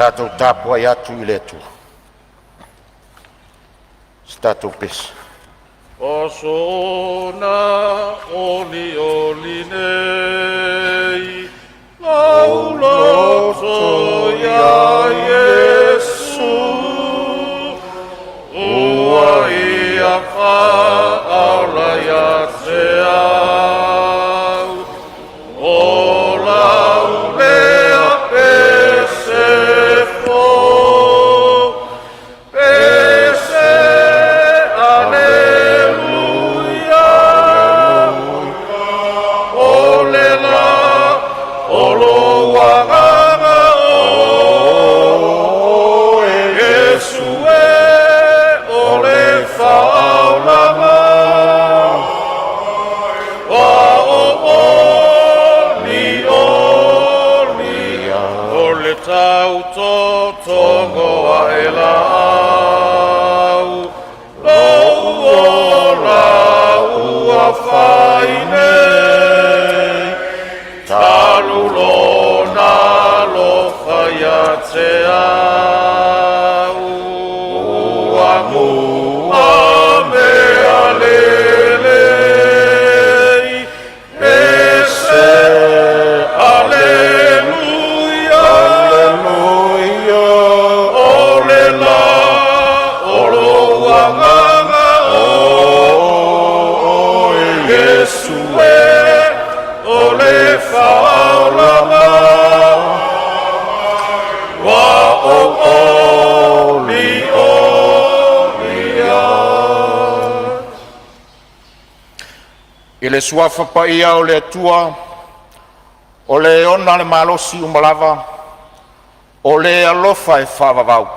Tatou tapuai atu i le Atua se tatou pese. O olioli lenei, lou loto ia Iesu, ua ia faaola ia te au. O lau lea pese fou, pese aleluia. O le la o lou agaga oe, Iesu e, o le faaolaga. Ua ou olioli o le tau totogo ae au, lou ola ua fai nei, talu lona alofa ia te au. Ua mua mea lelei, pese aleluia. O le la o lou agaga oe, Iesu e, o le faaolaga. Ua ou olioli au. I le suafa paia o le Atua, o le ona le malosi uma lava, o le alofa e faavavau,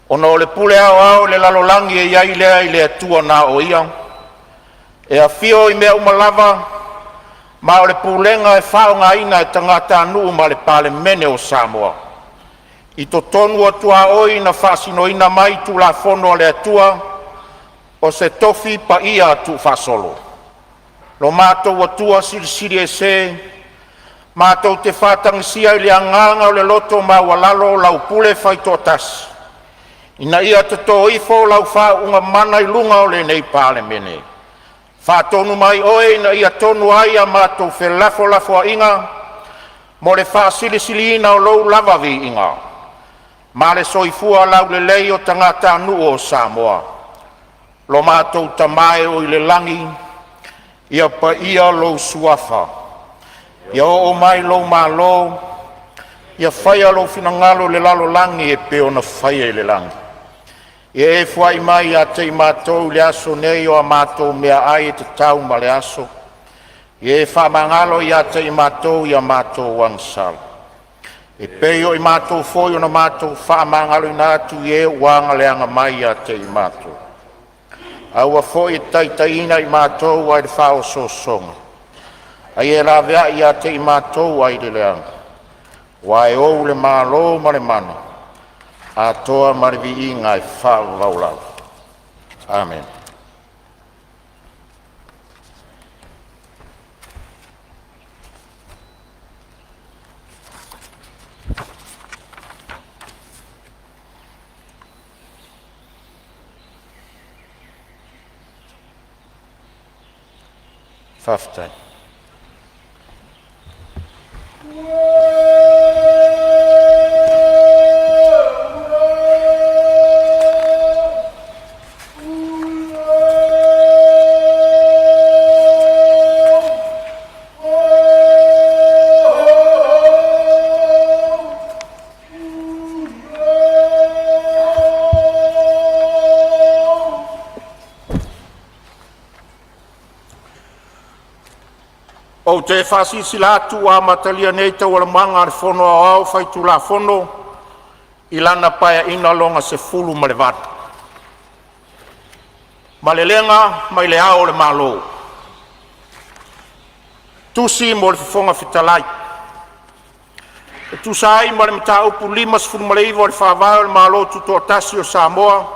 ona o le pule aoao i le lalolagi e i ai lea i le Atua na o ia, e afio i mea uma lava, ma o le pulega e faaaogaina e tagatanuu ma le Palemene o Samoa. I totonu o tuaoi na faasinoina mai Tulafono a le Atua, o se tofi paia tuufaasolo. Lo matou Atua Silisili Ese, matou te faatagisia i le agaga o le loto maualalo lau pule faitoatasi, ina ia toto ifo lau faauuga mana i luga o lenei Palemene. Faatonu mai Oe ina ia tonu ai a matou felafolafoaiga mo le faasilisiliina o Lou lava viiga ma le soifua laulelei o tagatanuu o Samoa. Lo matou Tama e oo i le lagi, ia paia lou Suafa, ia oo mai lou Malo, ia faia lou finagalo i le lalolagi e pei ona faia i le lagi. Ia e fuai mai ia te i matou i le aso nei o a matou meaai e tatau ma le aso. Ia e faamagalo ia te i matou i a matou agasala, e pei o i matou foi ona matou faamagaloina atu i e ua aga mai ia te i matou. Aua foi e te taitaiina i matou ai le faaosoosoga, a ia e laveai ia te i matou ai le leaga, aua e ou le Malo ma le mana, atoa ma le viiga e faavavau lava. Amene. Faafetai. Ou te faasilasila atu ua amatalia nei Taualumaga a le Fono Aoao Faitulafono i lana Paeaiga Lona XVIII. Malelega mai le Ao o le Malo. Tusi mo le Fofoga Fetalai. E tusa ai ma le Mataupu 59 o le Faavae o le Malo Tutoatasi o Samoa,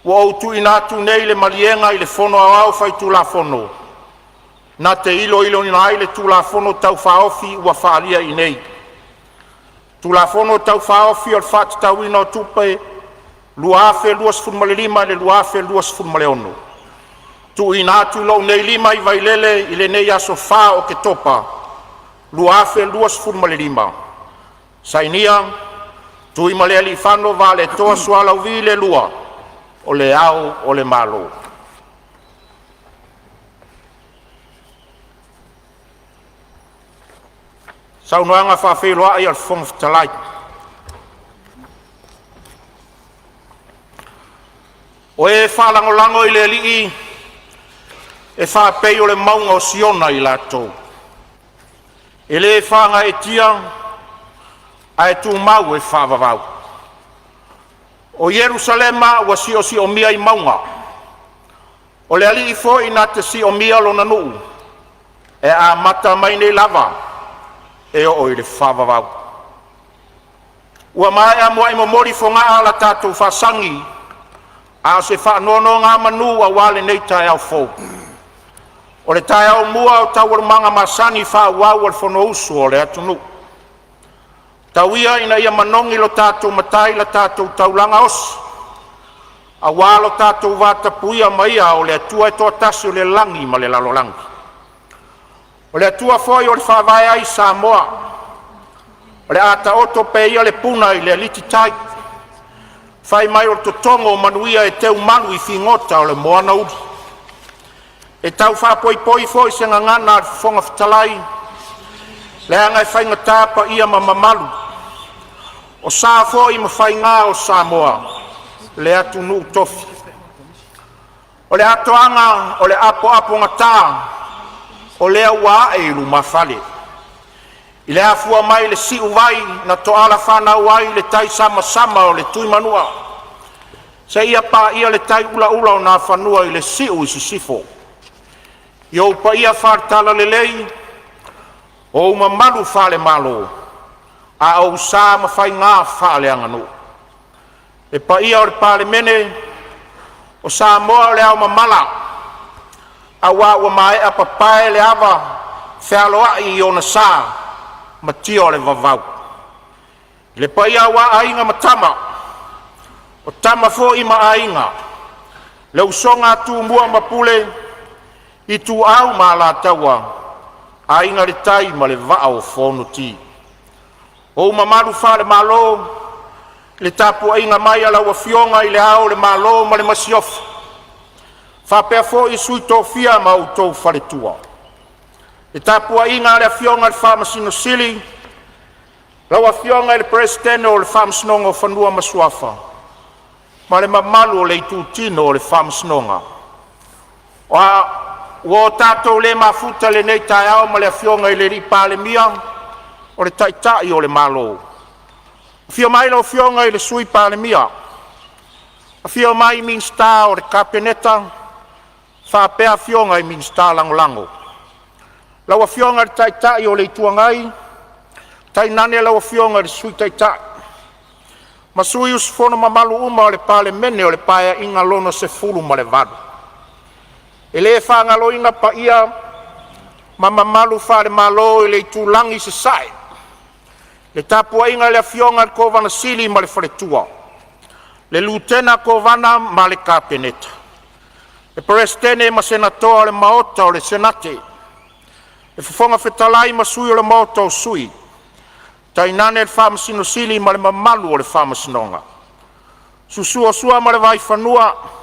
ua ou tuuina atu nei le maliega i le Fono Aoao Faitulafono na te iloiloina ai le Tulafono Tau Faaofi ua faaalia i inei. Tulafono Tau Faaofi o le Faatatauina o Tupe 2025/2026. TUUINA ATU i lou nei lima i Vailele i lenei aso 4 o Oketopa 2025. Sainia: Tuimalealiifano Vaaletoa Sualauvi II, O Le Ao o le Malo. Saunoaga faafeiloai a le Fofoga Fetalai. O e faalagolago i le Alii e faapei o le mauga o Siona i latou, e le faagaeetia ae tumau e faavavau. O Yerusalema ua siosiomia i mauga, o le Alii foi na te siomia lona nuu, e amata mai nei lava e oo i le faavavau. Ua maea muai momoli fogaa la tatou faasagi, a o se faanonogamanu aua lenei taeao fou. O le taeao mua o taualumaga masani faaauau a le Fonousu a le atunuu. Tau ia ina ia manogi lo tatou Matai la tatou taulaga osi aua lo tatou vatapuia ma Ia, o le Atua e toatasi o le lagi ma le lalolagi. O le Atua foi o le Faavae ai Samoa. O le a taoto pea ia le puna i le alititai, faimai o le totogo o manuia e teumalu i figota o le moana uli. E tau faapoipoi foi se gagana a le Fofoga Fetalai, leaga e faigata paia ma mamalu, o sa foi ma faiga o Samoa, le atunuu tofi. O le atoaga o le apoapogata o lea ua ae i lumafale i le afua mai le siuvai na toala fanau ai le taisamasama o le Tuimanua seia paia le tai ulaula o Nafanua i le siu i sisifo. I ou paia faale-Talalelei, o ou mamalu faale-Malo, a o ou sa ma faiga faaleaganuu. Le paia o le Palemene o Samoa o le aomamala, aua ua maea papae le ava fealoai i ona sa ma tia o le vavau. Le paia aua Aiga ma Tama, o Tama foi ma Aiga, le usoga a Tumua ma Pule, Ituau ma Alataua, Aiga i le Tai ma le Vaa o Fonoti. Ou mamalu faale-Malo, i le tapuaiga mai a lau Afioga i Le Ao o le Malo ma le Masiofo, faapea foi le Sui Tofia ma outou faletua. Le tapuaiga a le Afioga i le Faamasino Sili, lau Afioga i le Peresetene o le Faamasinoga o Fanua ma Suafa ma le mamalu o le Itutino o le Faamasinoga. Ua tatou le mafuta i lenei taeao ma le Afioga i le Palemia o le Taitai o le Malo, afio mai lau Afioga i le Sui Palemia, afifio mai Minisita o le Kapeneta faapea afioga i Minisita Lagolago. Lau Afioga i le Taitai o le Itu Agai, tainane lau Afioga i le Sui Taitai ma sui usufono mamalu uma o le Palemene o le Paeaiga lona XVII. E le faagaloina paia ma mamalu faale-Malo i le itulagi i Sasae, le tapuaiga i le Afioga i le Kovana Sili ma le faletua, le Lutena Kovana ma le Kapeneta, le Peresetene ma Senatoa o le Maota o le Senate, le Fofoga Fetalai ma Sui o le Maota o Sui, tainane le Faamasino Sili ma le mamalu o le Faamasinoga. Susu Sua ma le Vaifanua,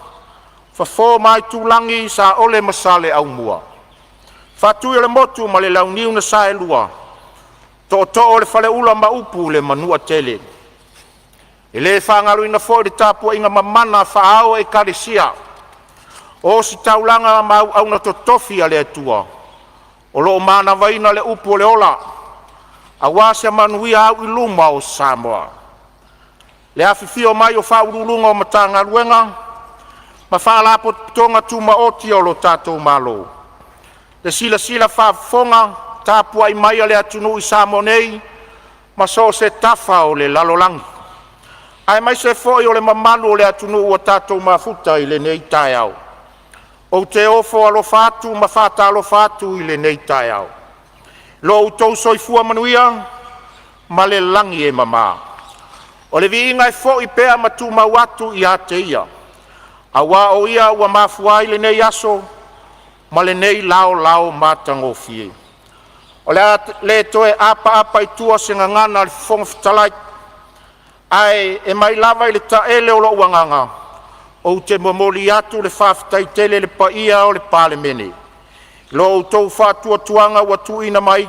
Fofo ma Aitulagi, Saole ma Saleaaumua, Faatuiolemotu ma le Launiu na Saelua, Tootoo o le Faleula ma upu i le Manuatele. E le faagaloina foi le tapuaiga mamana a faaao o Ekalesia o ositaulaga ma auauna totofi a le Atua o lo o manavaina le upu o le ola aua se manuia auiluma o Samoa. Le afifio mai o Faauluuluga o Matagaluega ma Faalapotopotoga Tumaoti a lo tatou Malo, le silasila faafofoga tapuai mai a le atunuu i Samoa nei ma so o se tafa o le lalolagi, aemaise foi o le mamalu o le atunuu ua tatou mafuta i lenei taeao. Ou te ofo alofa atu ma faatalofa atu i lenei taeao i lo outou soifua manuia ma le lagi e mama. O le viiga e foi pea ma tumau atu ia te Ia, aua o Ia ua mafua ai lenei aso ma lenei laolao matagofie. O le a le toe apaapa i tua se gagana a le Fofoga Fetalai, ae mai lava i le taele o lou agaga ou te momoli atu le faafetai tele i le paia o le Palemene i lo outou faatuatuaga ua tuuina mai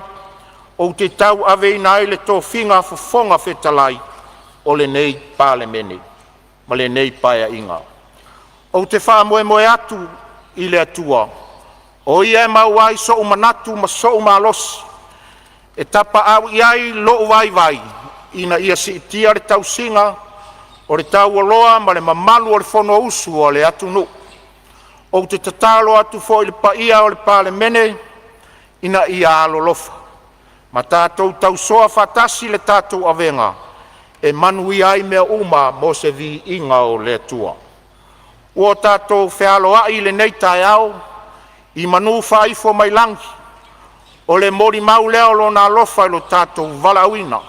ou te tauaveina ai le tofiga Fofoga Fetalai o lenei Palemene ma lenei Paeaiga. Ou te faamoemoe atu i le Atua o Ia e maua ai sou manatu ma so'u malosi e tapaau i ai lou vaivai ina ia siitia le tausiga o le taualoa ma le mamalu o le Fonousu a le atunuu. Ou te tatalo atu foi i le paia o le Palemene ina ia alolofa ma tatou tausoa faatasi le tatou avega e manuia ai mea uma mo se viiga o le Atua. Ua tatou feiloai i lenei taeao i manu faaifo mai lagi, o le molimau lea o Lona alofa i lo tatou valaauina.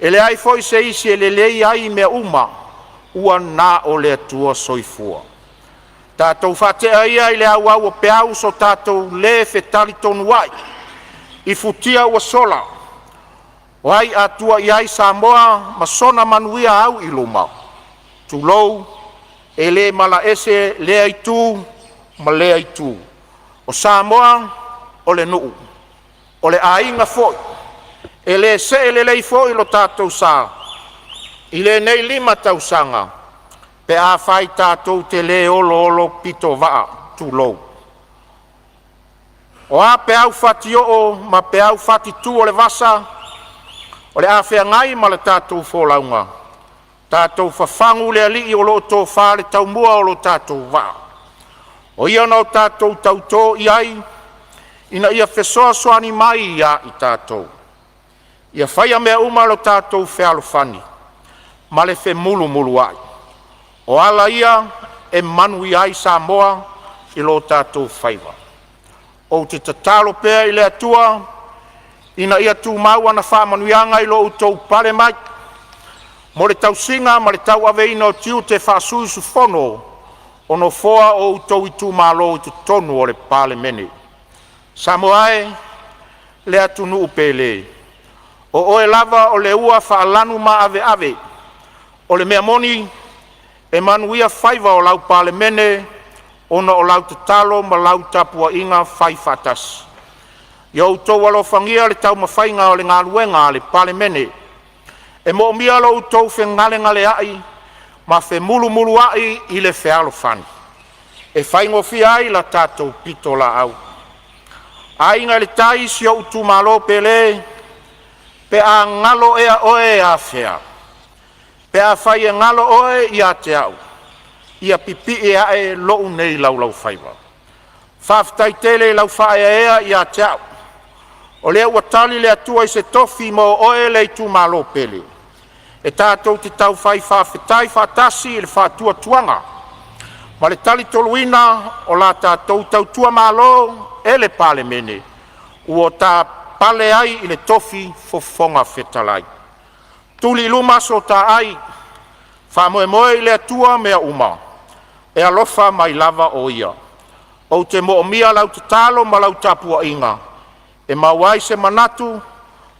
E leai foi se isi e lelei ai mea uma, ua na o le Atua Soifua. Tatou faatea ia i le auau o peau so tatou le fetalitonuai i futia ua sola, o ai a tua i ai Samoa ma sona manuia au i luma? Tulou, e le malaese lea itu ma lea itu. O Samoa o le nuu, o le aiga foi. E le see lelei foi lo tatou sa i lenei 5 tausaga pe afai tatou te le oloolopitovaa. Tulou. O a peau fatioo ma peau fatitu o le vasa o le a feagai ma le tatou folauga, tatou fafagu le Alii o lo o tofa le taumua o lo tatou vaa. O Ia na tatou tauto i ai ina ia fesoasoani mai ia i tatou. Ia faia mea uma lo tatou fealofani ma le femulumuluai. O ala ia e manuia ai Samoa i lo tatou faiva. Ou te tatalo pea i le Atua ina ia tumau ana faamanuiaga i lo outou pale mai mo le tausiga ma le tauaveina o tiute faasui usufono o Nofoa o outou itumalo i totonu o le Palemene. Samoa e, le atunuu pele, o oe lava o le ua faalanumaaveve. O le mea moni, e manuia faiva o lau Palemene ona o lau tatalo ma lau tapuaiga faifaatasi. Ia outou alofagia le taumafaiga o le galuega a le Palemene. E moomia lo outou fegalegaleai ma femulumuluai i le fealofani e faigofie ai la tatou pitolaau. Aiga i le Tai, si ou itumalo pele, pe a galo ea oe e afea? Pe afai e galo oe ia te au, ia pipii ae lou nei laulaufaiva. Faafetai tele i lau faaeaea ia te au, o lea ua tali le Atua i se tofi mo oe le itumalo pele. E tatou te taufai faafetai faatasi i le faatuatuaga ma le talitonuina o la tatou tautua Malo e le Palemene ua ta pale ai i le tofi Fofoga Fetalai. Tuli i luma so ta ai, faamoemoe i le Atua mea uma, e alofa mai lava o Ia. Ou te moomia lau tatalo ma lau tapuaiga e maua ai se manatu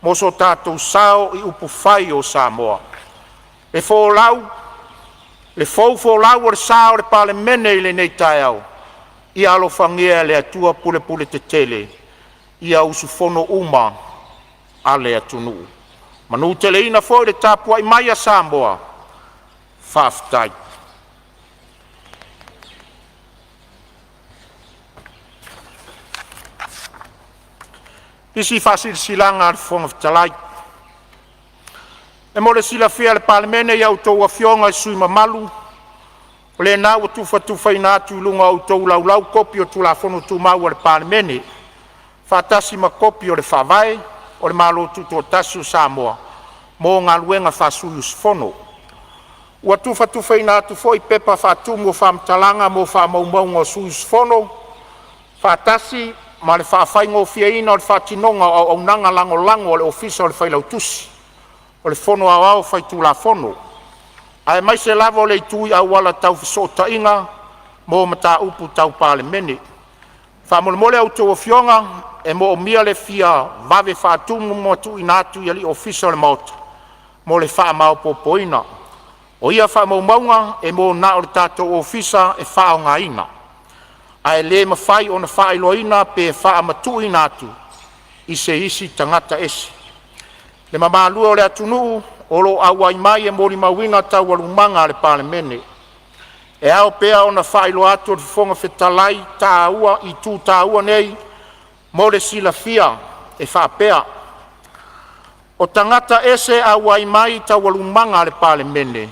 mo so tatou sao i upufai o Samoa. Le fou folau o le sa o le Palemene i lenei taeao, ia alofagia e le Atua pulepuletetele ia usufono uma a le atunuu. Manuteleina foi le tapuai mai a Samoa. Faafetai. Faasilasilaga a le Fofoga Fetalai. E mo le silafia e le Palemene i a outou Afioga i sui usufono mamalu, o lena ua tufatufaina atu i luga o a outou Laulau kopi o Tulafono Tumau a le Palemene, faatasi ma kopi o le Faavae o le Malo Tutoatasi o Samoa mo galuega faa-sui usufono. Ua tufatufaina atu foi pepa faatumu o faamatalaga mo faamaumauga a sui usufono, faatasi ma le faafaigofieina o le faatinoga o auaunaga lagolago a le Ofisa o le Failautusi. o le Fono Aoao Faitulafono, aemaise lava o le itu i auala tau fesootaiga mo mataupu tau Palemene. Faamolemole a outou Afioga, e moomia le fia vave faatumu ma tuuina atu i Alii Ofisa o le Maota mo le faamaopoopoina. O ia faamaumauga e mo na o le tatou Ofisa e faaaogaina, ae le mafai ona faailoaina pe faamatuuina atu i se isi tagata ese. Le mamalu e o le atunuu o lo o auai mai e molimauina Taualumaga a le Palemene, e ao pea ona faailoa atu e le Fofoga Fetalai itu taua nei mo le silafia e faapea: O tagata ese e auai mai i Taualumaga a le Palemene,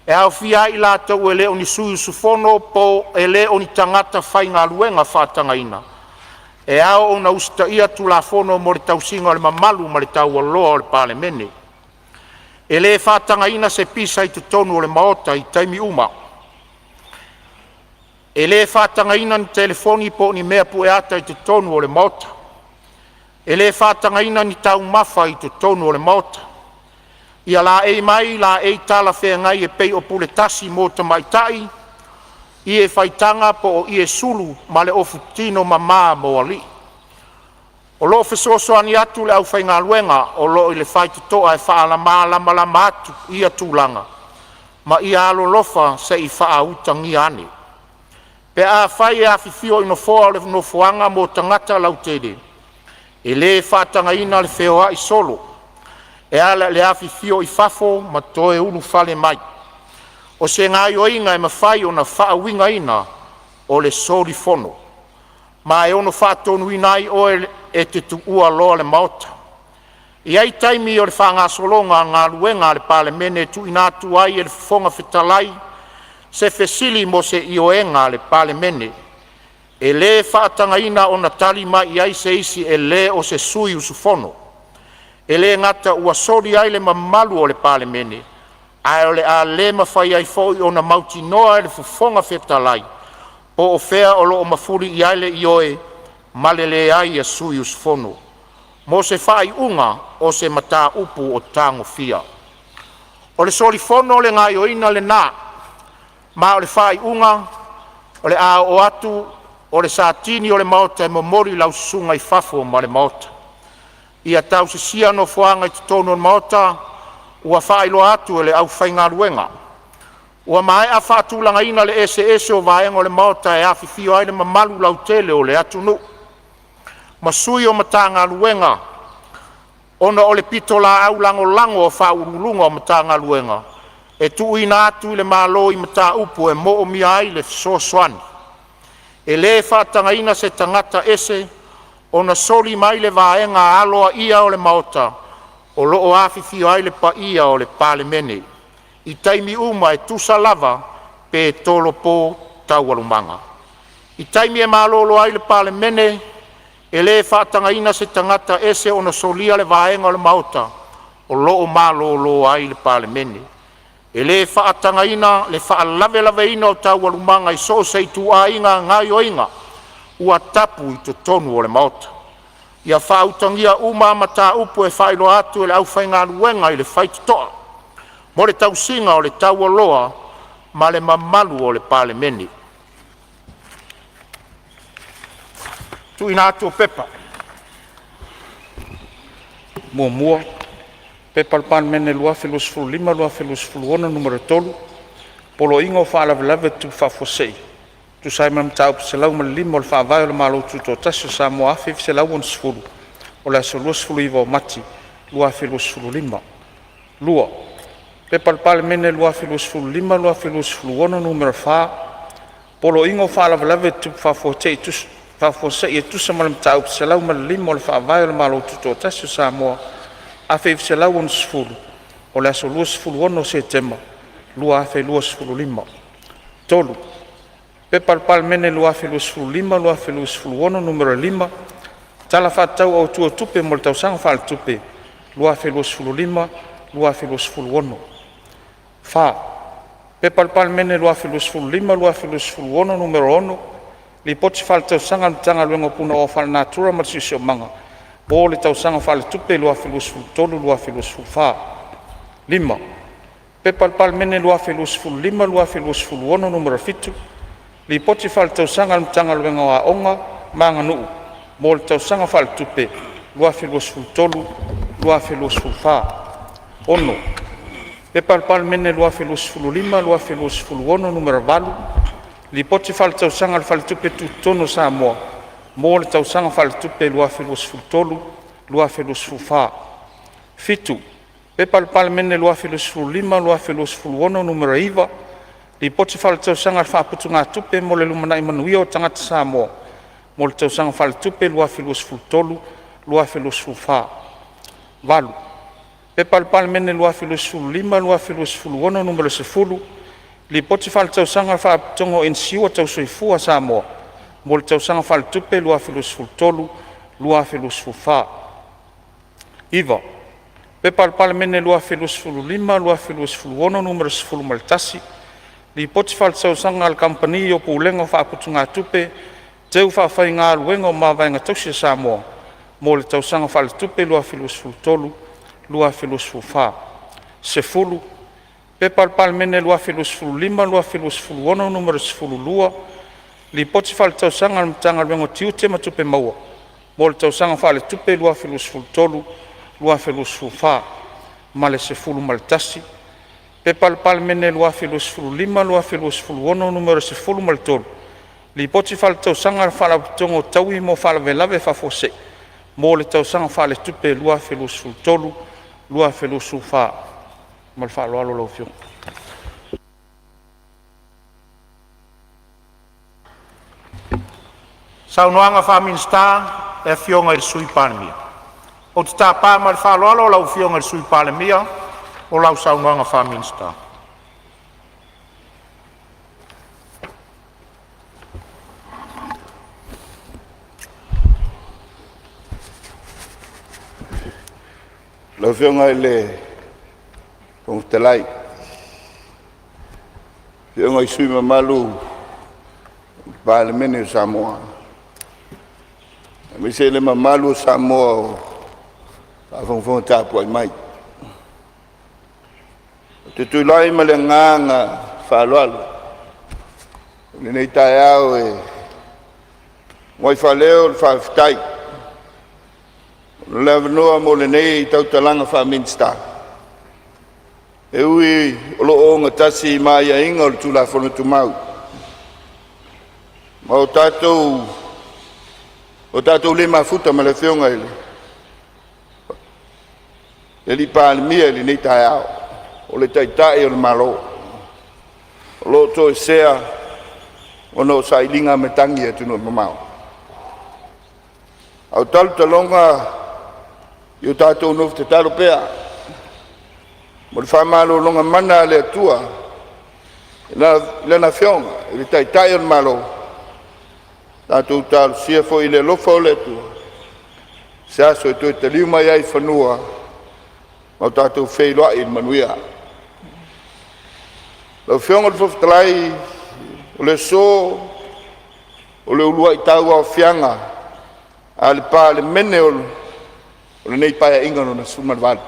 e aofia ai i latou e le o ni sui usufono po o e le o ni tagata faigaluega faatagaina, e ao ona usitaia Tulafono mo le tausiga o le mamalu ma le taualoa o le Palemene. E le faatagaina se pisa i totonu o le Maota i taimi uma. E le faatagaina ni telefoni po o ni mea pueata i totonu o le Maota. E le faatagaina ni taumafa i totonu o le Maota. Ia laei mai laei talafeagai e pei o puletasi mo tamaitai, ie faitaga po o ie sulu ma le ofu tino mama mo alii. O lo o fesoasoani atu le aufaigaluega o lo o i le faitotoa e faamalamalama atu ia tulaga, ma ia alolofa se i faautagia ane. Pe afai e afifio i nofoa o le Nofoaga mo Tagata Lautele, e le faatagaina le feoai solo e ala i le afifio i fafo ma toe ulufale mai. O se gaoioiga e mafai ona faauigaina o le soli fono, ma e ono faatonuina ai oe e te tuua loa le Maota. E i ai taimi o le faagasologa o galuega a le Palemene e tuuina atu ai e le Fofoga Fetalai se fesili mo se ioega a le Palemene. E le faatagaina ona tali mai i ai se isi e le o se sui usufono. E le gata ua soli ai le mamalu o le Palemene, ae o le a le mafai ai foi ona mautinoa e le Fofoga Fetalai po o fea o lo o mafuli i ai le ioe ma le leai a sui usufono mo se faaiuga o se mataupu o tagofia. O le soli fono le gaoioiga lena, ma o le faaiuga o le a oo atu o le Satini o le Maota e momoli lau susuga i fafo ma le Maota. Ia tausisia nofoaga i totonu o le Maota ua faailoa atu e le aufaigaluega. Ua maea faatulagaina le eseese o vaega o le Maota e afifio ai le mamalu lautele o le atunuu ma sui o Matagaluega ona o le pitolaau lagolago a Faauluuluga o Matagaluega e tuuina atu i le Malo i mataupu e moomia ai le fesoasoani. E le faatagaina se tagata ese ona soli mai le vaega aloaia o le Maota o lo o afifio ai le paia o le Palemene i taimi uma e tusa lava pe tolopo Taualumaga. I taimi e malolo ai le Palemene, e le faatagaina se tagata ese ona solia le vaega o le Maota o lo o malolo ai le Palemene. E le faatagaina le faalavelaveina o Taualumaga i so o se ituaiga gaoioiga ua tapu i totonu o le Maota. Ia faautagia uma mataupu e faailoa atu e le aufaigaluega i le faitotoa mo le tausiga o le taualoa ma le mamalu o le Palemene. Tuuina atu o Pepa. 1. P.P.2025/2026 Nu.3, Poloaiga o Faalavelave Tutupu Faafuasei e tusa ai ma le Mataupu 105 o le Faavae o le Malo Tutoatasi o Samoa 1960, o le aso 29 Mati 2025. 2. P.P.2025/2026 Nu.4, Poloaiga o Faalavelave Tutupu Faafuasei e tusa ma le Mataupu 105 o le Faavae o le Malo Tutoatasi o Samoa 1960, o le aso 26 Setema 2025. 3. P.P.2025/2026 Nu.5, Tala Faatatau Autu o Tupe mo le Tausaga Faaletupe 2025/2026. 4. mo le tausaga faaletupe 2023/2024. 5. P.P.2025/2026 Nu.7, Lipoti Faaletausaga a le Matagaluega o Aoga ma Aganuu mo le Tausaga Faaletupe 2023/2024. 6. P.P.2025/2026 Nu.8, Lipoti Faaletausaga a le Faletupe Tutotonu o Samoa mo le Tausaga Faaletupe 2023/2024. 7. P.P.2025/2026 Nu.9, Lipoti Faaletausaga a le Faaputugatupe mo le Lumanai Manuia o Tagata Samoa mo le Tausaga Faaletupe 2023/2024. 8. P.P.2025/2026 Nu.10, Lipoti Faaletausaga a le Faalapotopotoga o Inisiua Tau Soifua a Samoa mo le Tausaga Faaletupe 2023/2024. 9. P.P.2025/2026 Nu.11, Lipoti Faaletausaga a le Kamupani o Pulega o Faaputugatupe Teufaafaigaluega o Mavaega Tausi a Samoa mo le Tausaga Faaletupe 2023/2024. 10. P.P.2025/2026 Nu.12, Lipoti Faaletausaga a le Matagaluega o Tiute ma Tupe Maua mo le Tausaga Faaletupe 2023/2024. Ma le P.P.2025/2026 Nu.13, Lipoti Faaletausaga a le Faalapotopotoga o Taui mo Faalavelave Faafuasei mo le Tausaga Faaletupe 2023/2024. Ma le faaaloalo lau Afioga. Saunoaga Faa-Minisita, lau Afioga i le Sui Palemia. Ou te tapa ma le faaaloalo lau Afioga i le Sui Palemia mo lau saunoaga faa-Minisita. Lau Afioga i le Fofoga Fetalai, afioga i sui usufono mamalu o le Palemene o Samoa, aemaise le mamalu o Samoa o faafogafoga tapuai mai. Ou te tulai ma le agaga faaaloalo i lenei taeao e muai faaleo le faafetai mo le avanoa mo lenei tautalaga faa-Minisita. E ui o lo o ogatasi ma aiaiga o le Tulafono Tumau ma o tatou le mafuta ma le Afioga i le Palemia i lenei taeao, o le Taitai o le Malo o lo o toesea ona o sailiga matagi i atunuu e mamao. A o talotaloga ia tatou nofo tatalo pea mo le faamalologa mana a le Atua i Lana Afioga i le Taitai o le Malo, tatou talosia foi i le alofa o le Atua se aso e toe taliu mai ai i fanua ma o tatou feiloai i le manuia. Lau Afioga i le Fofoga Fetalai, o le aso, o le uluai tauaofiaga a le Palemene o lenei Paeaiga Lona XVIII.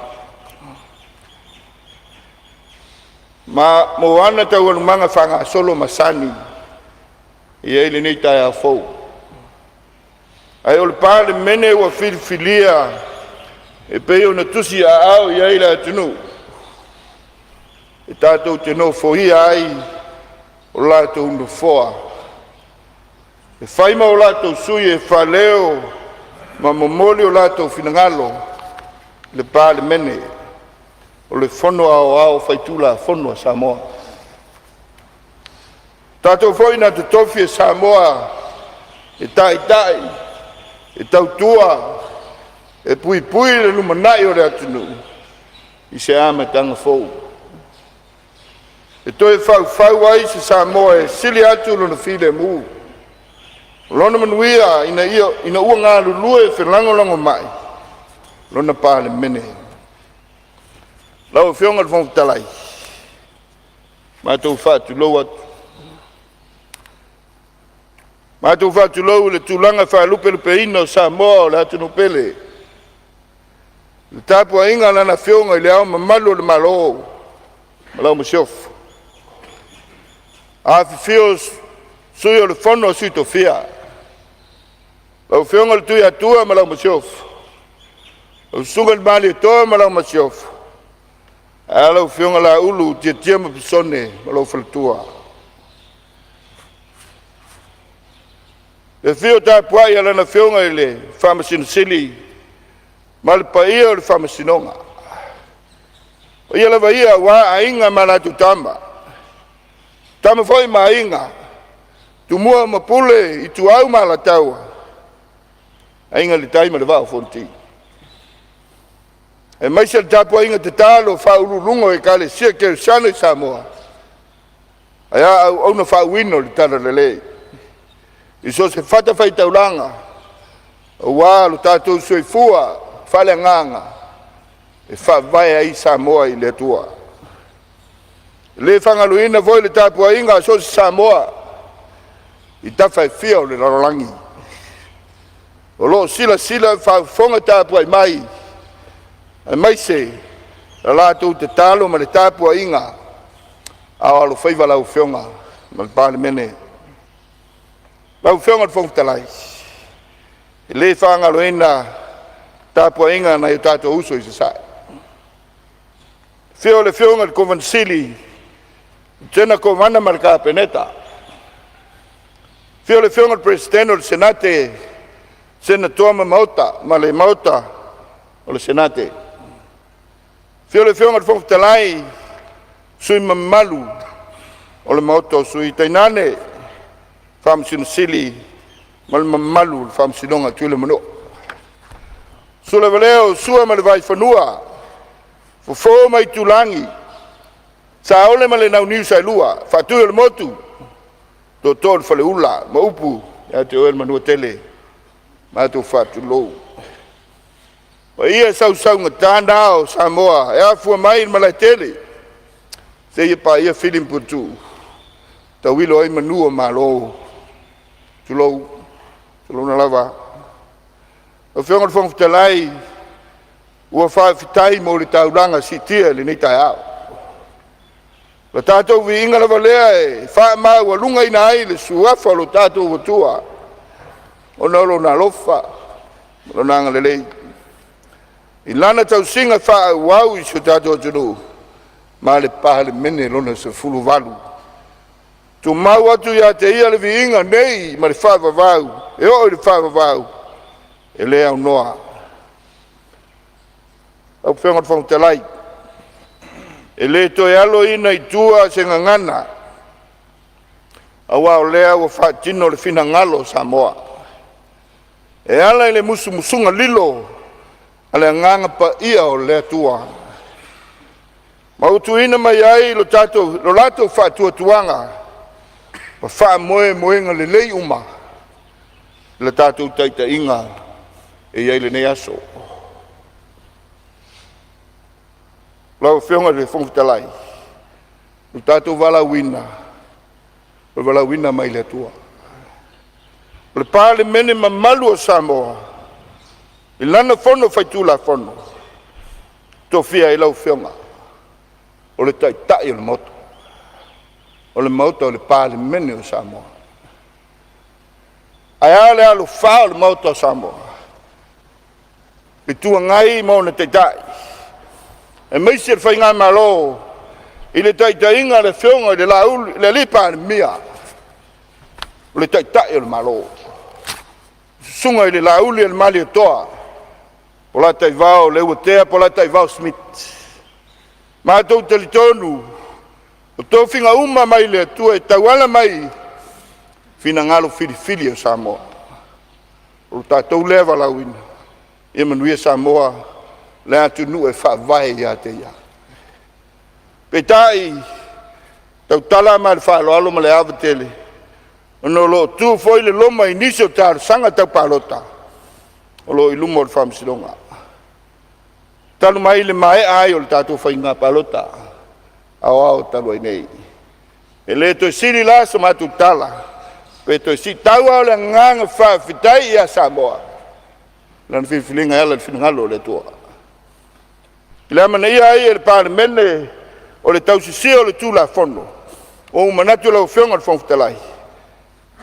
Ma mo ana taualumaga faagasolo masani e i ai lenei taeao fou. Ae o le Palemene ua filifilia e pei ona tusiaao i ai le atunuu e tatou te nofoia ai o latou nofoa e fai ma o latou sui e faaleo ma momoli o latou finagalo, le Palemene o le Fono Aoao Faitulafono a Samoa. O tatou foi na totofi e Samoa e taitai, e tautua, e puipui le lumanai o le atunuu i se amataga fou, e toe faufau ai se Samoa e sili atu lona filemu, lona manuia ina ua galulue felagolagomai lona Palemene. Lau Afioga i le Fofoga Fetalai, matou te faatulou atu. Matou te faatulou i le tulaga faalupelupeina o Samoa o le atunuu pele. Le tapuaiga a Lana Afioga i Le Ao Mamalu o le Malo ma lau Masiofo. Afifio Sui o le Fono a Sui Tofia, lau Afioga i le Tuiatua ma lau Masiofo, lau Susuga i le Malietoa ma lau Masiofo, ae a lau Afioga Laulu Tiatia ma Pesone ma lou faletua. Le afio tapuai a Lana Afioga i le Faamasino Sili ma le paia o le Faamasinoga. O paia lava ia aua Aiga ma latou Tama, Tama foi ma Aiga, Tumua ma Pule, Ituau ma Alataua, Aiga i le Tai ma le Vaa o Fonoti. Aemaise le tapuaiga tatalo a faauluuluga o Ekalesia Kerisiano i Samoa, ae a auauna faauuina o le talalelei i so o se fatafaitaulaga aua lo tatou soifua faaleagaga e faavae ai Samoa i le Atua. E le faagaloina foi le tapuaiga a so o se Samoa i tafa e fia o le lalolagi o lo o silasila ma faafofoga tapuai mai, aemaise la latou tatalo ma le tapuaiga a o alofaiva lau Afioga ma le Palemene. Lau Afioga i le Fofoga Fetalai, e le faagaloina le tapuaiga a nai o tatou uso i Sasae. Afio le Afioga i le Kovana Sili, Lutena Kovana ma le Kapeneta, afio le Afioga i le Peresetene o le Senate, Senatoa ma le Maota o le Senate. Afio le Afioga i le Fofoga Fetalai ma sui usufono mamalu o le Maota o Sui, tainane Faamasino Sili ma le mamalu o le Faamasinoga a Tui le Manu'a. Susu lava lea o Sua ma le Vaifanua, Fofo ma Aitulagi, Saole ma le Launiu Saelua, Faatui o le Motu, Tootoo o le Faleula ma upu ia te oe le Manuatele. Matou faatulou. O paia sausaugata na o Samoa e afua mai i le Malaetele seia paia Fili ma Puletuu, tauilo ai manu o Malo. Tulou, tulouna lava. Lau Afioga i le Fofoga Fetalai, ua faafetai mo le taulaga siitia i lenei taeao. O le tatou viiga lava lea e faamaualugaina ai le suafa o lo tatou Atua, ona o Lona alofa ma Lona agalelei i Lana tausiga faaauau i si o tatou atunuu ma le Palemene Lona XVIII. Tumau atu ia te Ia le viiga nei ma le faavavau, e oo i le faavavau, e le aunoa. Lau Afioga i le Fofoga Fetalai, e le toe aloina i tua se gagana, aua o lea ua faatino le finagalo o Samoa e ala i le musumusuga lilo a le Agaga Paia o le Atua, ma ua tuuina mai ai lo latou faatuatuaga ma faamoemoega lelei uma i le tatou taitaiga e i ai lenei aso. Lau Afioga i le Fofoga Fetalai, ua tatou valaauina, o le valaauina mai le Atua. O le Palemene mamalu o Samoa i lana Fono Faitulafono, tofia ai lau Afioga o le Taitai o le Maota, o le Maota o le Palemene o Samoa. Ae a le alofā o le Maota o Samoa? Itu Agai ma ona Taitai, aemaise le faigamalo i le taitaiga a le Afioga i le Palemia, o le Taitai o le Malo. Susuga i le Lauli a le Malietoa Polataivao Leuatea Polataivao Schmidt. Matou te talitonu o tofiga uma mai le Atua e tauala mai i finagalo filifili o Samoa. O lo tatou lea valaauina, ia manuia Samoa, le atunuu e faavae ia te Ia. Peitai, e tautala lava ma le faaaloalo ma le ava tele, ona o lo o tu foi le loma i nisi o talosaga tau palota o lo o i luma o le Faamasinoga, talu mai le maea ai o le tatou faiga palota aoao talu ai nei. E le toe sili la se matou tala pe toe sii, tau lava o le agaga faafetai ia Samoa i lana filifiliga e ala i le finagalo o le Atua. I le amanaia ai e le Palemene o le tausisia o le Tulafono, ua ou manatu lau Afioga i le Fofoga Fetalai,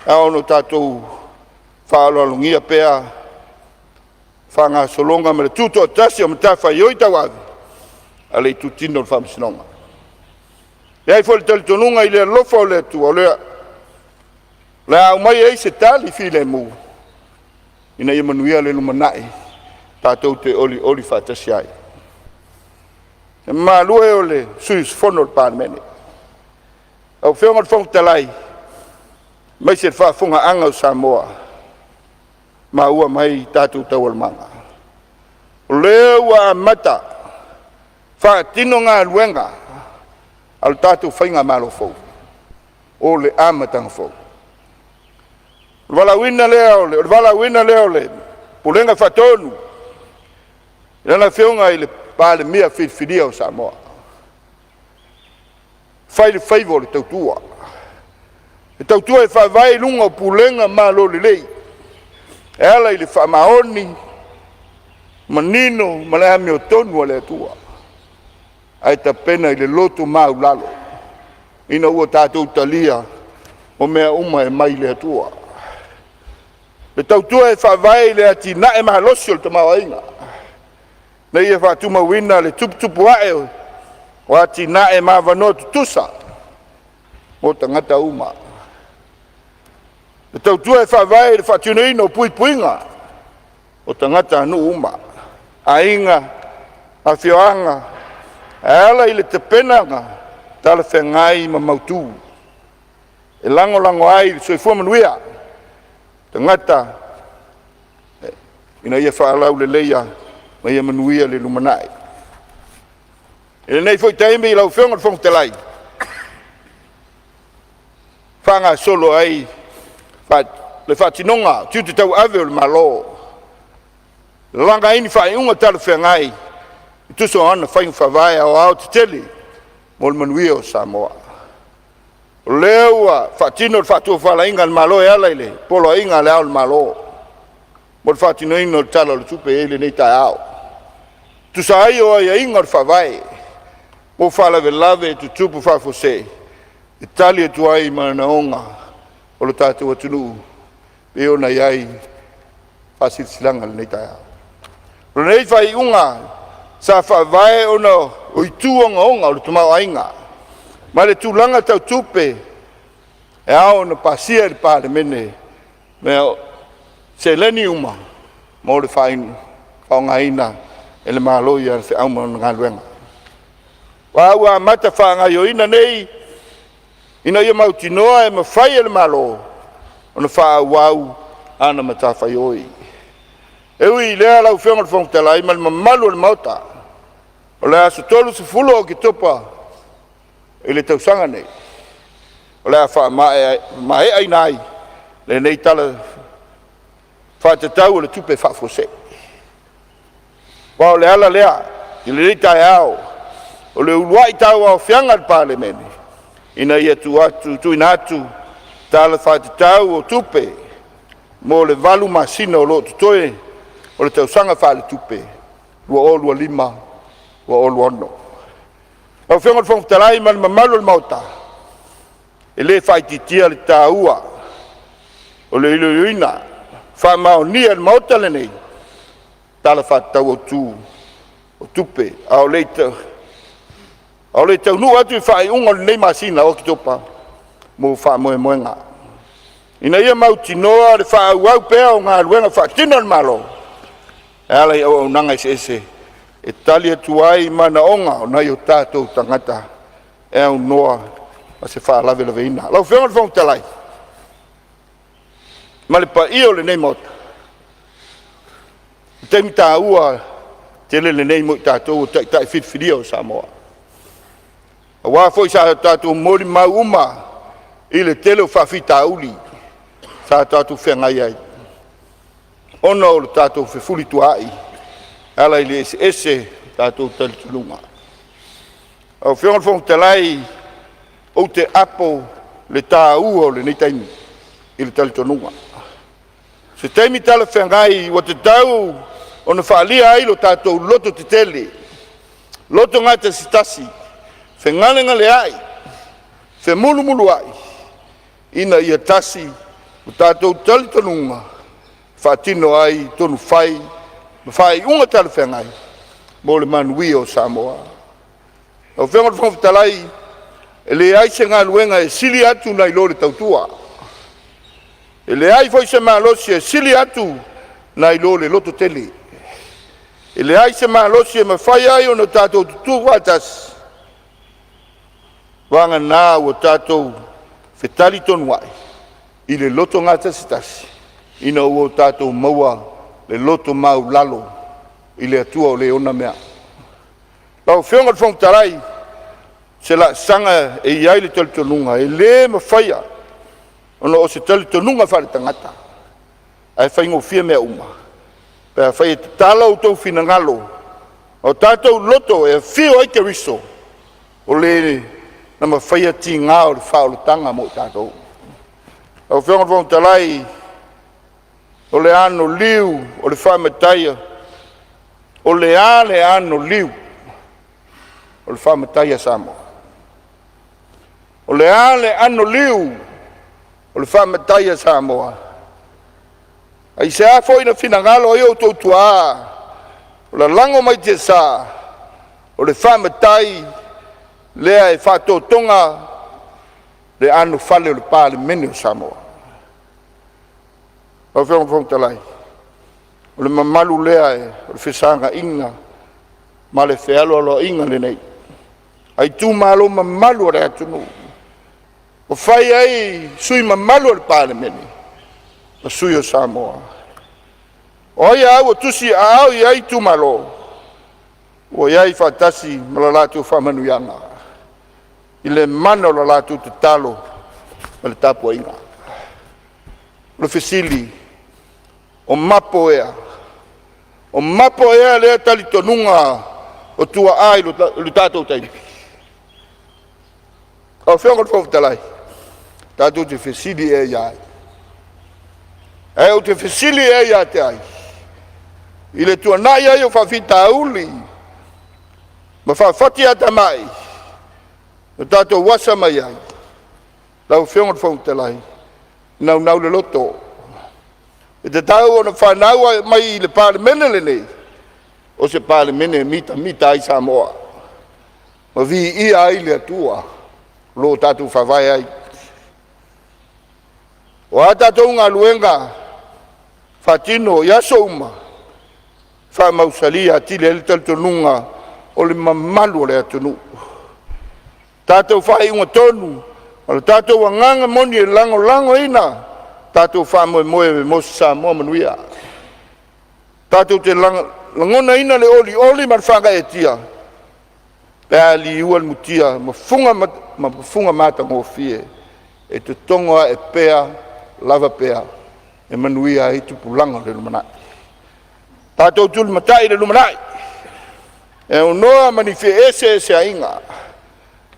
e ao ona tatou faaaloalogia pea faagasologa ma le tutoatasi o matafaioi tauave a le itutino o le Faamasinoga. E i ai foi le talitonuga i le alofa o le Atua, o le a aumai ai se tali filemu ina ia manuia le lumanai tatou te olioli faatasi ai. Le mamalu e o le sui usufono o le Palemene, lau Afioga i le Fofoga Fetalai, aemaise le faafofogaaga a Samoa, maua mai tatou taualumaga, o lea ua amata faatino galuega a le tatou faigamalo fou, o le amataga fou. O le valaauina lea o le Pulega Faatonu i lana Afioga i le Palemia filifilia o Samoa, fai le faiva o le tautua, e tautua e faavae i luga o pulega malo lelei e ala i le faamaoni, manino ma le amiotonu a le Atua, ae tapena i le loto maualalo ina ua tatou talia o mea uma e mai le Atua. E tautua e faavae i le atinae malosi o le tamaoaiga, ina ia faatumauina le tuputupu ae o atinae ma avanoa tutusa mo tagata uma. E tautua e faavae i le faatinoina o puipuiga o tagatanuu uma, aiga, afioaga e ala i le tapenaga talafeagai ma mautu e lagolago ai le soifua manuia o tagata ina ia faalauleleia ma ia manuia le lumanai. I lenei foi taimi lau Afioga i le Fofoga Fetalai, faagasolo ai le faatinoga o tiute tauave o le Malo, lalaga ai ni faaiuga talafeagai e tusa o ana faiga faavae aoaotetele mo le manuia o Samoa. O lea ua faatino le faatofalaiga a le Malo e ala i le Poloaiga a Le Ao o le Malo mo le faatinoina o le Tala o le Tupe e i ai lenei taeao. E tusa ai o aiaiga o le Faavae mo Faalavelave Tutupu Faafuasei, e tali atu ai i manaoga o le tatou atunuu e pei ona i ai faasilasilaga i lenei taeao. O lenei faaiuga sa faavae ona o itu ogaoga o le tamaoaiga ma le tulaga tau tupe e ao ona pasia e le Palemene seleni uma mo le faaaogaina e le Malo i ana feau ma ana galuega. Ma ua amata faagaoioiga nei ina ia mautinoa e mafai e le Malo ona faaauau ana matafaioi. E ui i lea lau Afioga i le Fofoga Fetalai ma le mamalu o le Maota, o le aso 30 o Oketopa i le tausaga lenei, o le a faamaeaina ai lenei Tala Faatatau o le Tupe Faafuasei. Aua o le ala lea i lenei taeao o le uluai tauaofiaga a le Palemene ina ia tuuina atu Tala Faatatau o Tupe mo le 8 masina o lo o totoe o le tausaga faaletupe 2025/2026. Lau Afioga i le Fofoga Fetalai ma le mamalu o le Maota, e le faaitiitia le taua o le iloiloina faamaonia e le Maota lenei Tala Faatatau Autu o Tupe, a o le i taunuu atu i le faaiuga o lenei masina o Oketopa mo faamoemoega, ina ia mautinoa le faaauau pea o galuega faatino a le Malo e ala i auaunaga eseese e tali atu ai i manaoga o nai o tatou tagata e aunoa ma se faalavelaveina. Lau Afioga i le Fofoga Fetalai ma le paia o lenei Maota, o le taimi taua tele lenei mo i tatou o Taitai filifilia o Samoa, aua foi sa tatou molimau uma i le tele o faafitauli sa tatou feagai ai ona o le tatou fefulituaai e ala i le eseese o tatou talitonuga. Lau Afioga i le Fofoga Fetalai, ou te apo le taua o lenei taimi i le talitonuga, o se taimi talafeagai ua tatau ona faaalia ai lo tatou loto tetele. Lotogatasitasi, fegalegaleai, femulumuluai, ina ia tasi lo tatou talitonuga e faatino ai tonu fai ma faaiuga talafeagai mo le manuia o Samoa. Lau Afioga i le Fofoga Fetalai, e leai se galuega e sili atu nai lo le tautua. E leai foi se malosi e sili atu nai lo le lototele. E leai se malosi e mafai ai ona tatou tutu faatasi, vagana ua tatou fetalitonuai i le loto gatasitasi ina ua tatou maua le loto maualalo i le Atua o le ona mea. Lau Afioga i le Fofoga Fetalai, o se laasaga e i ai le talitonuga, e le mafaia ona o se talitonuga faaletagata ae faigofie mea uma pe afai e tatala outou finagalo ma o tatou loto e afio ai Keriso, o Le na mafaia tiga o le faaolataga mo i tatou. Lau Afioga i le Fofoga Fetalai, o le anoliu o le faamatai, o le a le anoliu o le faamatai a Samoa? O le a le anoliu o le faamatai a Samoa? Aisea foi na finagalo ai outou tuaa o lalago mai tiasa, o le faamatai lea e faatotoga le anofale o le Palemene o Samoa. Lau Afioga i le Fofoga Fetalai, o le mamalu lea o le fesagaiga ma le fealoaloaiga lenei a itumalo mamalu o le atunuu ua fai ai sui mamalu o le Palemene ma sui o Samoa. O ai a ua tusiaao i ai itumalo, ua i ai faatasi ma le latou faamanuiaga i le mana o le latou tatalo ma le tapuaiga. O le fesili, o mapo ea? O mapo ea lea talitonuga o tuaa i lo tatou taimi? Lau Afioga i le Fofoga Fetalai, tatou te fesili ea ia ai? Ae ou te fesili ea ia te ai? I le tuanai ai o faafitauli ma faafatiatamai na tatou asa mai ai, lau Afioga i le Fofoga Fetalai, e naunau le loto, e tatau ona fanau mai i le Palemene lenei, o se Palemene e mitamita ai Samoa ma viia ai le Atua o lo o tatou faavae ai. O a tatou galuega faatino i aso uma, faamausali atili ai le talitonuga o le mamalu o le atunuu. Tatou faaiuga tonu ma le tatou agaga moni e lagolagoina tatou faamoemoe mo se Samoa manuia. Tatou te lagonaina le olioli ma le faagaeetia pe a liua le mutia ma fuga matagofie e totogo ae pea lava pea e manuia ai tupulaga o le lumanai. Tatou tulimatai i le lumanai e aunoa ma ni feeseeseaiga,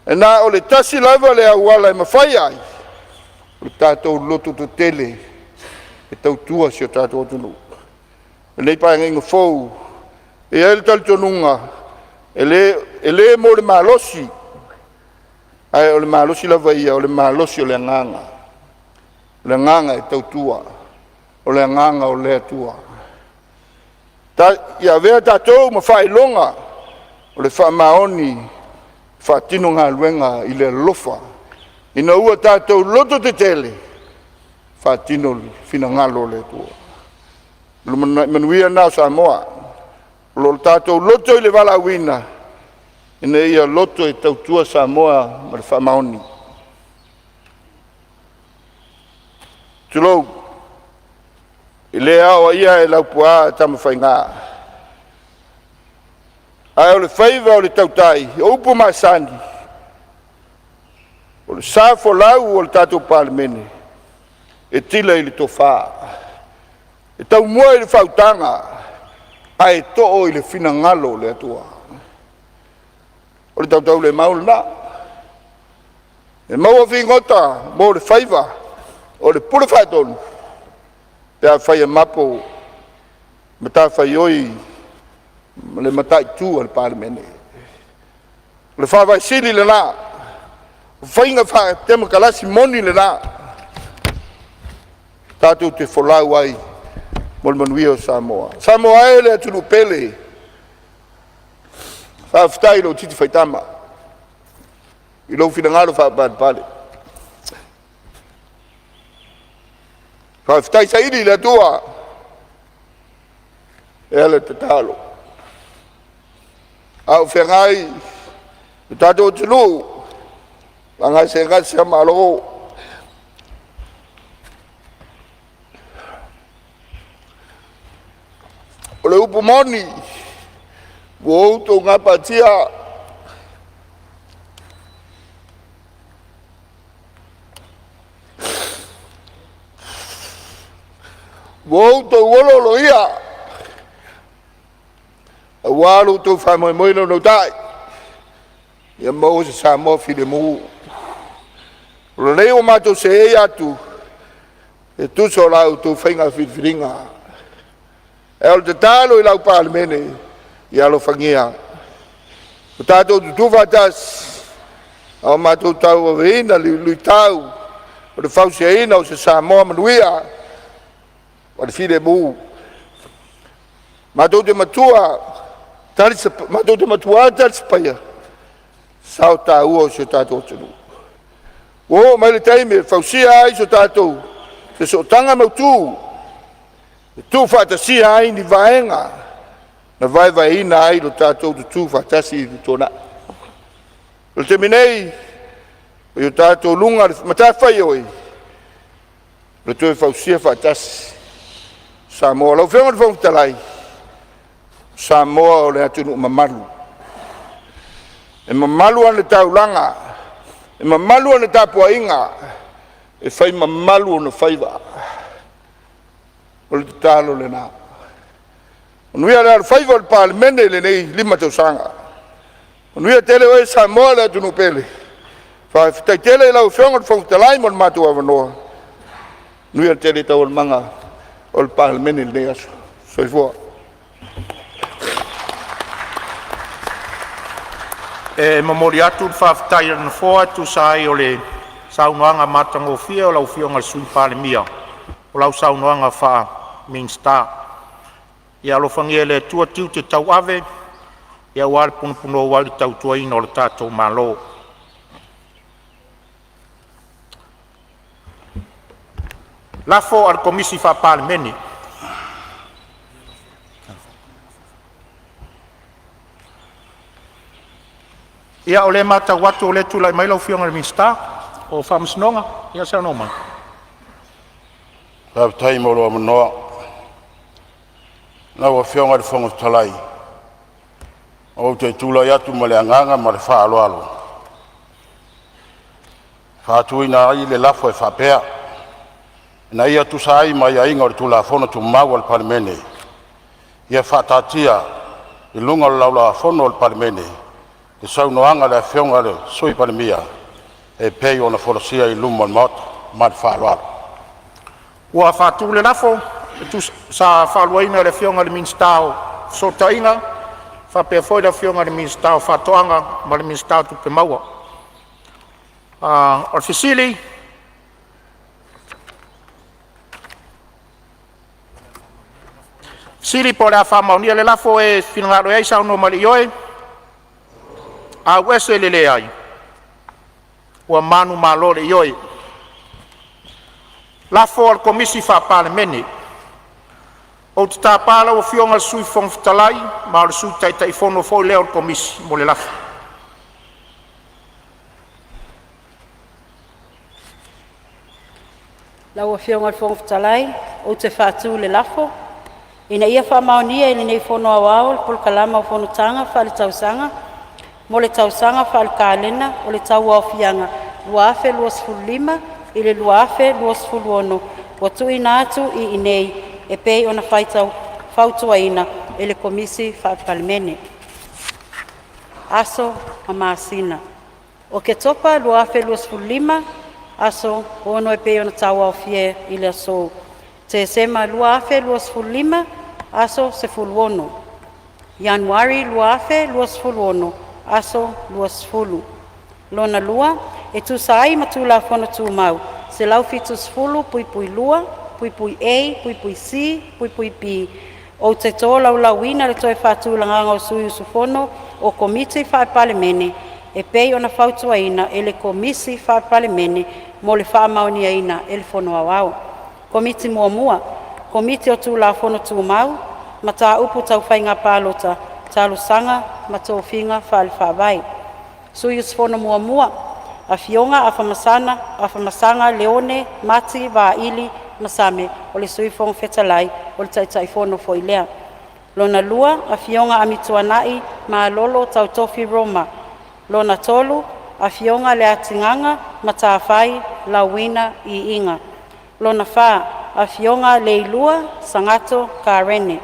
e na o le tasi lava le auala e mafai ai, o le tatou lototetele e tautua si o tatou atunuu. O lenei Paeaiga fou, e i ai le talitonuga, e le mo le malosi, ae o le malosi lava ia o le malosi o le agaga, o le agaga e tautua, o le agaga o le Atua. Ia avea tatou ma faailoga o le faamaoni e faatino galuega i le alofa, ina ua tatou lototetele, faatino le finagalo o le Atua. Lumanai manuia lena o Samoa. O lo tatou loto i le valaauina, ina ia loto e tautua Samoa ma le faamaoni. Tulou, e le aoaia e Laupua Tamafaiga, ae o le faiva o le tautai, o upu masani, o le sa folau o le tatou Palemene, e tila i le tofa, e taumua i le faautaga, ae too i le finagalo o le Atua. O le tautaulemau lena. E maua figota mo le faiva o le Pule Faatonu pe afai e mapo matafaioi ma le mataitu a le Palemene. O le Faavae Sili lena, o faiga faatemokarasi moni lena, tatou te folau ai mo le manuia o Samoa. Samoa e o le atunuu pele, faafetai i lou titi faitama i lou finagalo faapalepale. Faafetai saili i le Atua e ala i le tatalo. A o feagai le tatou atunuu ma gasegase malo, o le upu moni, ua outou gapatia. Ua outou olooloia aua lo outou faamoemoe naunautai ia maua se Samoa filemu. O lenei ua matou seei atu e tusa o la outou faiga filifiliga. Ae o le tatalo i lau Palemene, ia alofagia o tatou tutu faatasi a o matou tauaveina le luitau o le fausiaina o se Samoa manuia ma le filemu. Matou te matua talisapaia sao taua o si o tatou atunuu. Ua oo mai le taimi e fausia ai so tatou sootaga mautu e tuufaatasia ai ni vaega na vaevaeina ai lo tatou tutu faatasi i le tuanai. O le taimi nei, ua i tatou luga i le matafaioi o le toe fausia faatasi Samoa. Lau Afioga i le Fofoga Fetalai, o Samoa o le atunuu mamalu, e mamalu ana taulaga, e mamalu ana tapuaiga, e fai mamalu ona faiva. O le tatalo lena. Manuia le alofaiva o le Palemene i lenei 5 tausaga. Manuia tele oe Samoa le atunuu pele. Faafetai tele i lau Afioga i le Fofoga Fetalai mo le matou avanoa. Manuia tele taualumaga o le Palemene i lenei aso. Soifua. E momoli atu le faafetai a le Nofoa e tusa ai o le saunoaga matagofie a lau Afioga i le Sui Palemia mo lau saunoaga faa-Minisita. Ia alofagia e le Atua tiute tauave aua le punouai ma le tautuaina o le tatou Malo. Faafetai. Ia o lea e matau atu o lea e tulai mai lau Afioga i le Minisita o Faamasinoga. Ia saunoa mai. Faafetai mo lou avanoa. Lau Afioga i le Fofoga Fetalai, ou te tulai atu ma le agaga faaaloalo e faatuina le lafo e faapea, Ina ia tusa ai ma aiaiga o Tulafono Tumau a le Palemene, ia faataatia i luga o le Laulau-a-Fono a le Palemene le Saunoaga a le Afioga i le Sui Palemia e pei ona folasia i luma o le Maota. Ma le faaaloalo. Ua faatu le lafo e tusa sa faaluaina e le Afioga i le Minisita o Fesootaiga faapea foi le Afioga i le Minisita o Faatoaga ma le Minisita o Tupe Maua. O le fesili, po o le a faamaonia le lafo. E finagalo i ai saunoa mai i le ioe, auese le leai. Ua manumalo le ioe. Lafo a le Komisi Faa-Palemene. Ou te tapa lau Afioga i le Sui Fofoga Fetalai, ma o le Sui Taitaifono foi lea o le Komisi mo le lafo. Lau Afioga i le Fofoga Fetalai, ou te faatu le lafo, Ina ia faamaonia e lenei Fono Aoao le Polokaluma o Fonotaga Faale-Tausaga mo le tausaga faale-kalena o le tauaofiaga 2025/2026 ua tuuina atu i inei e pei ona fautuaina e le Komisi Faa-Palemene. Aso ma Masina. Oketopa 2025 aso 6 e pei ona tauaofia i le aso. Tesema 2025 aso 16. Ianuari 2026 aso 20. Lona lua, e tusa ai ma Tulafono Tumau 170(2)(A)(C)(B), ou te tolaulauina le toe faatulagaga o sui usufono o Komiti Faa-Palemene e pei ona fautuaina e le Komisi Faa-Palemene mo le faamaoniaina e le Fono Aoao. Komiti Muamua: Komiti o Tulafono Tumau, Mataupu Tau Faiga Palota, Talosaga ma Tofiga Faale-Faavae. Sui Usufono Muamua: Afioga Afamasaga Leone Mati Vaili Masame o le Sui Fofoga Fetalai, o le Taitaifono foi lea. Lona Lua, Afioga Amituanai Malolo Tautofi Roma. Lona Tolu, Afioga Leatigaga Matafai Lauina Iiga. Lona Fa, Afioga Leilua Sagato Karene.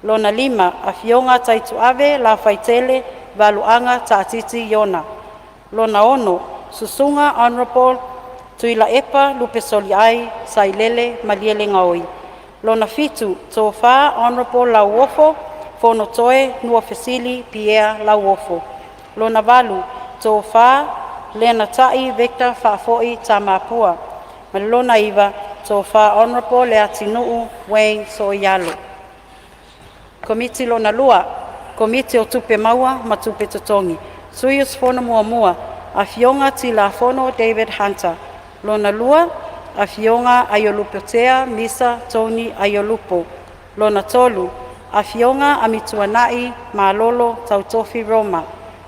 Lona Lima, Afioga Taituave Lafaitele Valuaga Taatiti Iona. Lona Ono, Susuga Hon Tuilaepa Lupesoliai Sailele Malielegaoi. Lona Fitu, Tofa Hon Lauofo Fonotoe Nuafesili Pierre Lauofo. Lona Valu, Tofa Lenatai Victor Faafoi Tamapua. Ma le Lona Iva, Tofa Hon Leatinuu Wayne Sooialo. Komiti Lona Lua, Komiti o Tupe Maua ma Tupe Totogi. Sui Usufono Muamua: Afioga Tilafono David Hunter. Lona Lua, Afioga Aiolupotea Misa Tony Aiolupo. Lona Tolu, Afioga Amituanai Malolo Tautofi Roma.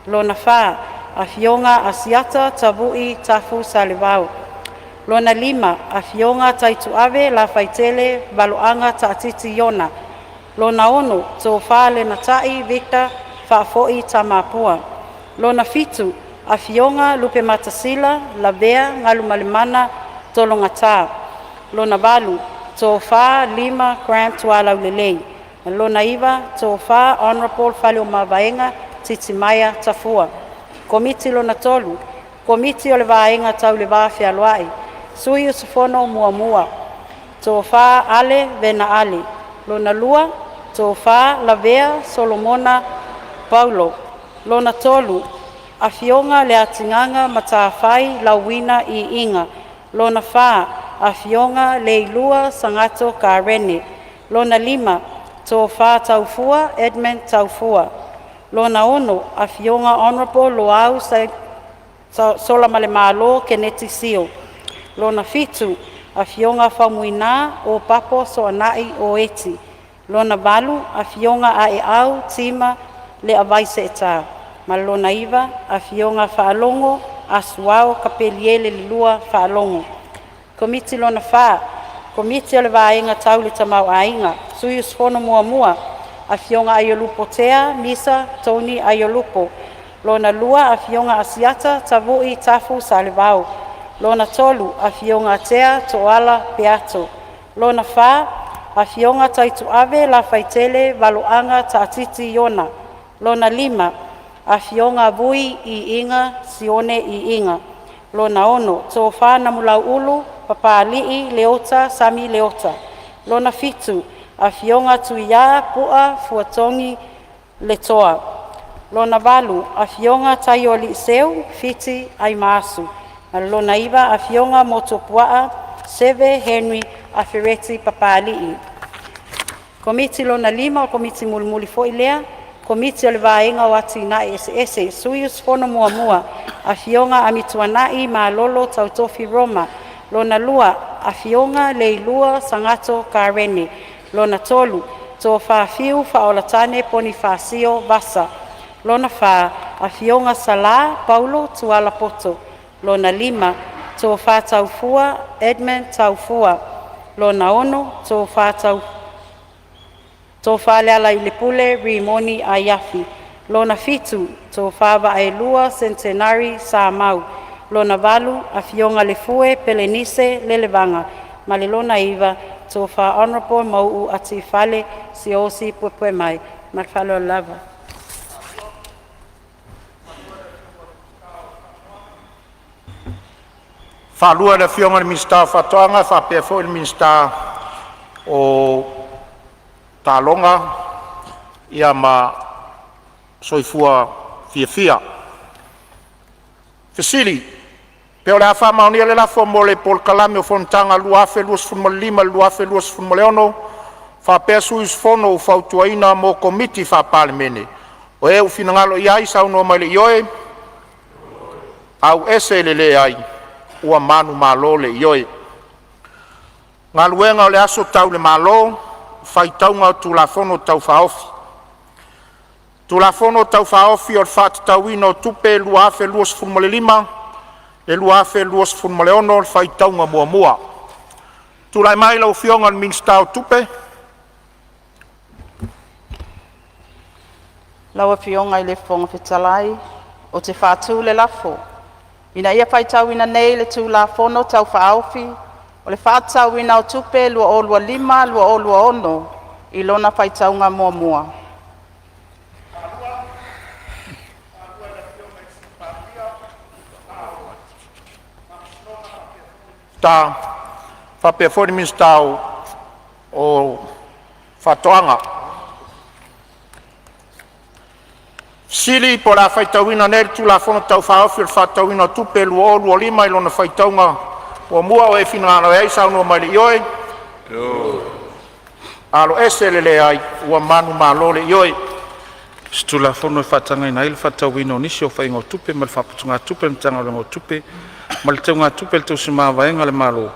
Lona Fa, Afioga Asiata Tavui Tafu Salevao. Lona Lima, Afioga Taituave Lafaitele Valoaga Taatiti Iona. Lona Ono, Tofa Lenatai Victor Faafoi Tamapua. Lona Fitu, Afioga Lupematasila Lavea Galumalemana Tologata. Lona Valu, Tofa Lima Grant Tualaulelei. Ma lona Iva, Tofa Honorable Faleomavaega Titimaea Tafua. Komiti Lona Tolu, Komiti o le Vaega Tau le Va Fealoai. Sui Usufono Muamua: Tofa Ale Vena Ali. Lona Lua, Tofa Lavea Solomona Paulo. Lona Tolu, Afioga Leatigaga Matafai Lauina Iiga. Lona Fa, Afioga Leilua Sagato Karene. Lona Lima, Tofa Taufua Edmund Taufua. Lona Ono, Afioga Honorable Loau Solamalemalo Keneti Sio. Lona Fitu, Afioga Faumuina Opapo Soanai Oeti. Lona Valu, Afioga Aeau Tima Leavaiseeta. Ma le lona Iva, Afioga Faalogo Asuao Kapeliele le Lua Faalogo. Komiti Lona Fa, Komiti o le Vaega Tau le Tamaoaiga. Sui Usufono Muamua: Afioga Aiolupotea Misa Tony Aiolupo. Lona Lua, Afioga Asiata Tavui Tafu Salevao. Lona Tolu, Afioga Tea Tooala Peato. Lona Fa, Afioga Taituave Lafaitele Valoaga Taatiti Iona. Lona Lima, Afioga Vui Iiga Sione Iiga. Lona Ono, Tofa Namulauulu Papalii Leota Sami Leota. Lona Fitu, Afioga Tuia Pu'a Fuatogi Letoa. Lona Valu, Afioga Taioaliiseu Fiti Aimaasu. Ma le lona Iva, Afioga Motuopuaa Seve Henry Afereti Papali'i. Komiti lona lima, o Komiti mulimuli foi lea, Komiti o le Vaega o Atinae Eseese. Sui Usufono Muamua: Afioga Amituanai Malolo Tautofi Roma. Lona Lua, Afioga Leilua Sagato Karene. Lona Tolu, Tofa Fiu Faaolatane Ponifasio Vasa. Lona Fa, Afioga Salā Paulo Tualapoto. Lona Lima, Tofa Taufua Edmund Taufua. Lona Ono, Tofa Lealailepule Rimoni Aiafi. Lona Fitu, Tofa Vaaelua Sentenari Samau. Lona Valu, Afioga Lefue Pelenise Lelevaga. Ma le lona Iva, Tofa Honorable Mauu Atifale Siaosi Puepuemai. Ma le faaaloalo lava. Faalua e le Afioga i le Minisita o Faatoaga faapea foi le Minisita o Taaloga ma Soifua. fiafia. Pe o le a faamaonia le lafo mo le Polokalame o Fonotaga 2025-2026 faapea sui usufono ua fautuaina mo Komiti Faa-Palemene, o e ua finagalo ai saunoa mai i le ioe, aumai. Ua manumalo le Ioe. Galuega Tau le Malo Faitauga o Tulafono Tau Faaofi. Tulafono Tau Faaofi o le Faatatauina o Tupe 2025/2026 – Faitauga Muamua. Tulai mai lau Afioga i le Minisita o Tupe. Lau Afioga i le Fofoga Fetalai, ou te faatu le lafo, Ina ia faitauina nei le Tulafono Tau Faaofi o le Faatatauina o Tupe 2025/2026 i lona faitauga muamua. Faapea foi le Minisita o Faatoaga. Po o le a faitauina nei le Tulafono Tau Faaofi o le Faatatauina o Tupe 2025 i lona faitauga muamua. O e finagalo ai saunoa mai i le ioe. Ua manumalo le Ioe. O se Tulafono e faatagaina ai le faatatauina o nisi o faiga o tupe mai le faaputugatupe a le Matagaluega o Tupe ma le Teugatupe a le Tausi Mavaega a le Malo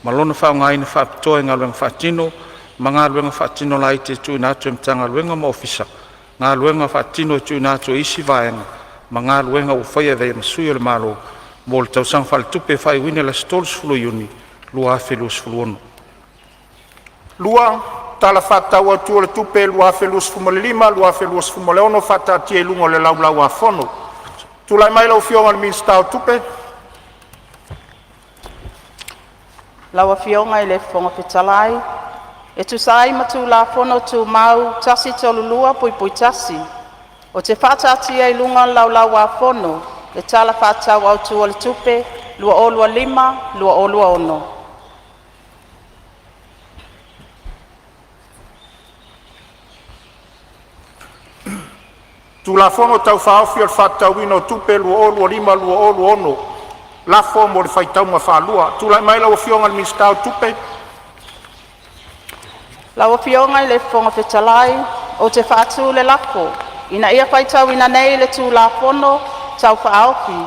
ma lona faaaogaina faapitoa i galuega faatino ma galuega faatino laiti e tuuina atu e Matagaluega ma Ofisa, galuega faatino e tuuina atu e isi vaega ma galuega ua faia e avea ai ma sui o le Malo mo le tausaga faaletupe e faaiuina i le aso 30 Iuni 2026. 2. Tala Faatatau Autu o le Tupe 2025/2026 faataatia i luga o le Laulau-a-Fono. Tulai mai lau Afioga i le Minisita o Tupe. Lau Afioga i le Fofoga Fetalai, e tusa ai ma Tulafono Tumau 132(1), ou te faataatia i luga o le Laulau-a-Fono le Tala Faatatau Autu o le Tupe 2025/2026. Tulafono Tau Faaofi o le Faatatauina o Tupe 2025/2026 Lafo mo le faitauga faalua. Tulai mai lau Afioga i le Minisita o Tupe. Lau Afioga i le Fofoga Fetalai, ou te faatu le lafo, Ina ia faitauina nei le Tulafono Tau Faaofi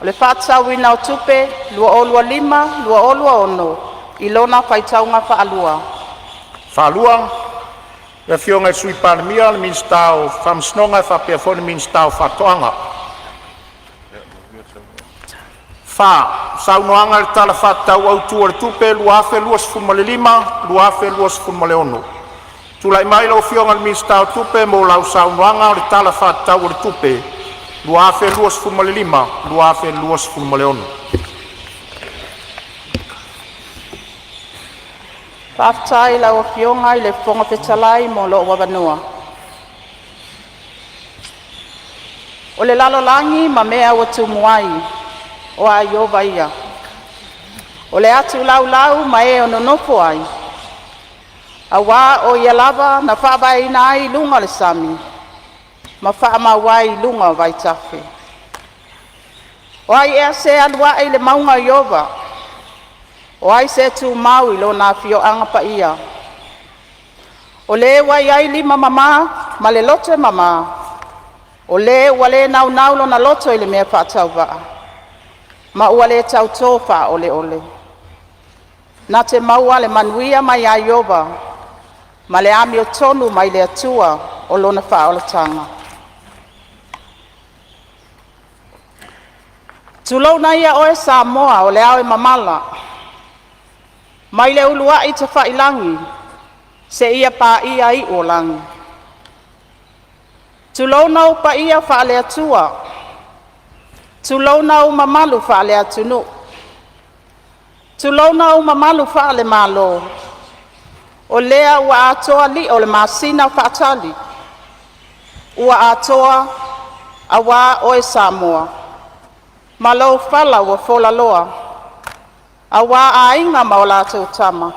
o le Faatatauina o Tupe 2025/2026 i lona faitauga faalua. Le Afioga i le Sui Palemia, le Minisita o Faamasinoga faapea foi le Minisita o Faatoaga. 4. Saunoaga i le Tala Faatatau Autu o le Tupe 2025/2026. Tulai mai lau Afioga i le Minisita o Tupe mo lau saunoaga o le Tala Faatatau o le Tupe 2025/2026. Faafetai i lau Afioga i le Fofoga Fetalai mo lou avanoa. O le lalolagi ma mea ua tumu ai, o a Ieova ia. O le atu laulau ma e o nonofo ai, aua o Ia lava na faavaeina ai i luga o le sami, ma faamau ai i luga o vaitafe. O ai ea se alu ae i le mauga o Ieova? O ai se tu mau i lona afioaga paia? O le ua i ai lima mama ma le loto e mama, o le ua le naunau lona loto i le mea faatauvaa, ma ua le tautō faaoleole. Na te maua le manuia mai ia Ieova ma le amiotonu mai le Atua o lona faaolataga. Tulouna ia oe Samoa o le ao e mamala, mai le uluai tafailagi seia paia iu o lagi. Tulouna ou paia faaleatua, tulouna ou mamalu faaleatunuu, tulouna ou mamalu faalemalo, o lea ua atoa lio o le masina faatali, ua atoa aua oe Samoa ma lou fala ua folaloa aua Aiga ma latou Tama,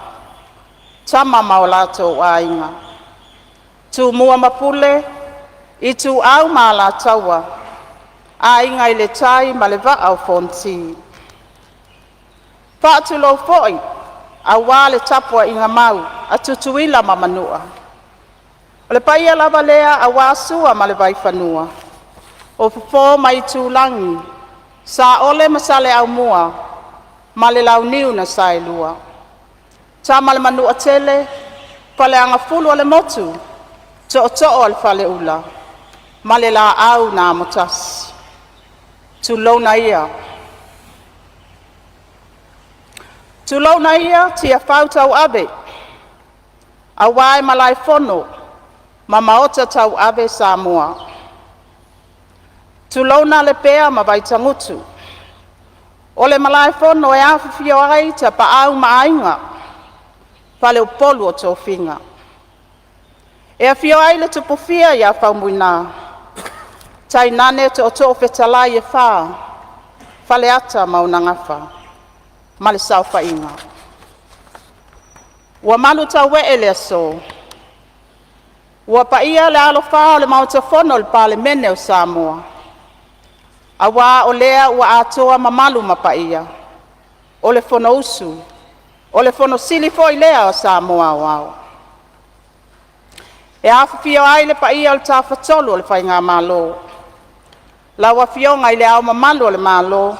Tama ma o latou Aiga, Tumua ma Pule, Ituau ma Alataua, Aiga i le Tai ma le Vaa o Fonoti. Faatulou foi aua le tapuaiga mau a Tutuila ma Manua. O le paia lava lea aua Sua ma le Vaifanua, o Fofo ma Aitulagi, Saole ma Saleaaumua ma le Launiu na Saelua, Tama a le Manuatele, Faleagafulu o le Motu, Tootoo o le Faleula ma le Laau na Amotasi. Tulouna ia. Tulouna ia Tiafau tauave, aua e malaefono ma maota tauave Samoa. Tulouna Lepea ma Vaitagutu, o le malaefono e afifio ai Tapaau ma Aiga, faleupolu o tofiga. E afio ai le Tupufia ia Faumuina, tainane tootoo fetalai e fa, Faleata ma ona Gafa ma le saofaiga. Ua malutauee le aso, ua paia le alafa o le Maota Fono o le Palemene o Samoa, aua o lea ua atoa mamalu ma paia o le Fonousu, o le Fono Sili foi lea a Samoa Aoao. E afifio ai le paia o le Tafatolu o le Faigamalo, lau Afioga i Le Ao Mamalu o le Malo,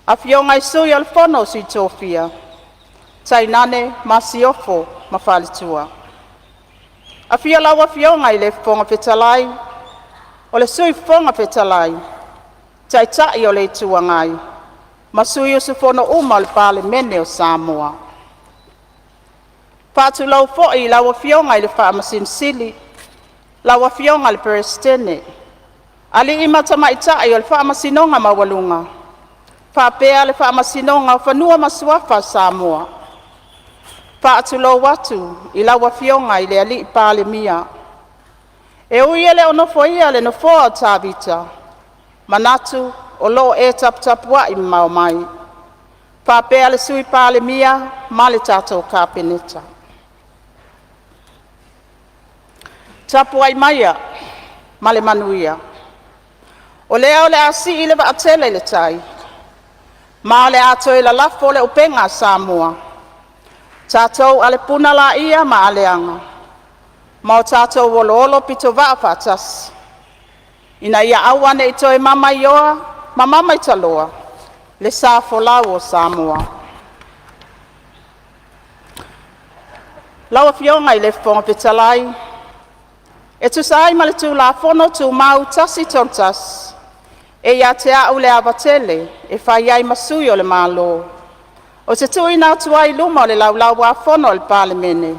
Afioga i Sui o le Fono a Sui Tofia, tainane Masiofo ma Faletua. Afio lau Afioga i le Fofoga Fetalai, o le Sui Fofoga Fetalai, Taitai o le Itu Agai ma sui usufono uma o le Palemene o Samoa. E faatulou foi i lau Afioga i le Faamasino Sili, lau Afioga i le Peresetene, alii ma tamaitai o le Faamasinoga Maualuga faapea le Faamasinoga o Fanua ma Suafa o Samoa. E faatulou atu i lau Afioga i le Palemia. E ui e le o nofoia le nofoa o Tavita, manatu o lo o e taputapuai mamao mai, faapea le Sui Palemia ma le tatou Kapeneta. Tapuai maia ma le manuia, o lea o le a sii le vaatele i le tai, ma o le a toe lalafo le upega a Samoa. Tatou ale puna laia ma aleaga ma o tatou oloolopitovaa faatasi, ina ia aua ne i toe mamaioa ma mamaitaloa le sa folau o Samoa. Lau Afioga i le Fofoga Fetalai, e tusa ai ma le Tulafono Tumau 131, e ia te a'u le ava tele e fai ai ma sui o le Malo, ou te tuuina atu ai i luma o le Laulau-a-Fono a le Palemene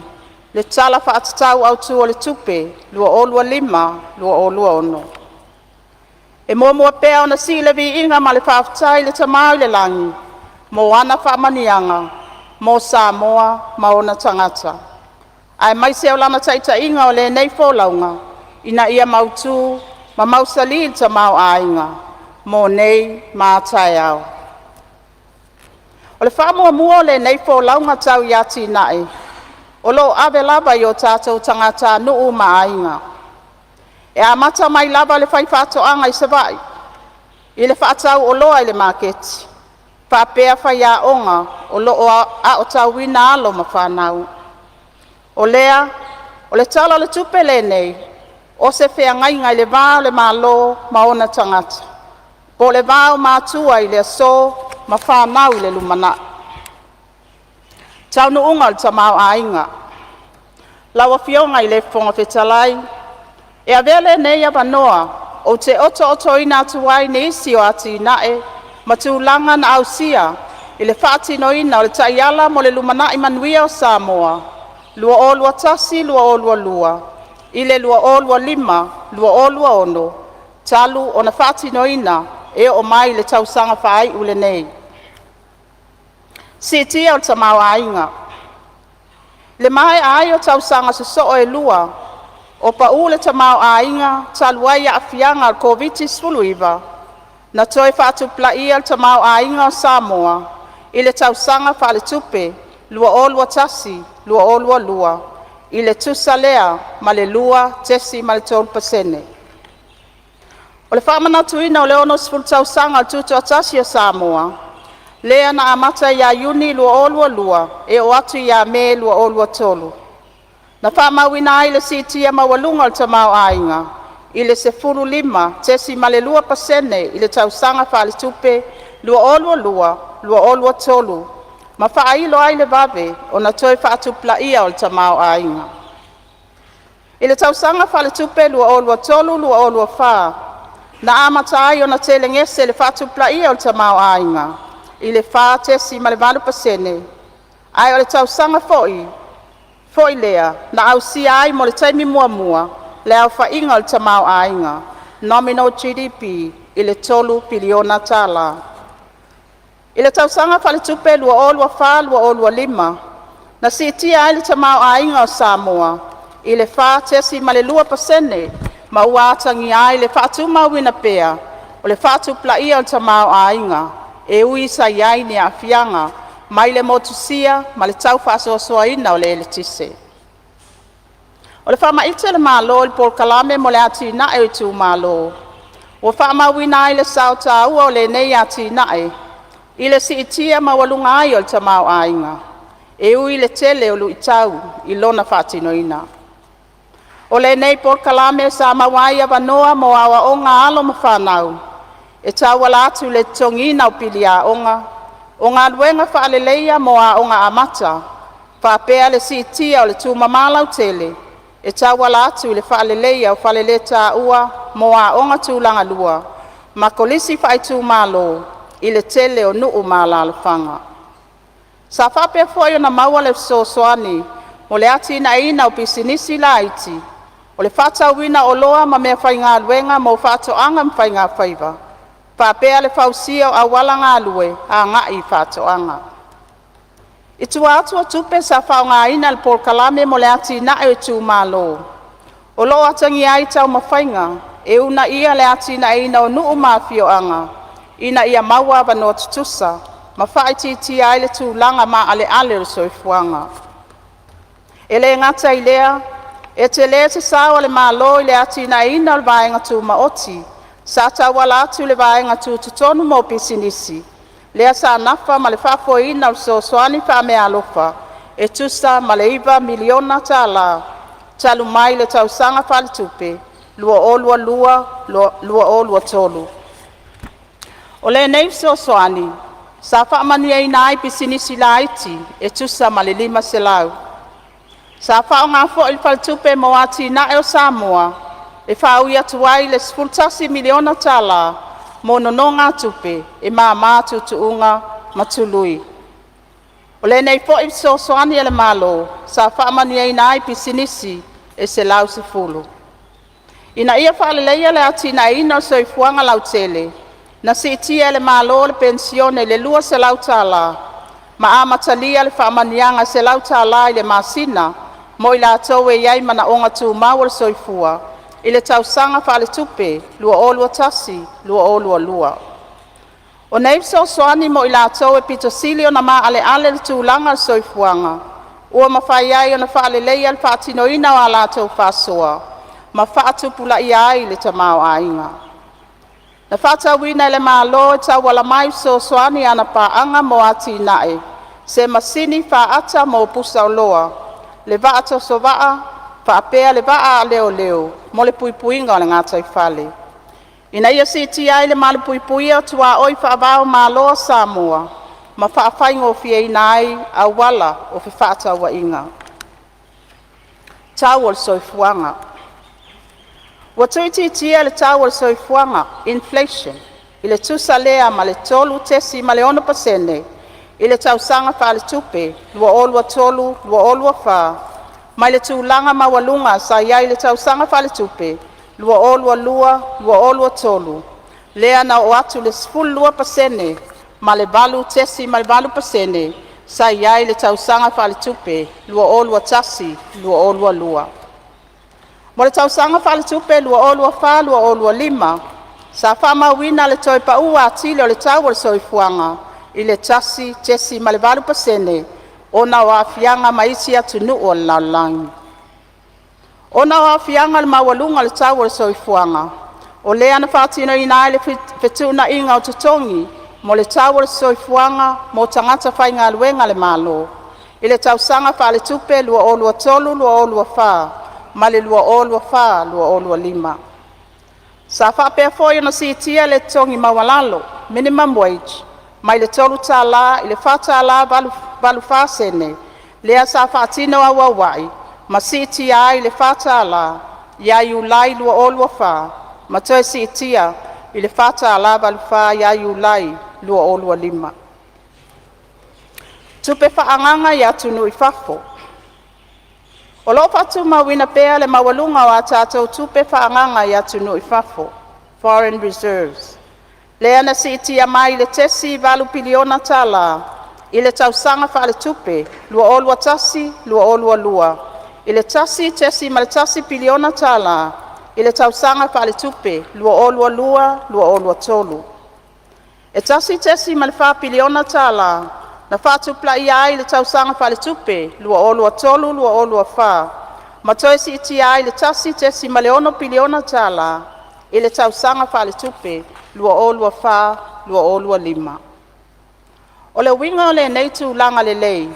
le Tala Faatatau Autu o le Tupe 2025/2026. E muamua pea ona sii le viiga ma le faafetai i le Tama i le Lagi mo ana faamanuiaga mo Samoa ma ona tagata, aemaise o Lana taitaiga o lenei folauga ina ia mautu ma mausali le tamaoaiga mo nei ma a taeao. O le faamuamua o lenei folauga tau i atinae, o lo o ave lava i o tatou tagatanuu ma aiga, e amata mai lava i le faifaatoaga i Savaii, i le faatauoloa i le maketi, faapea faiaoga o lo o aotauina alo ma fanau. O lea, o le Tala o le Tupe lenei, o se feagaiga i le va o le Malo ma ona tagata, po o le va o matua i le aso ma fanau i le lumanai. Taunuuga o le Tamaoaiga. Lau Afioga i le Fofoga Fetalai, E avea lenei avanoa ou te otootona atu ai nisi o atinae ma tulaga na ausia i le faatinoina o le Taiala mo le Lumanai Manuia o Samoa 2021-2022 i le 2025-2026, talu ona faatinoina e oo mai i le tausaga faaiu lenei. Siitia o le Tamaoaiga. I le maea ai o tausaga sosoo e lua o pau le tamaoaiga talu ai aafiaga o le Koviti-19, na toe faatupulaia le tamaoaiga o Samoa i le tausaga faaletupe 2021/2022 i le tusa lea ma le 2.3%. O le faamanatuina o le 60 tausaga o le Tutoatasi o Samoa, lea na amata ia Iuni 2022 e oo atu ia Me 2023, na faamauina ai le siitia maualuga o le tamaoaiga i le 15.2% i le tausaga faaletupe 2022/2023, ma faailo ai le vave ona toe faatupulaia o le tamaoaiga. I le tausaga faaletupe 2023/2024, na amata ai ona telegese le faatupulaia o le tamaoaiga i le 4.8%, ae o le tausaga foi lea na ausia ai mo le taimi muamua le aofaiga o le tamaoaiga (nominal GDP) i le $3 piliona. I le tausaga faaletupe 2024/2025, na siitia ai le tamaoaiga o Samoa i le 4.2% ma ua atagia ai le faatumauina pea o le faatupulaia o le tamaoaiga, e ui sa i ai ni aafiaga mai le motusia ma le tau faasoasoaina o le eletise. O le faamaite a le Malo i le Polokalame mo le Atinae o Itumalo, ua faamauina ai le sao taua o lenei atinae i le siitia maualuga ai o le tamaoaiga, e ui i le tele o luitau i lona faatinoina. O lenei polokalame sa maua ai avanoa mo aoaoga a alo ma fanau, e tauala atu i le totogiina o pili aoga, o galuega faaleleia mo aoga amata, faapea le siitia o le tumama lautele e tauala atu i le faaleleia o faleletaua mo aoga tulagalua ma kolisi faaitumalo i le tele o nuu ma alalafaga. Sa faapea foi ona maua le fesoasoani mo le atinaeina o pisinisi laiti, o le faatauina o oloa ma meafaigaluega mo faatoaga ma faigafaiva, faapea le fausia o auala galue agai i faatoaga. I tua atu o tupe sa faaaogaina i le Polokalame mo le Atinae o Itumalo, o loo atagia ai taumafaiga e uunaia le atinaeina o nuu ma afioaga ina ia maua avanoa tutusa ma faaitiitia ai le tulaga maaleale o le soifuaga. E le gata i lea, e telē se sao a le Malo i le atinaeina o le vaega tumaoti sa tauala atu i le Vaega Tutotonu mo Pisinisi, lea sa nafa ma le faafoeina o fesoasoani faameaalofa e tusa ma le $9 miliona tala talu mai le tausaga faaletupe 2022/2023. O lenei fesoasoani sa faamanuiaina ai pisinisi laiti e tusa ma le 500. Sa faaaoga foi le Faletupe mo Atinae o Samoa e faaui atu ai le $11 miliona tala mo nonōgātupe e māmā tuutuuga ma tului. O lenei foi fesoasoani a le Malo sa faamanuiaina ai pisinisi e 110. Ina ia faaleleia le atinaeina o le soifuaga lautele, na siitia e le Malo le penisione i le $200 tala, ma amatalia le faamanuiaga e $100 tala i le masina mo i latou e i ai manaoga tumau o le soifua i le tausaga faaletupe 2021/2022. O nei fesoasoani mo i latou e pito sili ona maaleale le tulaga o le soifuaga, ua mafai ai ona faaleleia le faatinoina o a latou faasoa ma faatupulaia ai le tamaoaiga. Na fa'atauina e le Malo e tauala mai i fesoasoani a ana Paaga mo Atinae se masini faata mo pusaoloa, le vaa tosovaa, faapea le vaa a leoleo mo le puipuiga o le gataifale, ina ia siitia ai le malupuipuia o tuaoi faava-o-Malo a Samoa ma faafaigofieina ai auala o fefaatauaiga. Tau o le Soifuaga Ua tuuitiitia le tau o le soifuaga (inflation) i le tusa lea ma le 3.6% i le tausaga faaletupe 2023/2024, mai le tulaga maualuga sa i ai i le tausaga faaletupe 2022/2023, lea na oo atu i le 12% ma le 8.8% sa i ai i le tausaga faaletupe 2021/2022. Mo le tausaga faaletupe 2024/2025, sa faamauina le toe pa'u atili o le tau o le soifuaga i le 1.8% ona o aafiaga mai isi atunuu o le lalolagi. Ona o aafiaga o le maualuga o le tau o le soifuaga, O lea na faatinoina ai le fetuunaiga o totogi mo le tau o le soifuaga mo tagata faigaluega a le Malo i le tausaga faaletupe 2023/2024 ma le 2024/2025. Sa faapea foi ona siitia le totogi maualalo (minimum wage) mai le $3.00 i le $4.84 lea sa faatino auauai ma siitia ai i le $4.00 ia Iulai 2024 ma toe siitia i le $4.84 ia Iulai 2025. Tupe faaagaga i atunuu i fafo. O lo'o fa'atumauina pea le maualuga o a tatou tupe faaagaga i atunuu i fafo (foreign reserves), lea na siitia mai i le $.8 piliona tala i le tausaga faaletupe 2021/2022 i le $1.1 piliona tala i le tausaga faaletupe 2022/2023. E $1.4 piliona tala na faatupulaia ai i le tausaga faaletupe 2023/2024 ma toe siitia ai i le $1.6 piliona tala i le tausaga faaletupe 2024/2025. O le uiga o lenei tulaga lelei,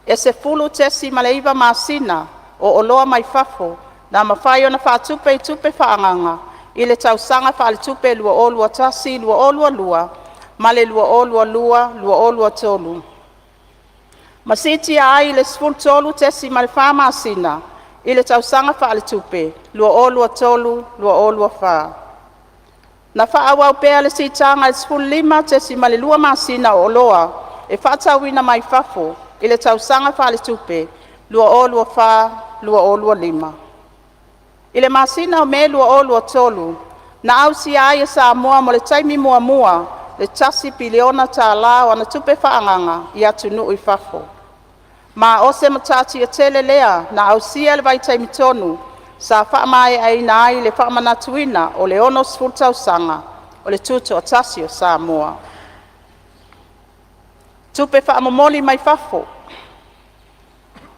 e 10.9 masina o oloa mai fafo na mafai ona faatupe i tupe faaagaga i le tausaga faaletupe 2021/2022 ma le 2022/2023, ma siitia ai i le 13.4 masina i le tausaga faaletupe 2023/2024. Na faaauau pea le siitaga i le 15.2 masina o oloa e faatauina mai fafo i le tausaga faaletupe 2024/2025. I le masina o Me 2023, na ausia ai e Samoa mo le taimi muamua le $1 piliona tala o ana tupe faaagaga i atunuu i fafo, ma o se matatia tele lea na ausia i le vaitaimi tonu sa faamaeaina ai le faamanatuina o le 60 tausaga o le Tutoatasi o Samoa. Tupe Faamomoli mai Fafo.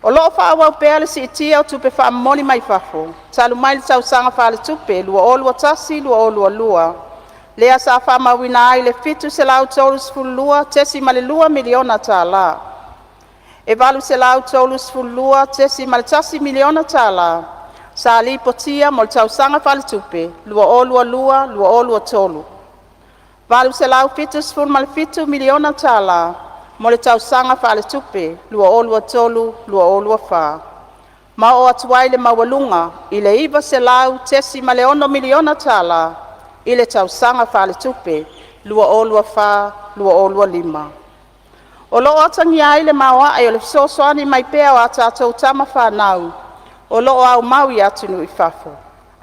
O lo'o faaauau pea le siitia o tupe faamomoli mai fafo, talu mai le tausaga faaletupe 2021/2022, lea sa faamauina ai le $732.2 miliona tala. E $832.1 miliona tala sa lipotia mo le tausaga faaletupe 2022/2023. $877 miliona tala mo le tausaga faaletupe 2023/2024, ma oo atu ai le maualuga i le $900.6 miliona tala i le tausaga faaletupe 2024/2025. O lo'o atagia ai le maoae o le fesoasoani mai pea o a tatou tama fanau o lo'o aumau i atunuu i fafo,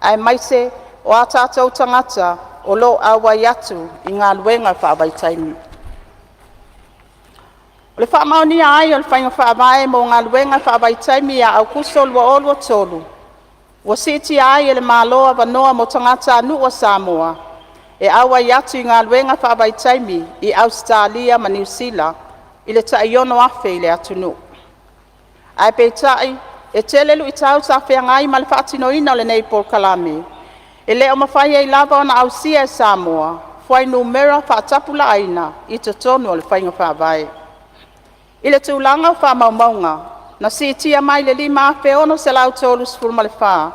aemaise o a tatou tagata o lo'o auai atu i galuega faavaitaimi. O le faamaonia ai o le Faiga Faavae mo Galuega Faavaitaimi ia Aokuso 2023, ua siitia ai e le Malo avanoa mo tagatanuu a Samoa e auai atu i galuega faavaitaimi i Ausetalia ma Niu Sila i le tai 6,000 i le atunuu. Ae peitai, e tele lu'itau sa feagai ma le faatinoina o lenei polokalame, e le o mafai ai lava ona ausia e Samoa fuainumera faatapulaaina i totonu o le Faiga Faavae. I le tulaga o faamaumauga, na siitia mai le 5,634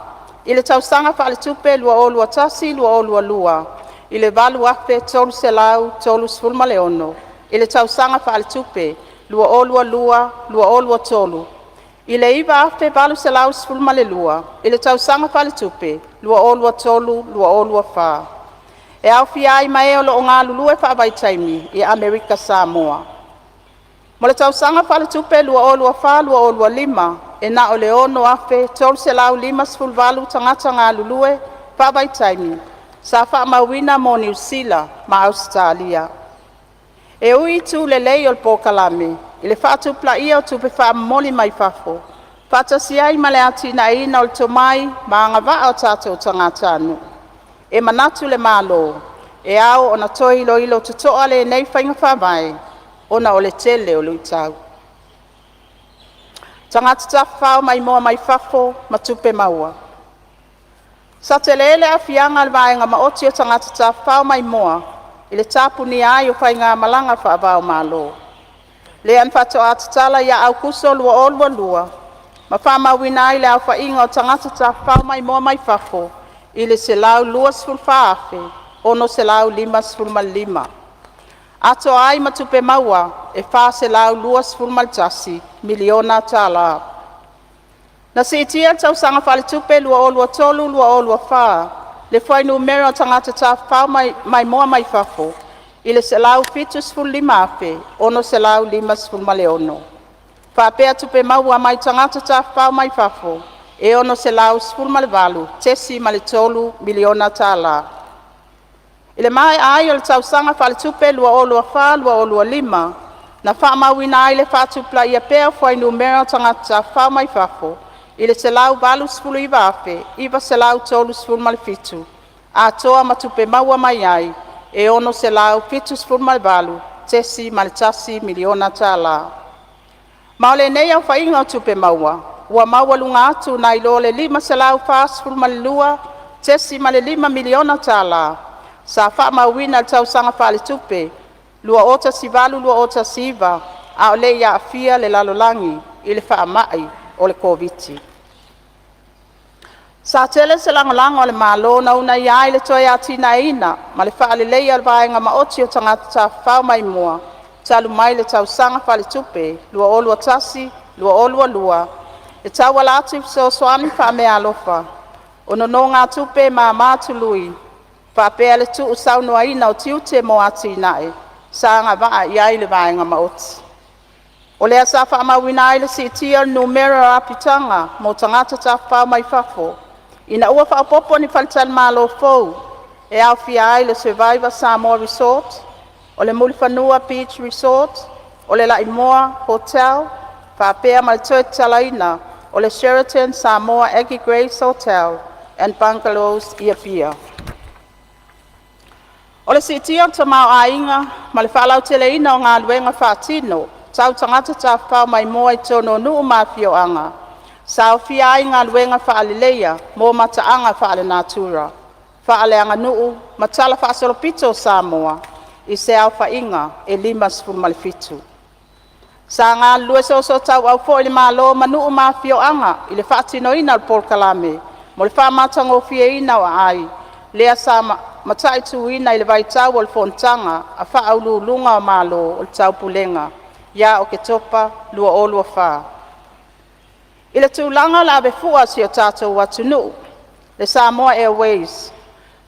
i le tausaga faaletupe 2021/2022 i le 8,336 i le tausaga faaletupe 2022/2023, i le 9,812 i le tausaga faaletupe 2023/2024. E aofia ai ma e o lo'o galulue faavaitaimi i Amerika Samoa. Mo le tausaga faaletupe 2024/2025, e na o le 6,358 tagata galulue faavaitaimi sa faamauina mo Niu Sila ma Ausetalia. E ui i itu lelei o le polokalame i le faatupulaia o tupe faamomoli mai fafo, faatasi ai ma le atinaeina o le tomai ma agavaa o tatou tagatanuu, e manatu le Malo, e ao ona toe iloilo totoa lenei faiga faavae ona o le tele o luitau. Tagata Tafafao Maimoa mai Fafo ma Tupe Maua. Sa telē le aafiaga o le vaega maoti o tagata tafafao maimoa i le tapunia ai o faigamalaga faava-o-Malo, lea na faato'a tatala ia Aukuso 2022, ma faamauina ai le aofaiga o tagata tafafao maimoa mai fafo i le 124,655, atoa ai ma tupe maua e $421 miliona tala. Na siitia i le tausaga faaletupe 2023/2024 le fuainumera o tagata tafafao maimoa mai fafo i le 175,656, faapea tupe maua mai tagata tafafao mai fafo e $618.3 miliona tala. I le maea ai o le tausaga faaletupe 2024/2025, na faamauina ai le faatupulaia pea o fuainumera o tagata tafafao mai fafo i le 189,937, atoa ma tupe maua mai ai e $678.1 miliona tala. Ma o lenei aofaiga o tupe maua, ua maualuga atu nai lo le $542.5 miliona tala sa faamauina i le tausaga faaletupe 2018/2019, a o le i aafia le lalolagi i le faamai o le Koviti. Sa tele se lagolago a le Malo na uunaia ai le toe atinaeina ma le faaleleia o le vaega maoti o tagata tafafao maimoa talu mai le tausaga faaletupe 2021/2022 e tauala atu i fesoasoani faameaalofa, o nonōgātupe e māmā tului, faapea le tu'usaunoaina o tiute mo atinae sa agavaa i ai le vaega maoti. O lea sa faamauina ai le siitia o le numera o apitaga mo tagata tafafao mai fafo, ina ua faaopoopo ni faletalimalo fou e aofia ai le Survivor Samoa Resort, o le Mulifanua Beach Resort, o le Laimoa Hotel faapea ma le toe tatalaina o le Sheraton Samoa Aggie Grace Hotel and Bungalows i Apia. O le siitia o le tamaoaiga ma le faalauteleina o galuega faatino tau tagata tafafao maimoa i totonu o nuu ma afioaga, sa aofia ai galuega faaleleia mo mataaga faalenatura, faaleaganuu ma talafaasolopito o Samoa, i se aofaiga e 57. Sa galulue soosootaua foi le Malo ma nuu ma afioaga i le faatinoina o le polokalame mo le faamatagofieina o aai, lea sa mataituina i le vaitau o le fonotaga a Faauluuluga o Malo o le Taupulega ia Oketopa 2024. I le tulaga o le ave fua a si o tatou atunuu, le Samoa Airways,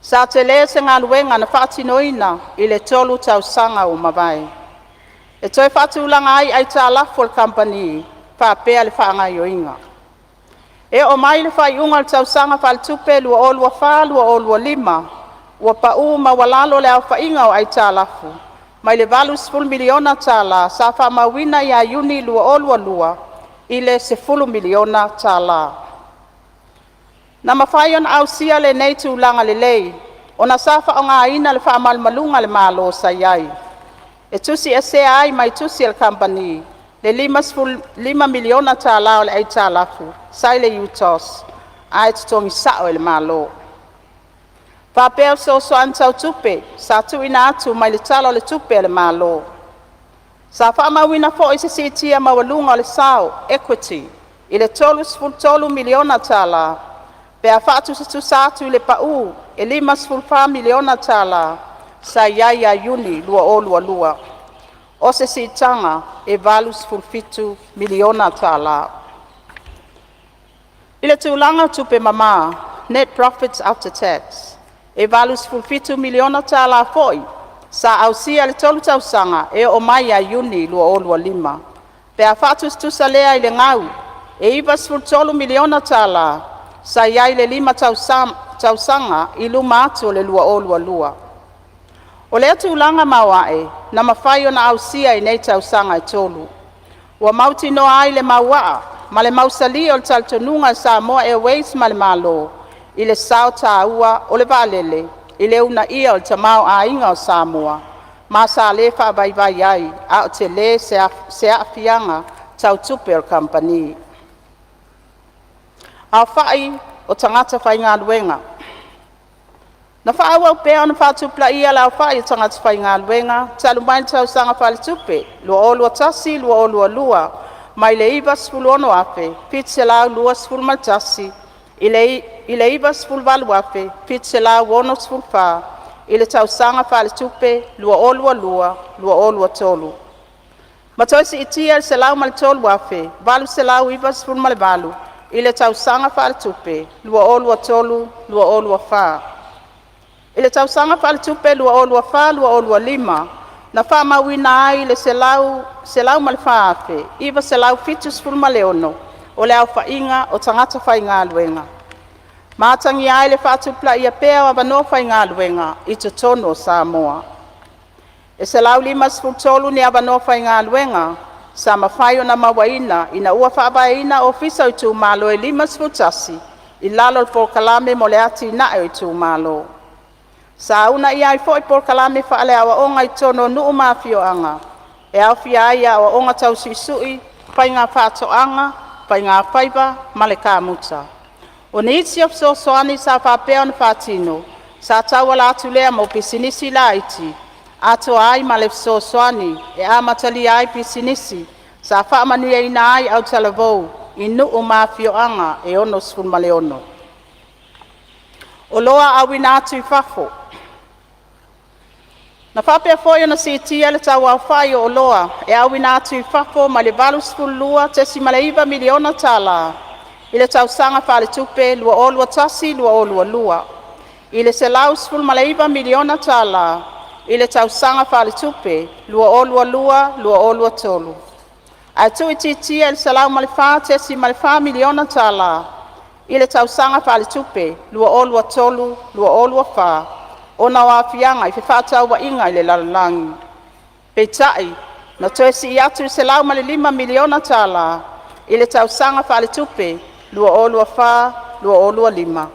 sa telē se galuega na faatinoina i le tolu tausaga ua mavae, e toe faatulaga ai aitalafu a le Kamupani faapea le faagaoioiga. E oo mai i le faaiuga o le tausaga faaletupe 2024/2025, ua pa'u maualalo le aofaiga o aitalafu mai le $80 miliona tala sa faamauina ia Iuni 2022 i le $10 miliona tala. Na mafai ona ausia lenei tulaga lelei ona sa faaaogaina le faamalumaluga a le Malo sa i ai, e tusiesea ai mai tusi a le Kamupani le $5 miliona tala o le aitalafu sa i le UTOS ae totogi sao e le Malo, faapea fesoasoani tau tupe sa tuuina atu mai le Tala o le Tupe a le Malo. Sa faamauina foi se siitia maualuga o le sao (equity) i le $33 miliona tala, pe a faatusatusa atu i le pa'u e $54 miliona tala sa i ai ia Iuni 2022. O se siitaga e $87 miliona tala. I le tulaga o tupe mama (Net Profits After Tax), e $87 miliona tala foi sa ausia i le tolu tausaga e oo mai ia Iuni 2025, pe a faatusatusa lea i le gau e $93 miliona tala sa i ai i le lima tausaga i luma atu o le 2022. O lea tulaga maoae na mafai ona ausia i nei tausaga e tolu, ua mautinoa ai le mauaa ma le mausali o le talitonuga a le Samoa Airways ma le Malo, i le sao taua o le vaalele i le uunaia o le tamaoaiga o Samoa, ma sa le faavaivai ai, a o tele se aafiaga tau tupe o le Kamupani. Aofai o Tagata Faigaluega. Na faaauau pea ona faatupulaia le aofai o tagata faigaluega talu mai le tausaga faaletupe 2021/2022 mai le 96,721 i le 98,764 i le tausaga faaletupe 2022/2023, ma toe siitia i le 103,898 i le tausaga faaletupe 2023/2024. I le tausaga faaletupe 2024/2025 na faamauina ai le 104,976 o le aofaiga o tagata faigaluega, ma atagia ai le faatupulaia pea o avanoa faigaluega i totonu o Samoa. E 153 ni avanoa faigaluega sa mafai ona mauaina ina ua faavaeina Ofisa o Itumalo e 51 i lalo o le Polokalame mo le Atinae o Itumalo. Sa uunaia ai foi polokalame faale-aoaoga i totonu o nuu ma afioaga, e aofia ai aoaoga tau suisui, faiga faatoaga, faigafaiva ma le kamuta. O nisi o fesoasoani sa faapea ona faatino, sa tauala atu lea mo pisinisi laiti, atoa ai ma le fesoasoani e amatalia ai pisinisi sa faamanuiaina ai autalavou, i nuu ma afioaga e 66. Oloa Auina atu i Fafo. Na faapea foi ona siitia le tauaofai o oloa e auina atu i fafo mai le $82.9 miliona tala i le tausaga faaletupe 2021/2022 i le $119 miliona tala i le tausaga faaletupe 2022/2023, ae tuuitiitia i le $104.4 miliona tala i le tausaga faaletupe 2023/2024 ona o aafiaga i fefaatauaiga i le lalolagi. Peitai, na toe sii atu i le $105 miliona tala i le tausaga faaletupe 2024/2025.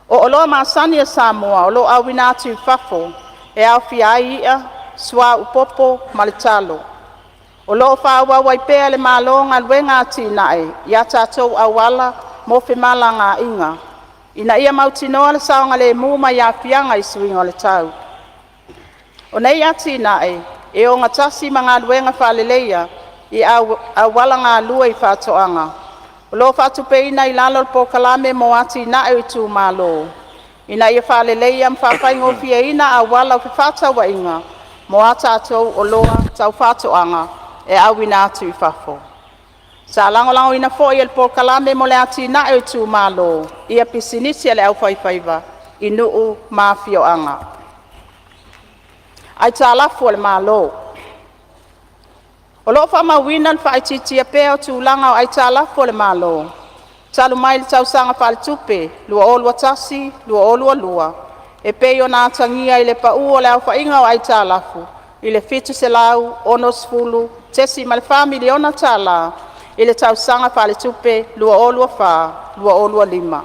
O oloa masani a Samoa o loo auina atu i fafo e aofia ai i'a, suauu popo ma le talo. O loo faaauau ai pea e le Malo galuega atinae i a tatou auala mo femalagaiga, ina ia mautinoa le saogalemu mai aafiaga i suiga o le tau. O nei atinae e o gatasi ma galuega faaleleia i aualagalue i faatoaga, o loo faatupeina i lalo o le Polokalame mo Atinae o Itumalo, ina ia faaleleia ma faafaigofieina auala o fefaatauaiga mo a tatou oloa tau faatoaga e auina atu i fafo. Sa lagolagoina foi e le Polokalame mo le Atinae o Itumalo ia pisinisi a le aufaifaiva i nuu ma afioaga. Aitalafu a le Malo. O loo faamauina le faaitiitia pea o tulaga o aitalafu a le Malo, talu mai le tausaga faaletupe 2021/2022, e pei ona atagia i le pau o le aofaiga o aitalafu i le $760.4 miliona tala i le tausaga faaletupe 2024/2025.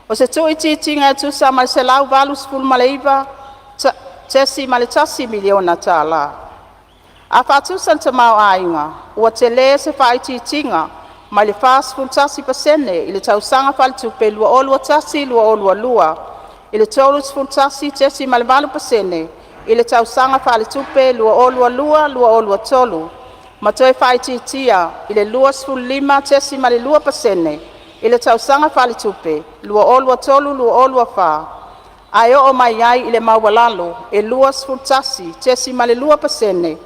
O se tuuitiitiga e tusa ma le $189.1 miliona tala. A faatusa le tamaoaiga, ua tele se faaitiitiga mai le 41% i le tausaga faaletupe 2021/2022 i le 31.8% i le tausaga faaletupe 2022/2023, ma toe faaitiitia i le 25.2% i le tausaga faaletupe 2023/2024, ae oo mai ai i le maualalo e 21.2%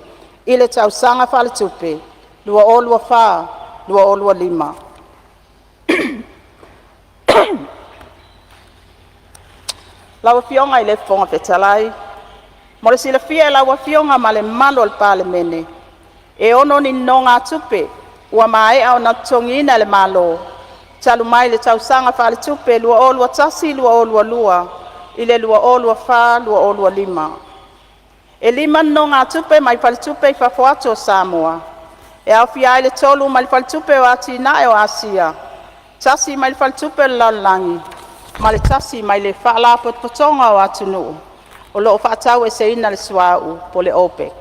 i le tausaga faaletupe 2024/2025. Lau Afioga i le Fofoga Fetalai, Mo le silafia e lau Afioga ma le mamalu o le Palemene, e 6 ni nonogatupe ua maea ona totogiina e le Malo talu mai le tausaga faaletupe 2021/2022 i le 2024/2025. E 5 nonogatupe mai faletupe i fafo atu o Samoa, e aofia ai le 3 mai le Faletupe o Atinae o Asia, tasi mai le Faletupe o le Lalolagi ma le tasi mai le Faalapotopotoga o Atunuu o loo Faataueseina le Suauu (OPEC).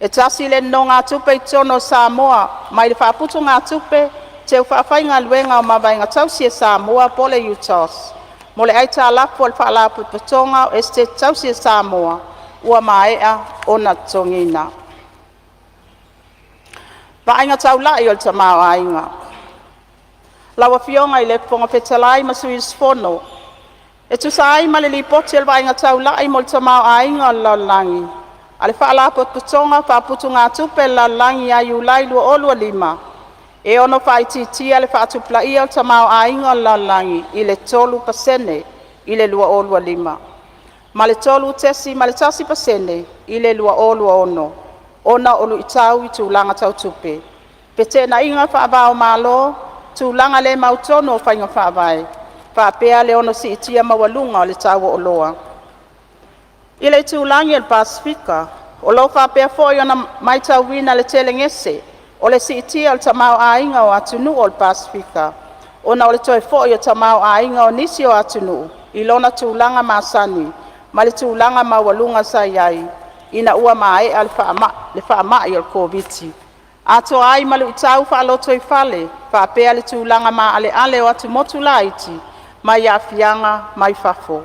E tasi le nonogatupe i totonu o Samoa mai le Faaputugatupe Teu Faafaigaluega o Mavaega Tausi a Samoa po o le UTOS. mo le aitalafu a le Faalapotopotoga o Esetete Tausi a Samoa ua maea ona totogiina. Vaaiga taulai o le Tamaoaiga. Lau Afioga i le Fofoga Fetalai ma sui usufono, E tusa ai ma le Lipoti a le Vaaiga Taulai mo le Tamaoaiga o le Lalolagi a le Faalapotopotoga o Faaputugatupe a le Lalolagi ia Iulai 2025, e ono faaitiitia le faatupulaia o le tamaoaiga o le lalolagi i le 3% i le 2025, ma le 3.1% i le 2026, ona o luitau i tulaga tau tupe, feteenaiga faava-o-Malo, tulaga le mautonu o faiga faavae, faapea le ono siitia maualuga o le tau o oloa. I le itulagi o le Pasefika, o lo o faapea foi ona matauina le tele gese o le siitia o le tamaoaiga o atunuu o le Pasefika, ona o le toe foi o tamaoaiga o nisi o atunuu i lona tulaga masani mai le tulaga maualuga sa i ai ina ua maea le faamai o le Koviti, atoa ai ma luitau faalotoifale faapea le tulaga maaleale o atumotu laiti mai aafiaga mai fafo.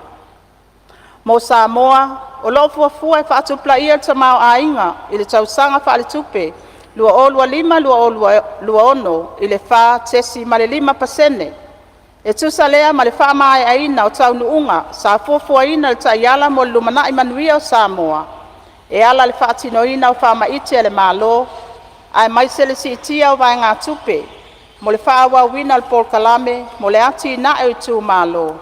Mo Samoa, o lo o fuafua e faatupulaia le tamaoaiga i le tausaga faaletupe 2025/2026 i le 4.5%, e tusa lea ma le faamaeaina o taunuuga sa fuafuaina i le Taiala mo le Lumanai Manuia o Samoa, e ala i le faatinoina o faamaite a le Malo, aemaise le siitia o vaegatupe mo le faaauauina o le polokalame mo le Atinae o Itumalo.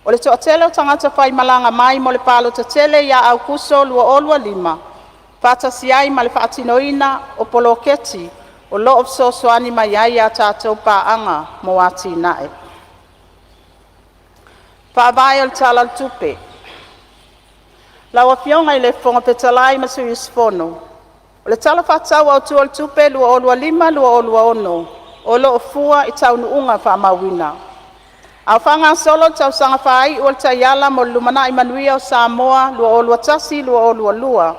O le toatele o tagata faimalaga mai mo le palota tele ia Aokuso 2025, faatasi ai ma le faatinoina o poloketi o lo o fesoasoani mai ai a tatou paaga mo atinae. Faavae o le Tala o le Tupe. Lau Afioga i le Fofoga Fetalai ma sui usufono, O le Tala Faatatau Autu o le Tupe 2025/2026 o lo o fua i taunuuga faamauina. A o faagasolo le tausaga faaiu o le Taiala mo le Lumanai Manuia o Samoa 2021/2022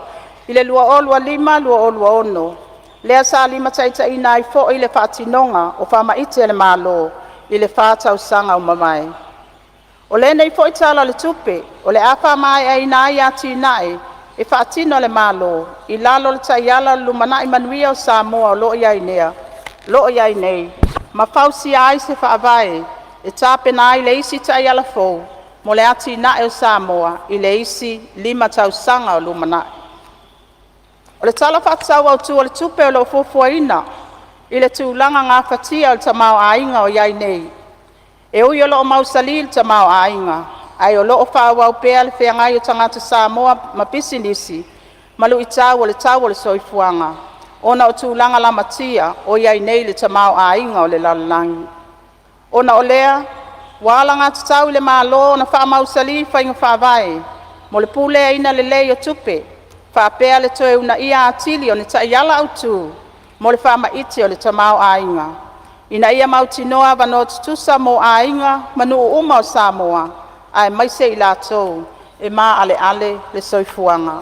i le 2025/2026, lea sa limataitaiina ai foi le faatinoga o faamaite a le Malo i le fa tausaga ua mavae. O lenei foi Tala o le Tupe o le a faamaeaina ai atinae e faatino e le Malo i lalo o le Taiala o le Lumanai Manuia o Samoa o lo o i ai nei, ma fausia ai se faavae e tapena ai le isi Taiala fou mo le atinae o Samoa i le isi 5 tausaga o lumanai. O le Tala Faatatau Autu o le Tupe o lo o fuafuaina i le tulaga gafatia o le tamaoaiga o i ai nei. E ui o lo o mausali le tamaoaiga, ae o lo o faaauau pea le feagai o tagata Samoa ma pisinisi ma luitau o le tau o le soifuaga, ona o tulaga lamatia o i ai nei le tamaoaiga o le lalolagi. Ona o lea, ua alagatatau i le Malo ona faamausali faiga faavae mo le puleaina lelei o tupe, faapea le toe uunaia atili o ni taiala autu mo le faamaite o le tamaoaiga, ina ia mautinoa avanoa tutusa mo aiga ma nuu uma o Samoa, aemaise i latou e maaleale le soifuaga.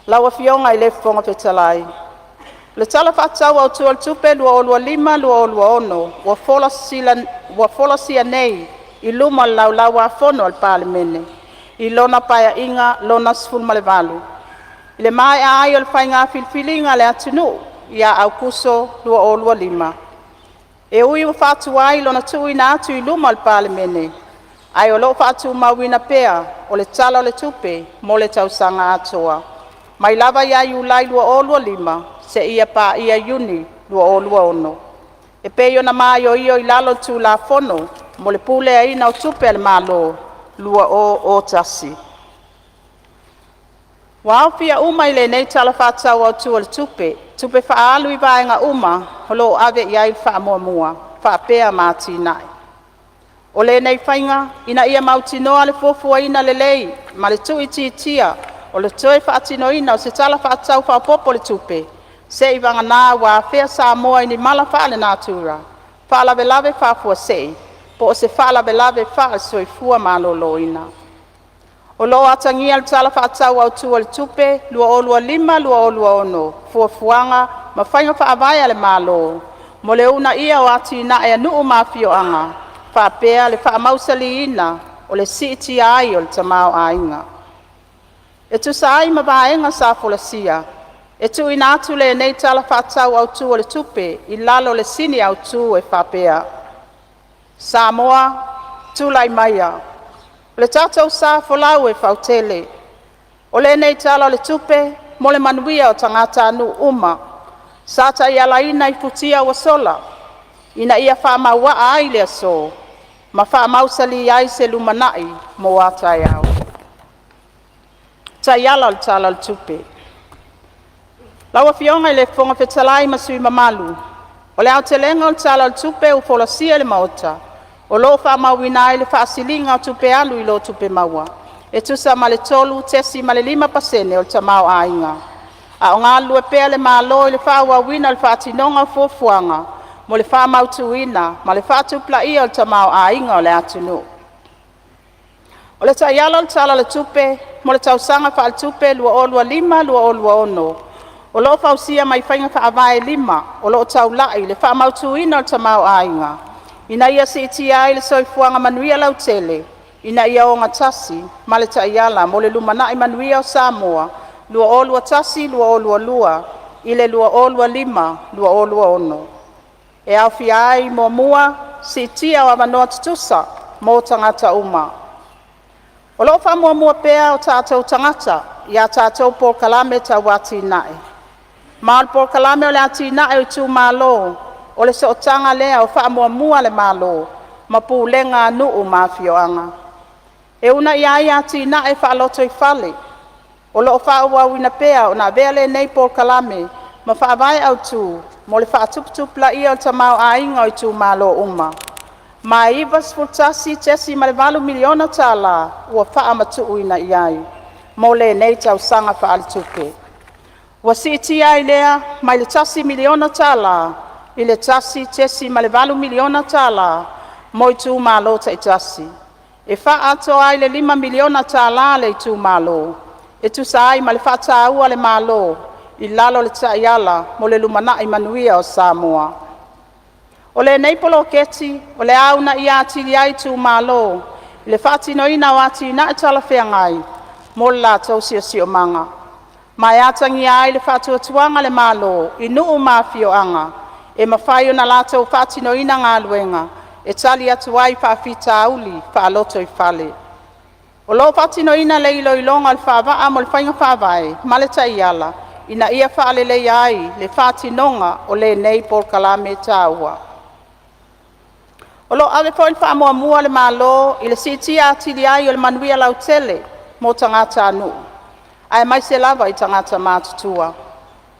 Lau Afioga i le Fofoga Fetalai, O le Tala Faatatau Autu o le Tupe 2025/2026 ua folasia nei i luma o le Laulau-a-Fono a le Palemene i lona Paeaiga Lona XVIII, i le maea ai o le faiga filifiliga a le atunuu ia Aokuso 2025. E ui ua faatuai lona tuuina atu i luma o le Palemene, ae o lo o faatumauina pea o le Tala o le Tupe mo le tausaga atoa, mai lava ia Iulai 2025 seia paia Iuni 2026, e pei ona maioio i lalo o le Tulafono mo le Puleaina o Tupe a le Malo 2001. Ua aofia uma i lenei Tala Faatatau Autu o le Tupe, tupe faaalu i vaega uma o lo o ave i ai le faamuamua faapea ma atinae. O lenei faiga ina ia mautinoa le fuafuaina lelei ma le tuuitiitia o le toe faatinoina o se Tala Faatatau Faaopoopo o le Tupe, seivagana ua afea Samoa i ni mala faalenatura, faalavelave faafuasei, po o se faalavelave faale-soifua maloloina. O lo o atagia i le Tala Faatatau Autu o le Tupe 2025/2026 fuafuaga ma faiga faavae a le Malo mo le uunaia o atinae a nuu ma afioaga, faapea le fa'amausaliina o le siitia ai o le tamaoaiga. E tusa ai ma vaega sa folasia, e tuuina atu lenei Tala Fa'atatau Autū o le Tupe i lalo o le sini autū e faapea: “Samoa Tulai Maia, Lo Tatou Sa Folau e Fautele”. O lenei Tala o le Tupe mo le manuia o tagatanuu uma, sa taialaina i futia ua sola, ina ia faamauaa ai le aso, ma faamausali ai se lumanai mo a taeao. Taiala o le Tala o le Tupe: Lau Afioga i le Fofoga Fetalai ma Sui Usufono Mamalu, O le aotelega o le Tala o le Tupe ua folasia i le Maota, o lo'o fa'amauina ai le fa'asiliga o tupe alu i lo tupe maua e tusa ma le 3.5% o le tamaoaiga, a'o galulue pea le Malo i le fa'aauauina o le faatinoga o fuafuaga mo le fa'amautūina ma le fa'atupula'ia o le tamaoaiga o le atunu'u. O le Taiala o le Tala o le Tupe mo le tausaga faaletupe 2025/2026, o lo'o fausia mai faiga faavae e lima o lo'o taula'i i le fa'amautūina o le tamaoaiga, ina ia siitia ai le soifuaga manuia lautele ina ia ogatasi ma le Taiala mo le Lumanai Manuia o Samoa 2021-2022 i le 2025-2026. E aofia ai: 1. Siitia o Avanoa Tutusa mo Tagata Uma. O lo'o fa'amuamua pea o tatou tagata i a tatou polokalame tauati'inae. Ma o le Polokalame o le Atinae o Itumalo o le sootaga lea o fa'amuamua a le Malo ma pulega a nuu ma afioaga, e uuna'ia ai atina'e fa'alotoifale. O lo'o fa'aauauina pea ona avea lenei polokalame ma faavae autū mo le fa'atuputupulaia o le tamaoaiga o itumalo uma, ma e $91.8 miliona tala ua fa'amatu'uina iai mo lenei tausaga fa'aletupe. Ua siitia ai lea mai le $1 miliona tala i le $1.8 miliona tala mo itumalo ta'itasi, e fa'aatoa ai le $5 miliona tala a le itumalo, e tusa ai ma le fa'atāua a le Malo i lalo o le Taiala mo le Lumanai Manuia o Samoa. O lenei poloketi o le a uuna'ia atili ai itumalo i le faatinoina o atinae talafeagai mo le latou siosiomaga, ma e atagia ai le faatuatuaga a le Malo i nuu ma afioaga e mafai ona latou faatinoina galuega e tali atu ai i faafitauli fa'alotoifale. O lo'o faatinoina le iloiloga o le faavaa mo le Faiga Faavae ma le Taiala, ina ia faaleleia ai le faatinoga o lenei polokalame taua. O lo'o ave foi le fa'amuamua a le Malo i le siitia atili ai o le manuia lautele mo tagatanuu, aemaise lava i tagata matutua,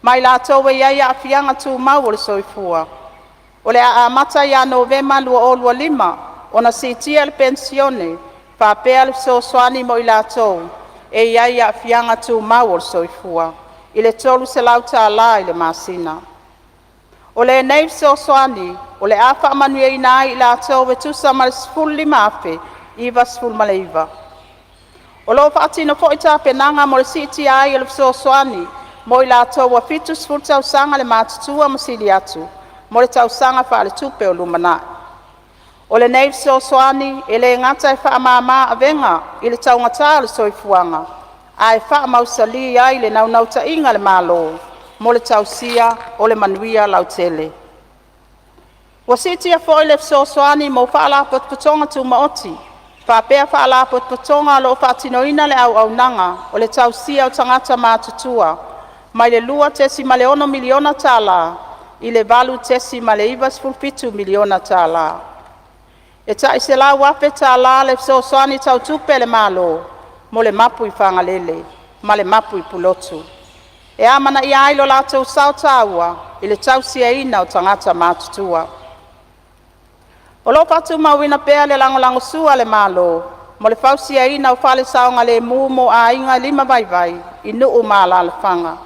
ma i latou e iai aafiaga tumau o le soifua. O le a amata ia Novema 2025 ona siitia le penisione faapea le fesoasoani mo i latou e iai aafiaga tumau o le soifua, i le $300 tala i le masina. O lenei fesoasoani o le a faamanuiaina ai i latou e tusa ma le 15,099. O lo'o faatino foi tapenaga mo le siitia ai o le fesoasoani mo i latou ua 70 tausaga le matutua ma sili atu, mo le tausaga faaletupe o lumana'i. O lenei fesoasoani e le gata e fa'amāmā avega i le taugata o le soifuaga, ae faamausalī ai le naunautaiga a le Malo mo le tausia o le manuia lautele. Ua siitia foi le fesoasoani mo Faalapotopotoga Tumaoti faapea Faalapotopotoga o lo'o faatinoina le auaunaga o le tausia o tagata matutua, mai le $2.6 miliona tala i le $8.97 miliona tala. E tai $100,000 tala le fesoasoani tau tupe a le Malo mo le mapu i Fagalele ma le mapu i Pulotu, e amanaia ai lo latou sao taua i le tausiaina o tagata matutua. O lo'o fa'atumauina pea le lagolagosua a le Malo mo le fausiaina o fale saogalemu mo aiga limavaivai i nuu ma alalafaga.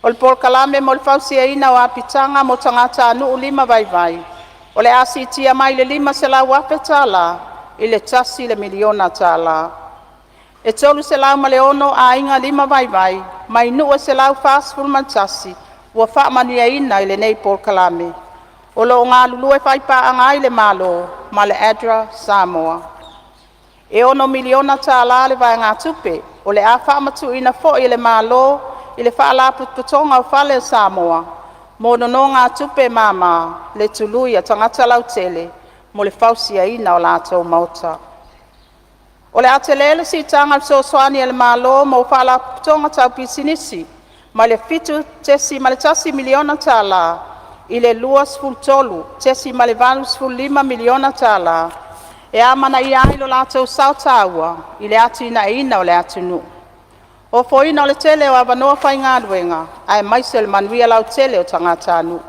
O le polokalame mo le fausiaina o apitaga mo tagatanuu limavaivai o le a siitia mai i le $500,000 tala i le $1 miliona tala. E 306 aiga limavaivai mai nuu e 141 ua faamanuiaina i lenei polokalame. O lo'o galulue faipaaga ai le Malo ma le ADRA Samoa. E $6 miliona tala le vaegatupe o le a faamatu'uina fo'i e le Malo i le Faalapotopotoga o Fale a Samoa mo nonōgātupe māmā le tului a tagata lautele mo le fausiaina o latou maota. O le a telē le siitaga o le fesoasoani a le Malo mo faalapotopotoga tau pisinisi, mai le $7.1 miliona tala i le $23.85 miliona tala, e amanaia ai lo latou sao taua i le atinaeina o le atunuu, ofoina o le tele o avanoa faigaluega aemaise o le manuia lautele o tagatanuu.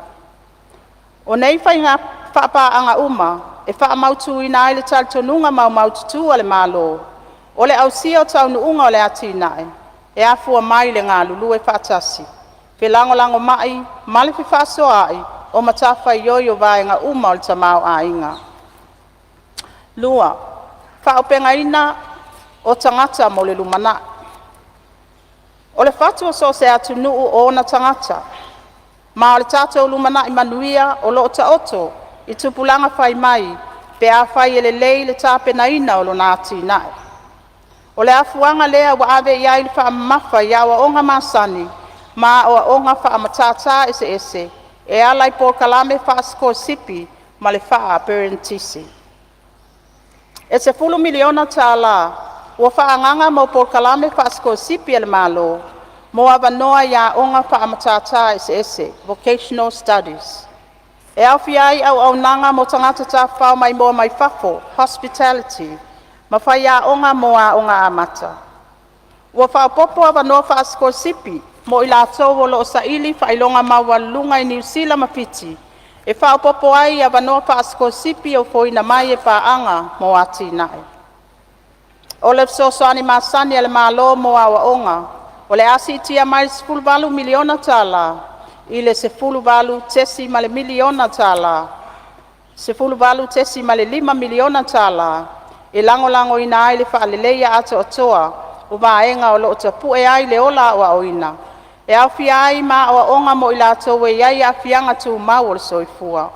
O nei faiga faipaaga uma e faamautuina ai le talitonuga maumaututu o le Malo, o le ausia o taunuuga o le atinae, e afua mai i le galulue faatasi, felagolagomai ma le fefaasoaai o matafaioi o vaega uma o le tamaoaiga. 2. Fa'aupegaina o Tagata mo le Lumanai O le fatu o so o se atunuu o ona tagata. Ma o le tatou lumanai manuia o lo'o taoto i tupulaga fai mai pe afai e lelei le tapenaina o lona atinae. O le afuaga lea ua ave iai le faamamafa i aoaoga masani ma aoaoga faamatata eseese e ala i polokalame faasikolasipi ma le faa-aperenitisi. E $10 miliona tala ua faaagaga mo polokalame faasikolasipi a le Malo, mo avanoa i aoga faamatata eseese (Vocational Studies). E aofia ai auaunaga mo tagata tafafao maimoa mai fafo (hospitality) ma faiaoga mo aoga amata. Ua faaopoopo avanoa faasikolasipi mo i latou o lo'o saili faailoga maualuluga i Niu Sila ma Fiti, e faaopoopo ai i avanoa faasikolasipi ofoina mai e Paaga mo Atinae. O le fesoasoani masani a le Malo mo aoaoga o le a siitia mai le $18 miliona tala i le $18.5 miliona tala, e lagolagoina ai le faaleleia atoatoa o vaega o lo'o tapu'e ai le ola aoaoina, e aofia ai ma aoaoga mo i latou e iai aafiaga tumau o le soifua.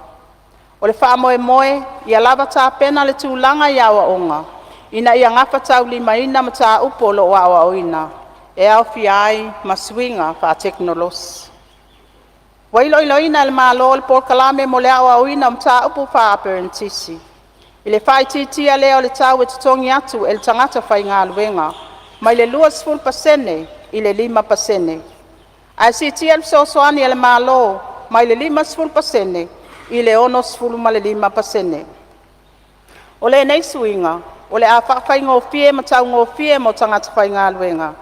O le faamoemoe, ia lava tapena le tulaga i aoaoga, ina ia gafataulimaina mataupu o lo'o aoaoina, e aofia ai ma suiga faatekonolosi. Ua iloiloina e le Malo le Polokalame mo le Aoaoina o Mataupu Faa-Aperenitisi, i le faaitiitia lea o le tau e totogi atu e le tagata faigaluega, mai le 20% i le 5%, ae siitia le fesoasoani a le Malo mai le 50% i le 65%. O lenei suiga o le a faafaigofie ma taugofie mo tagata faigaluega,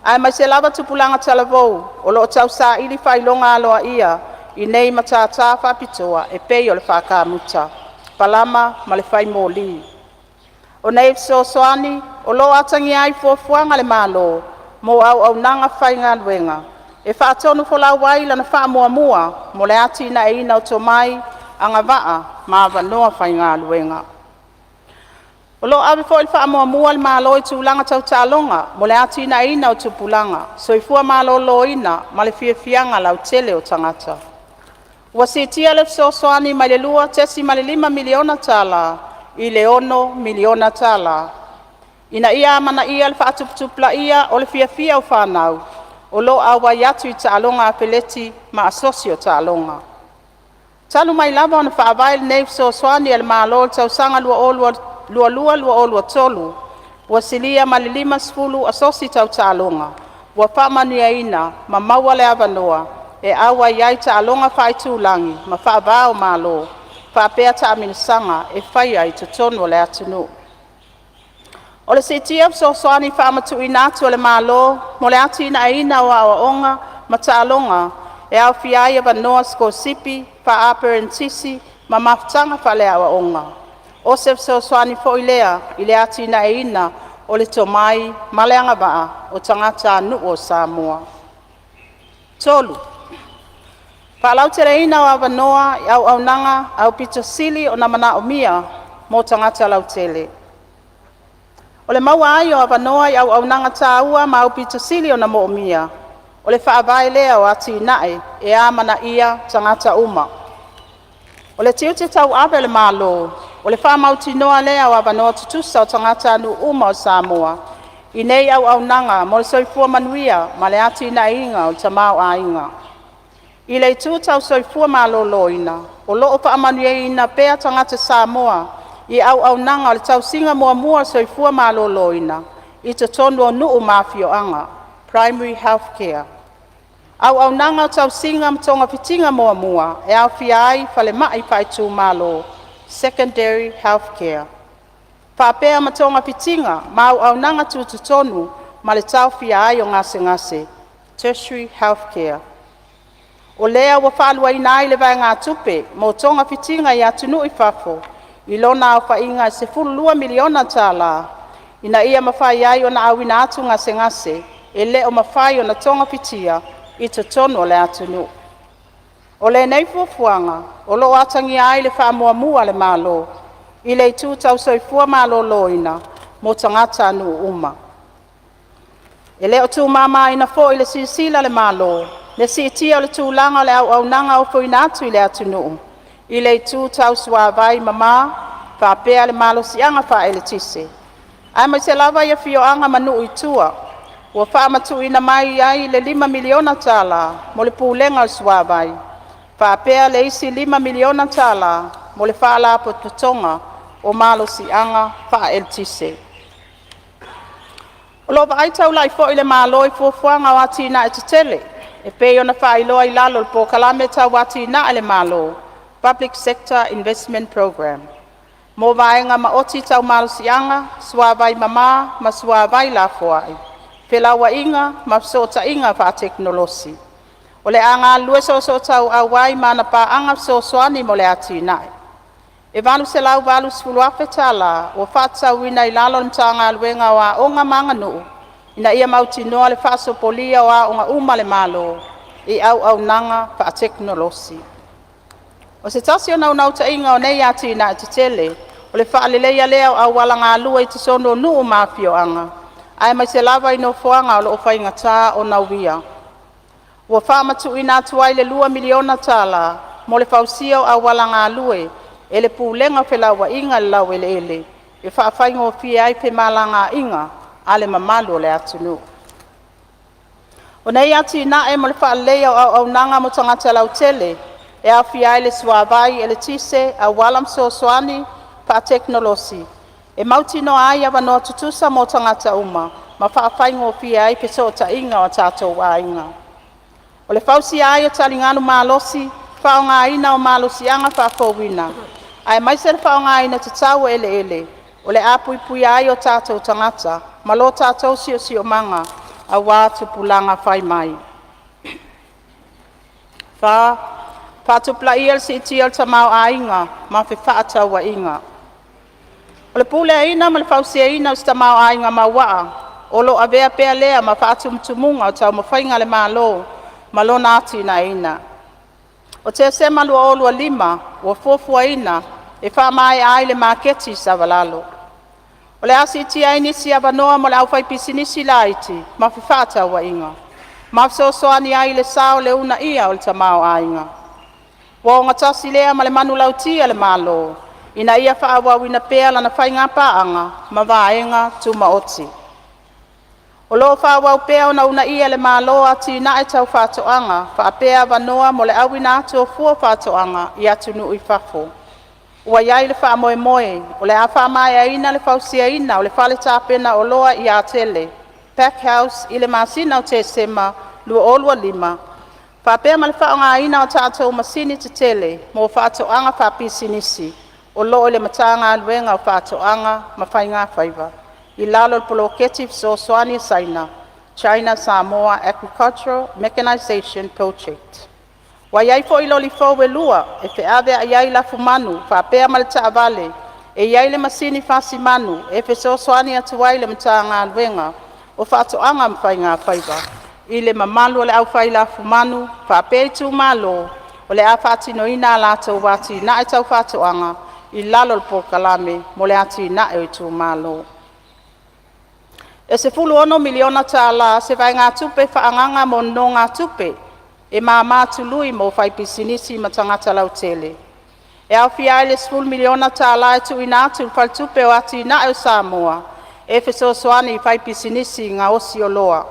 aemaise lava tupulaga talavou o lo'o tausaili faailoga aloaia i nei matata faapitoa e pei o le faa-kamuta, palama ma le faimoli. O nei fesoasoani o lo'o atagia ai fuafuaga a le Malo mo auaunaga faigaluega, e faatonufolau ai lana faamuamua mo le atinaeina o tomai, agavaa ma avanoa faigaluega. O lo'o ave foi le faamuamua a le Malo i tulaga tau taaloga mo le atinaeina o tupulaga, soifua maloloina ma le fiafiaga lautele o tagata. Ua siitia le fesoasoani mai le $2.5 miliona tala i le $6 miliona tala, ina ia amanaia le faatuputupulaia o le fiafia o fanau o lo'o auai atu i taaloga afeleti ma asosi o taaloga. Talu mai lava ona faavae lenei fesoasoani a le Malo i le tausaga 2022/2023, ua silia ma le 50 asosi tau taaloga ua faamanuiaina ma maua le avanoa e auai ai i taaloga faaitulagi ma faava-o-Malo, faapea taamilosaga e faia i totonu o le atunuu. O le siitia o fesoasoani faamatuuina atu a le Malo mo le atinaeina o aoaoga ma taaloga e aofia ai avanoa sikolasipi, faa-aperenitisi ma mafutaga faaleaoaoga. O se fesoasoani foi lea i le atinaeina o le tomai ma le agavaa o tagatanuu o Samoa. 3. Faalauteleina o avanoa i auaunaga aupito sili ona manaomia mo tagata lautele. O le maua ai o avanoa i auaunaga taua ma aupito sili ona moomia, o le faavae lea o atinae e amanaia tagata uma. O le tiute tauave o le Malo, o le faamautinoa lea o avanoa tutusa o tagatanuu uma o Samoa i nei auaunaga mo le soifua manuia ma le atinaeina o le tamaoaiga. I le itu tau soifua maloloina, o lo o faamanuiaina pea tagata Samoa i auaunaga o le tausiga muamua o le soifua maloloina i totonu o nuu ma afioaga (Primary Health Care). Auaunaga o tausiga ma togafitiga muamua e aofia ai falemai faaitumalo (Secondary Health Care), faapea ma togafitiga ma auaunaga tutotonu ma le taofia ai o gasegase (Tertiary Health Care). O lea ua faaluaina ai le vaegatupe mo togafitiga i atunuu i fafo, i lona aofaiga e $12 miliona tala, ina ia mafai ai ona auina atu gasegase e le o mafai ona togafitia i totonu o le atunuu. O lenei fuafuaga o lo o atagia ai le faamuamua a le Malo i le itu tau soifua maloloina mo tagatanuu uma. E le o tuumamaina foi i le silasila a le Malo le siitia o le tulaga o le auaunaga ofoina atu i le atunuu, i le itu tau suavai mama faapea le malosiaga faaeletise, aemaise lava i afioaga ma nuu i tua. Ua faamatuuina mai ai le $5 miliona tala mo le Pulega o le Suavai, faapea le isi $5 miliona tala mo le Faalapotopotoga o Malosiaga Faaeletise. O lo o vaai taulai foi le Malo i fuafuaga o atinae tetele e pei ona faailoa i lalo o le Polokalame Tau Atinae a le Malo (Public Sector Investment Programme) mo vaega maoti tau malosiaga, suavai mama ma suavai lafoai, felauaiga ma fesootaiga faatekonolosi. O le a galulue soosootauau ai ma ana paaga fesoasoani mo le atinae. E $880,000 tala ua faatatauina i lalo o le Matagaluega o Aoga ma Aganuu ina ia mautinoa le faasopolia o aoga uma a le Malo i auaunaga faatekonolosi. O se tasi o naunautaiga o nei atinae tetele, o le faaleleia lea o auala galue i totonu o nuu ma afioaga, aemaise lava i nofoaga o lo o faigata ona uia. Ua faamatuuina atu ai le $2 miliona tala mo le fausia o auala galue e le Pulega o Felauaiga i le Laueleele, e faafaigofie ai femalagaiga a le mamalu o le atunuu. O nei atinae mo le faaleleia o auaunaga mo tagata lautele, e aofia ai le suavai, eletise, auala ma fesoasoani faatekonolosi, e mautinoa ai avanoa tutusa mo tagata uma ma faafaigofie ai fesootaiga o tatou aiga. O le fausia ai o taligalu malosi, faaaogaina o malosiaga faafouina, aemaise le faaaogaina tatau o eleele, o le a puipuia ai o tatou tagata ma lo tatou siosiomaga aua tupulaga fai mai. 4. Faatupulaia le siitia o le tamaoaiga ma fefaatauaiga. O le puleaina ma le fausiaina o se tamaoaiga mauaa o lo'o avea pea lea ma faatumutumuga o taumafaiga a le Malo mo lona atinaeina. O Tesema 2025 ua fuafuaina e faamaea ai le maketi i Savalalo. O le a siitia ai nisi avanoa mo le au faipisinisi laiti ma fefaatauaiga, ma fesoasoani ai i le sao i le uunaia o le tamaoaiga. Ua o gatasi lea ma le manulauti a le Malo ina ia faaauauina pea lana faigapaaga ma vaega tumaoti. O lo o faaauau pea ona uunaia e le Malo atinae tau faatoaga faapea avanoa mo le auina atu o fua o faatoaga i atunuu i fafo. Ua i ai le faamoemoe o le a faamaeaina le fausiaina o le fale tapena oloa i Atele (Pack House) i le masina o Tesema 2025, faapea ma le faaaogaina o a tatou masini tetele mo faatoaga faapisinisi o lo o i le Matagaluega o Faatoaga ma Faigafaiva, i lalo o le poloketi fesoasoani a Saina (China Samoa Agricultural Mechanisation Project). Ua i ai foi loli fou e lua e feaveai ai lafumanu faapea ma le taavale e i ai le masini fasimanu e fesoasoani atu ai le Matagaluega o Faatoaga ma Faigafaiva i le mamalu o le au fai lafumanu faapea itumalo o le a faatinoina a latou atinae tau faatoaga i lalo o le polokalame mo le atinae o itumalo. E $16 miliona tala se vaegatupe faaagaga mo nonogatupe e mama tului mo faipisinisi ma tagata lautele. E aofia ai le $10 miliona tala e tuuina atu i le Faletupe o Atina'e o Samoa e fesoasoani i faipisinisi gaosi oloa,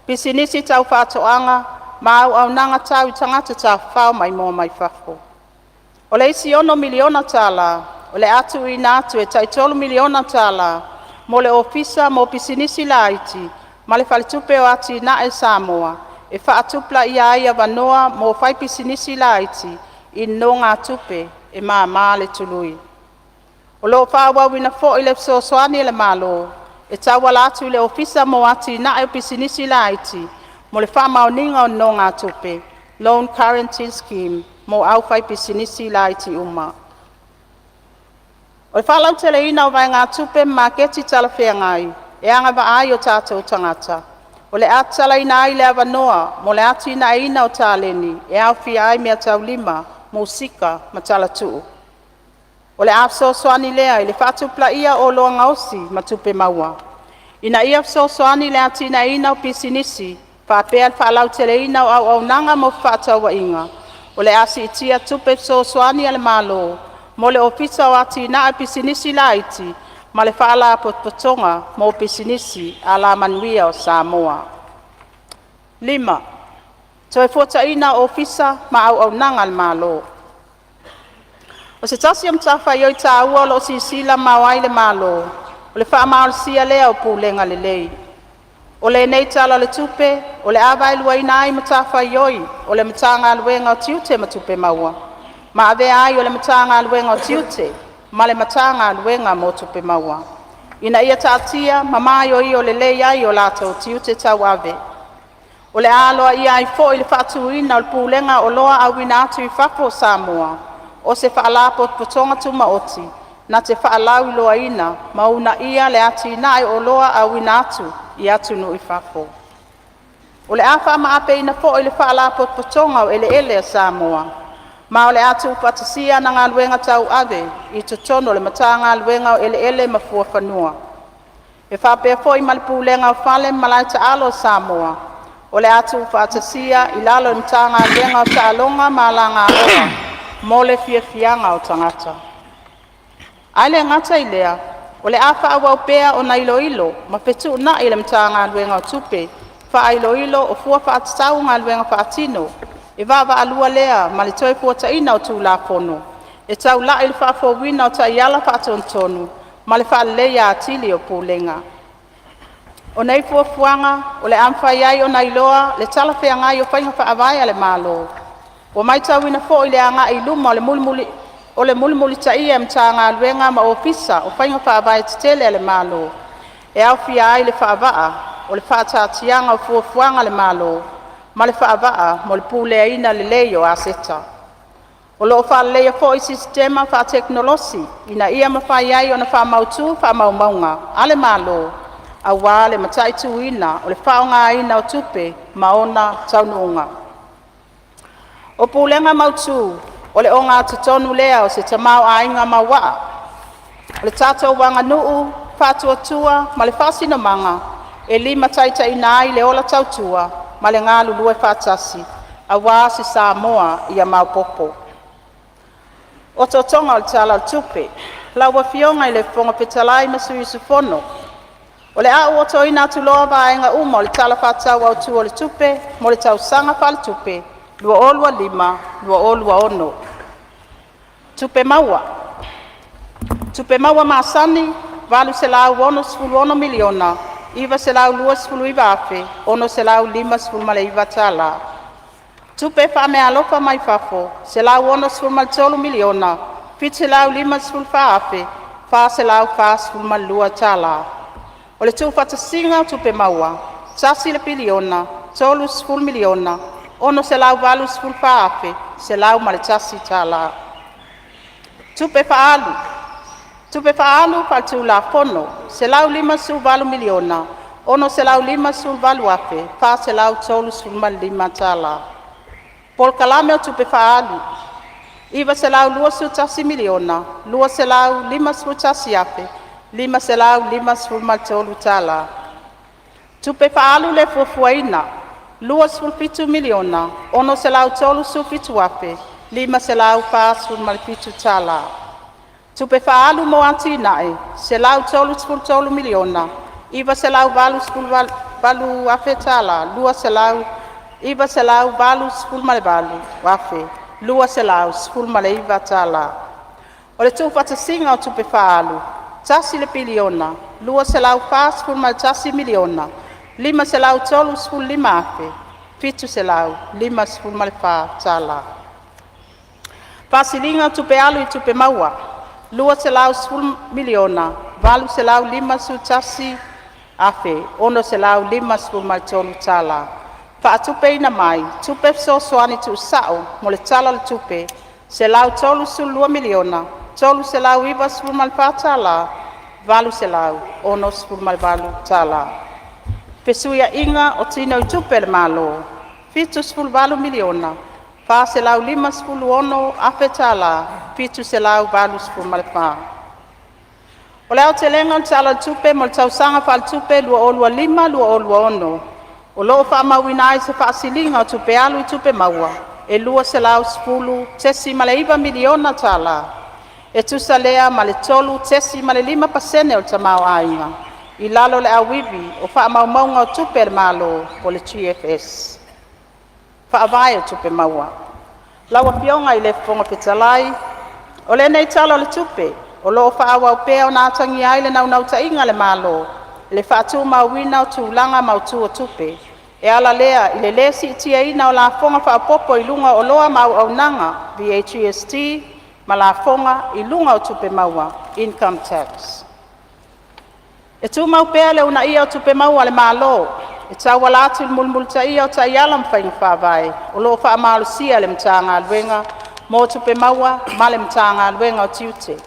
pisinisi tau faatoaga ma auaunaga tau i tagata tafafao maimoa mai fafo. O le isi $6 miliona tala o le a tuuina atu e tai $3 miliona tala mo le Ofisa mo Pisinisi Laiti ma le Faletupe o Atina'e a Samoa e fa'atupula'ia ai avanoa mo faipisinisi laiti i nonōgātupe e māmā le tului. O lo'o fa'aauauina foi le fesoasoani a le Malo e tauala atu i le Ofisa mo Atina'e o Pisinisi Laiti mo le Fa'amaoniga o Nonōgātupe (Loan Guarantee Scheme) mo aufaipisinisi laiti uma. O le fa'alauteleina o vaegatupe ma maketi talafeagai e agava'a ai o tatou tagata, o le a tatalaina ai le avanoa mo le atinaeina o taleni e aofia ai meataulima, musika ma talatuu. O le a fesoasoani lea i le fa'atupula'ia o oloa gaosi ma tupe maua, ina ia fesoasoani i le atinaeina o pisinisi faapea le fa'alauteleina o auaunaga mo fefa'atauaiga. O le a si'itia tupe fesoasoani a le Malo mo le Ofisa o Atina'e o Pisinisi Laiti ma le Fa'alapotopotoga mo Pisinisi Alamanuia o Samoa. 5. Toe Fuata'ina o Ofisa ma Auaunaga a le Malo O se tasi o matafaioi taua o lo'o silasila mamao ai le Malo, o le fa'amalosia lea o pulega lelei. O lenei Tala o le Tupe, o le a vaeluaina ai matafaioi o le Matagaluega o Tiute ma Tupe Maua ma avea ai o le Matagaluega o Tiute ma le Matagaluega mo Tupe Maua, ina ia ta'atia ma maioio lelei ai o latou tiute tauave. O le a aloa'ia ai foi le fa'atūina o le Pulega o Oloa Auina atu i Fafo a Samoa, o se Fa'alapotopotoga Tumaoti na te fa'alauiloaina ma uuna'ia le atina'e o oloa auina atu i atunuu i fafo. O le a fa'ama'apeina foi le Fa'alapotopotoga o Eleele a Samoa, ma o le a tuufaatasia ana galuega tauave i totonu o le Matagaluega o Eleele ma Fuafanua. E faapea foi ma le Pulega o Fale ma Malae Taalo o Samoa, o le a tuufaatasia i lalo o le Matagaluega o Ta'aloga ma Alagaoa mo le Fiafiaga o Tagata. Ae le gata i lea, o le a fa'aauau pea ona iloilo ma fetu'una'i e le Matagaluega o Tupe fa'ailoilo o fua fa'atatau o galuega faatino, e vaavaalua lea ma le Toe Fuata'ina o Tulafono e taula'i i le fa'afouina o ta'iala fa'atonutonu ma le fa'aleleia atili o pulega. O nei fuafuaga o le a mafai ai ona iloa le talafeagai o faiga faavae a le Malo. Ua matauina foi le agai i luma o le mulimulitaia e Matagaluega ma Ofisa o faiga faavae tetele a le Malo, e aofia ai le faavaa o le Fa'ataatiaga o Fuafuaga a le Malo ma le faavaa mo le Puleaina Lelei o Aseta. O lo'o fa'aleleia foi sisitema fa'atekonolosi ina ia mafai ai ona fa'amautū fa'amaumauga a le Malo, auā le mata'itūina o le fa'aaogāina o tupe ma ona taunuuga. O Pulega mautū o le ogatotonu lea o se tamaoaiga maua'a, o le tatou aganu'u, fa'atuatua ma le fa'asinomaga, e limataitaiina ai le ola tautua ma le galulue faatasi aua se Samoa ia maopoopo. Otootoga o le Tala o le Tupe: Lau Afioga i le Fofoga Fetalai ma Sui Usufono, O le a ou otoina atu loa vaega uma o le Tala Fa'atatau Autū o le Tupe mo le tausaga faaletupe 2025/2026. Tupe Maua: Tupe maua masani $866,929,659 tala Tupe fa'ameaalofa mai fafo $163,754,442 tala O le tuufatasiga o tupe maua $1,030,684,101 tala Tupe Fa'alu: Tupe fa'alu fa'aletulafono $158,658,435 tala Polokalame o Tupe Fa'alu: $921,251,553 tala Tupe Fa'alu Lē Fuafuaina: $547. Tupe Faaalu mo Atinae: $133,988,219 $988,219. O le tuufaatasiga o tupe faaalu: $1,241,535,604 $754. Faasiliga o Tupe Alu i Tupe Maua: $210,851,653. Faatupeina mai Tupe Fesoasoani Tuusao mo le Tala o le Tupe $132,394,868. Fesuiaiga o Tinoitupe a le Malo $78,456,784. O le aotelega o le Tala o le Tupe mo le tausaga faaletupe 2025/2026, o lo o faamauina ai se faasiliga o tupe alu i tupe maua e $210.9 miliona tala, e tusa lea ma le 3.5% o le tamaoaiga, i lalo o le Auivi o Faamaumauga o Tupe a le Malo po o le GFS. Faavae o Tupe Maua: Lau Afioga i le Fofoga Fetalai, O lenei Tala o le Tupe, o lo o faaauau pea ona atagia ai le naunautaiga a le Malo i le faatumauina o tulaga mautu o tupe, e ala lea i le le siitiaina o lafoga faaopoopo i luga o Oloa ma Auaunaga (VAGST) ma Lafoga i luga o Tupe Maua (Income Tax). E tumau pea le uunaia o tupe maua a le Malo e tauala atu i le mulimulitaia o taiala ma faiga faavae o lo o faamalosia e le Matagaluega mo Tupe Maua ma le Matagaluega o Tiute.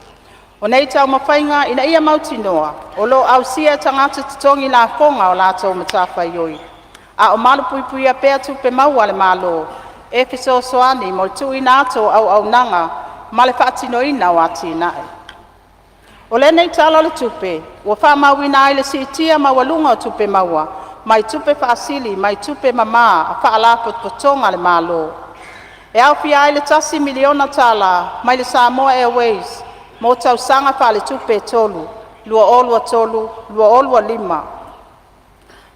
O nei taumafaiga ina ia mautinoa o lo o ausia e tagata totogi lafoga a latou matafaioi, a o malupuipuia pea tupe maua a le Malo e fesoasoani mo le tuuina atu o auaunaga ma le faatinoina o atinae. O lenei Tala o le Tupe, ua faamauina ai le siitia maualuga o tupe maua mai tupe faasili mai tupe mama a Faalapotopotoga a le Malo, e aofia ai le $1 miliona tala mai le Samoa Airways mo tausaga faaletupe e 3 (2023/2025),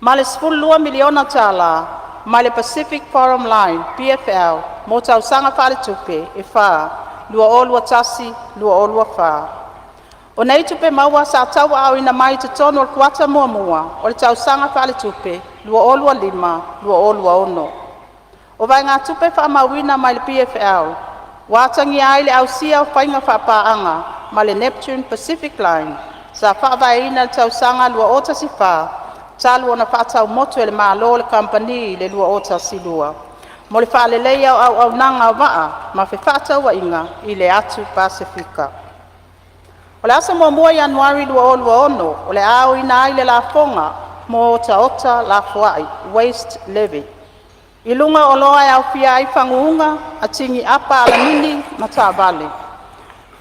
ma le $12 miliona tala mai le Pacific Forum Line (PFL) mo tausaga faaletupe e 4 (2021/2024). O nei tupe maua sa tauaaoina mai i totonu o le kuata muamua o le tausaga faaletupe 2025/2026. O vaegatupe faamauina mai le PFL ua atagia ai le ausia o faiga faapaaga ma le Neptune Pacific Line sa faavaeina i le tausaga 2014, talu ona faatau motu e le Malo le Kamupani i le 2012, mo le faaleleia o auaunaga o vaa ma fefaatauaiga i le atu Pasefika. O le aso 1 Ianuari 2026, o le a aoina ai le lafoga mo otaota lafoai (waste levy) i luga o oloa e aofia ai faguuga, atigi apa alamini ma taavale.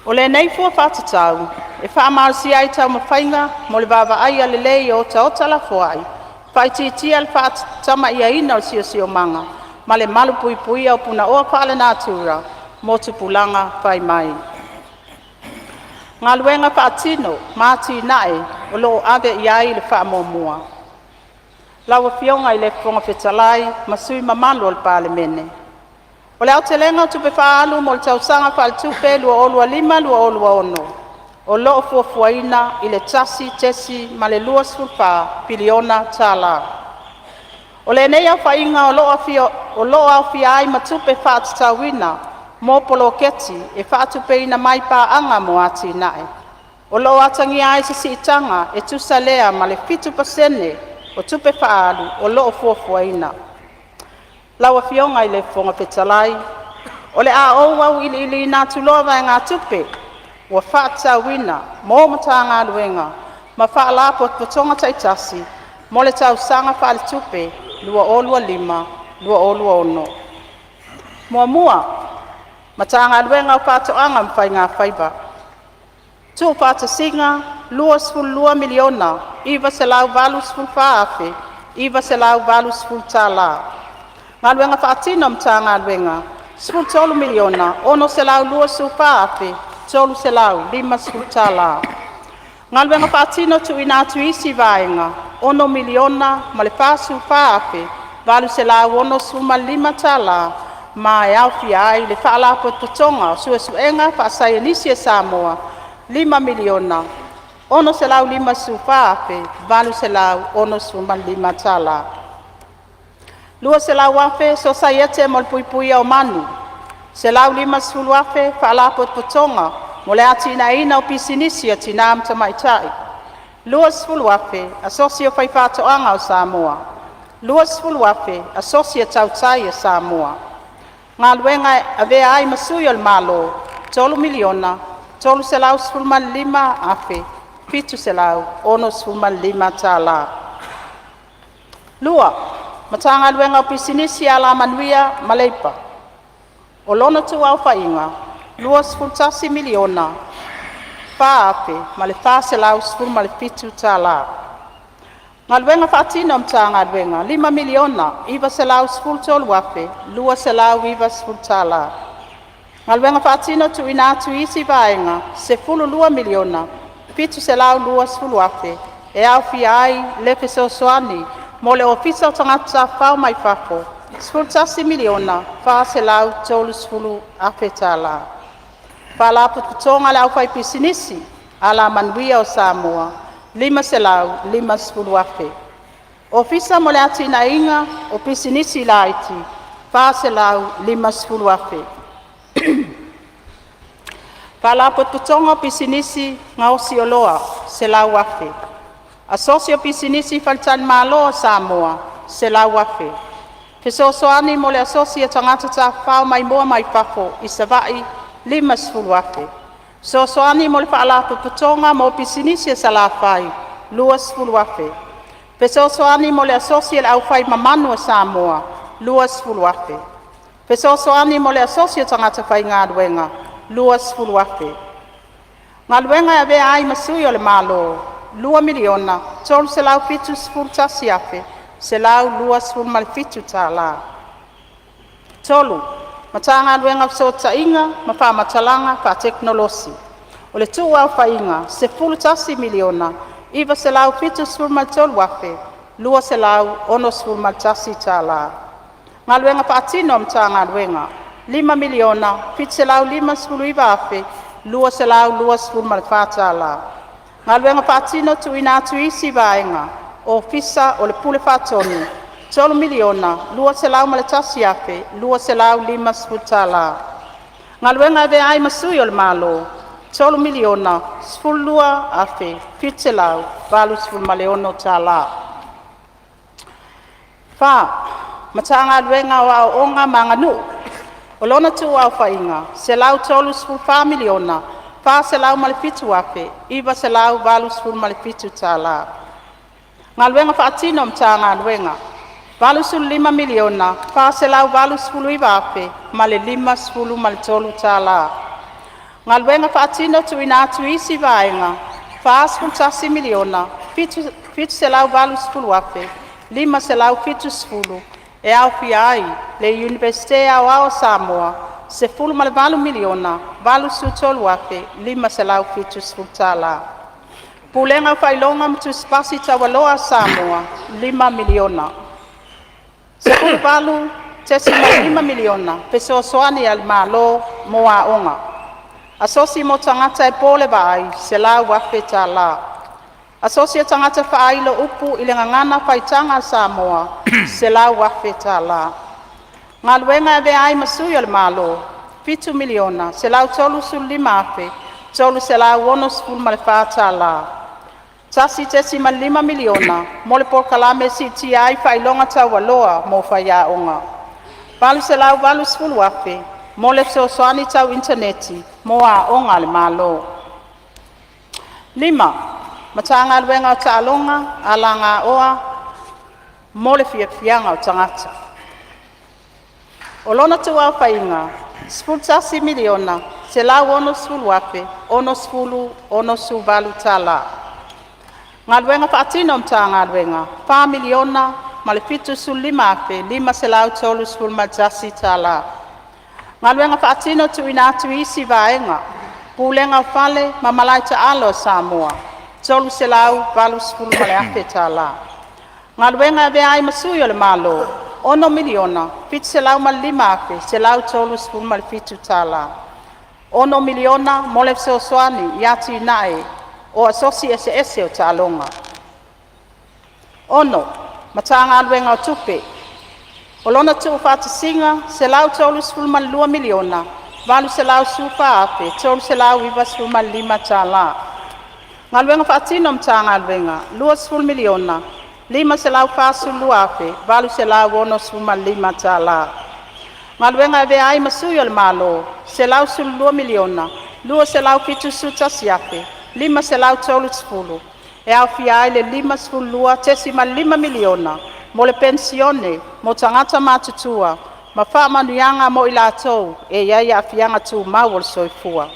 O lenei fua faatatau e faamalosia ai taumafaiga mo le vaavaaia lelei o otaota lafoai, faaitiitia le faatamaiaina o le siosiomaga, ma le malupuipuia o punaoa faalenatura mo tupulaga fai mai. Galuega Faatino ma Atinae o lo o Ave i ai le Faamuamua. Lau Afioga i le Fofoga Fetalai ma sui usufono mamalu o le Palemene, O le aotelega o tupe faaalu mo le tausaga faaletupe 2025/2026 o lo o fuafuaina i le $1.24 piliona tala. O lenei aofaiga o lo o aofia ai ma tupe faatatauina mo poloketi e faatupeina mai paaga mo atinae. O lo o atagia ai se siitaga e tusa lea ma le 7% o tupe faaalu o lo o fuafuaina. Lau Afioga i le Fofoga Fetalai, O le a ou auiliiliina atu loa vaegatupe ua faatatauina mo Matagaluega ma Faalapotopotoga taitasi mo le tausaga faaletupe 2025/2026. 1. Matagaluega o Faatoaga ma Faigafaiva Tuufaatasiga $22,984,980. Galuega faatino a Matagaluega: $13,624,350. Galuega Faatino Tuuina atu i isi Vaega $6,044,865 tala ma e aofia ai le: Faalapotopotoga o Suesuega Faasaienisi a Samoa $5,654,865 tala. $200,000 Sosaiete mo le Puipuia o Manu $150,000 Faalapotopotoga mo le Atinaeina o Pisinisi a Tinā ma Tamaitai $20,000 Asosi o Fai Faatoaga o Samoa $20,000 Asosi a Tautai a Samoa Galuega e Avea ai ma Sui o le Malo $3,315,765. 2. Matagaluega o Pisinisi, Alamanuia ma Leipa. O lona tuu aofaiga $21,004,417 tala. Galuega Faatino a Matagaluega $5,913,290 tala. Galuega Faatino Tuuina atu i isi Vaega $12,720,000 e aofia ai le Fesoasoani mo le Ofisa o Tagata Tafafao mai Fafo $11,430,000 tala. Faalapotopotoga a le Aufaipisinisi Alamanuia o Samoa $550,000. Ofisa mo le Atinaeina o Pisinisi Laiti $450,000. Faalapotopotoga o Pisinisi Gaosi Oloa 100,000. Asosi o Pisinisi Faletalimalo a Samoa 100,000. Fesoasoani mo le Asosi o Tagata Tafafao Maimoa mai Fafo i Savaii $50,000. Fesoasoani mo le Faalapotopotoga mo Pisinisi a Salafai $20,000. Fesoasoani mo le Asosi a le Au Fai Mamanu a Samoa $20,000. Fesoasoani mo le Asosi o Tagata Faigaluega $20,000. Galuega e Avea ai ma Sui o le Malo $2,371,127. 3. Matagaluega o Fesootaiga ma Fa'amatalaga Fa'atekonolosi. O le tuu-aofaiga $11,973,261 tala. Galuega Faatino a Matagaluega $5,759,224 tala. Galuega Faatino Tuuina atu i isi Vaega Ofisa o le Pule Faatonu $3,201,250. Galuega e Avea ai ma Sui o le Malo $3,012,786. 4. Matagaluega o Aoaoga ma Aganuu. O lona tuu-aofaiga $134,407,987 tala. Galuega Faatino a Matagaluega $85,489,053 tala. Galuega Faatino Tuuina atu i isi Vaega $41,780,570 e aofia ai le Iunivesite Aoao o Samoa $18,083,570 tala. Pulega o Faailoga ma Tusi Pasi Taualoa a Samoa $5,000,000. $18,500,000 Fesoasoani a le Malo mo Aoga. Asosi mo Tagata e po le Vaai $100,000 tala. Asosi o Tagata Faailo Upu i le Gagana Faitaga a Samoa $100,000 tala. Galuega e Avea ai ma Sui o le Malo $7,135,364 tala. $1,500,000 mo le polokalame e siitia ai faailoga taualoa mo faiaoga. $880,000 mo le fesoasoani tau initaneti mo aoga a le Malo. 5. Matagaluega o Taaloga Alagaoa mo le Fiafiaga o Tagata. O lona tuu-aofaiga $11,160,060.68 tala. Galuega Faatino a Matagaluega $4,075,531 tala. Galuega Faatino Tuuina atu i isi Vaega Pulega o Fale ma Malae Taalo a Samoa $380,000 Galuega e Avea ai ma Sui o le Malo $6,705,137 $6,000 mo le fesoasoani i atinae o Asosi Eseese o Taaloga. 6. Matagaluega o Tupe Oloa O lona tuufaatasiga $132,814,395. Galuega Faatino a Matagaluega $20,542,865. Galuega e Avea ai ma Sui o le Malo $112,271,530, e aofia ai le $52.5miliona mo le Penisione mo Tagata Matutua ma faamanuiaga mo i latou e i ai Aafiaga Tumau o le Soifua;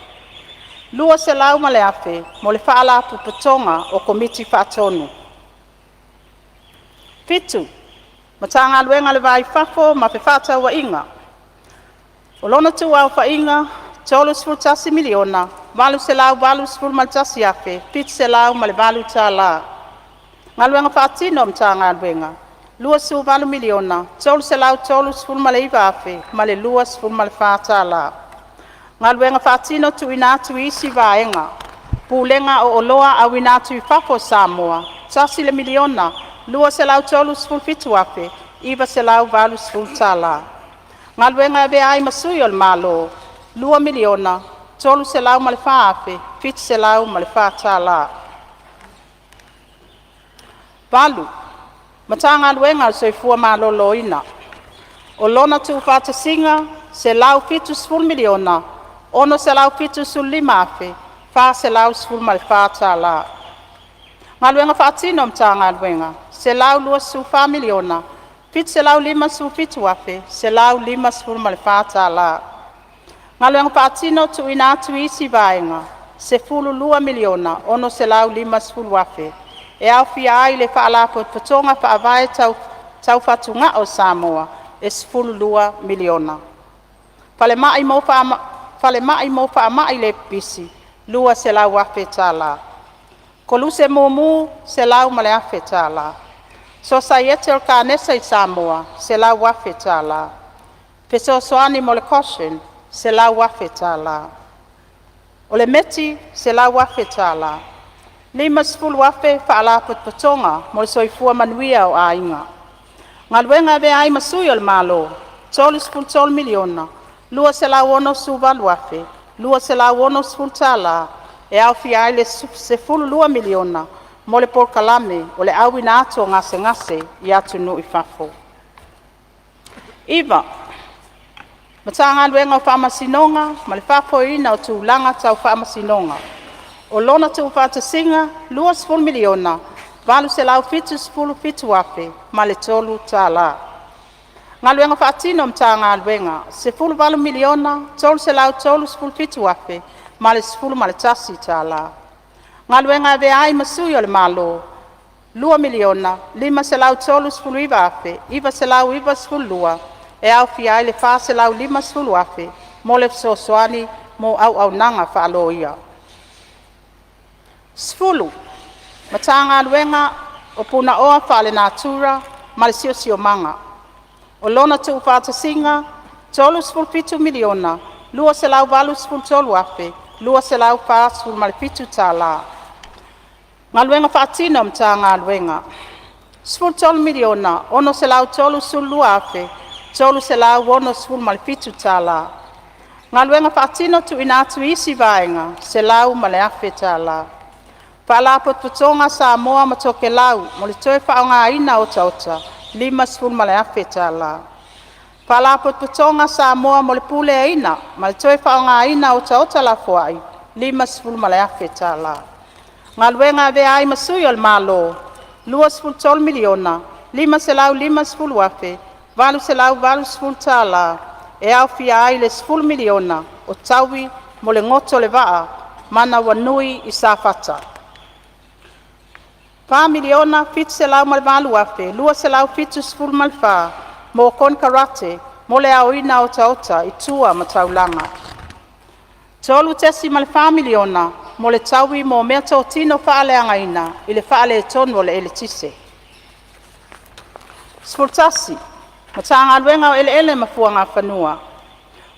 $200,000 mo le Faalapotopotoga o Komiti Faatonu. 7. Matagaluega o le Va i Fafo ma Fefaatauaiga, o lona tuu aofaiga $31,881,708. Galuega Faatino a Matagaluega $28,339,024. Galuega Faatino Tuuina atu i isi Vaega Pulega o Oloa Auina atu i Fafo a Samoa $1,237,980. Galuega e Avea ai ma Sui o le Malo $2,304,704. 8. Matagaluega o le Soifua Maloloina. O lona tuufaatasiga e $170,675,414. Galuega faatino a Matagaluega $124,757,154. Galuega faatino tuuina atu i isi Vaega $12,650,000 e aofia ai le Faalapotopotoga Faavae Tau Fatugao a Samoa e $12miliona. Falemai mo Faamai le Pipisi $200,000. Koluse Mumu $100,000. Sosaiete o le Kanesa i Samoa $100,000. Fesoasoani mo le Goshen $100,000. O le METI $100,000. $50,000 Faalapotopotoga mo le Soifua Manuia o Aiga. Galuega e Avea ai ma Sui o le Malo $33,268,260 e aofia ai le $12miliona mo le polokalame o le Auina atu o Gasegase i Atunuu i Fafo. 9. Matagaluega o Faamasinoga ma le Faafoeina o Tulaga Tau Faamasinoga. O lona tuufaatasiga e $20,877,003. Galuega faatino a Matagaluega $18,337,011. Galuega e Avea ai ma Sui o le Malo $2,539,992 e aofia ai le $450,000 mo le fesoasoani mo auaunaga faaloia. 10. Matagaluega o Punaoa Faalenatura ma le Siosiomaga. O lona tuufaatasiga e $37,283,247. Galuega faatino a Matagaluega $13,632,367. Galuega faatino tuuina atu i isi Vaega $100,000. Faalapotopotoga a Samoa ma Tokelau mo le toe Faaaogaina o Otaota $50,000. Faalapotopotoga a Samoa mo le Puleaina ma le toe Faaaogaina o Otaota Lafoai $50,000. Galuega e Avea ai ma Sui o le Malo $23,550,880, e aofia ai le $10miliona o taui mo le goto o le Vaa Manawanui i Safata. $4,708,274 mo konekarate mo le aoina otaota i tua ma taulaga. $3,400,000 mo le taui mo meatotino faaleagaina i le faaletonu o le eletise. 11. Matagaluega o Eleele ma Fuagafanua,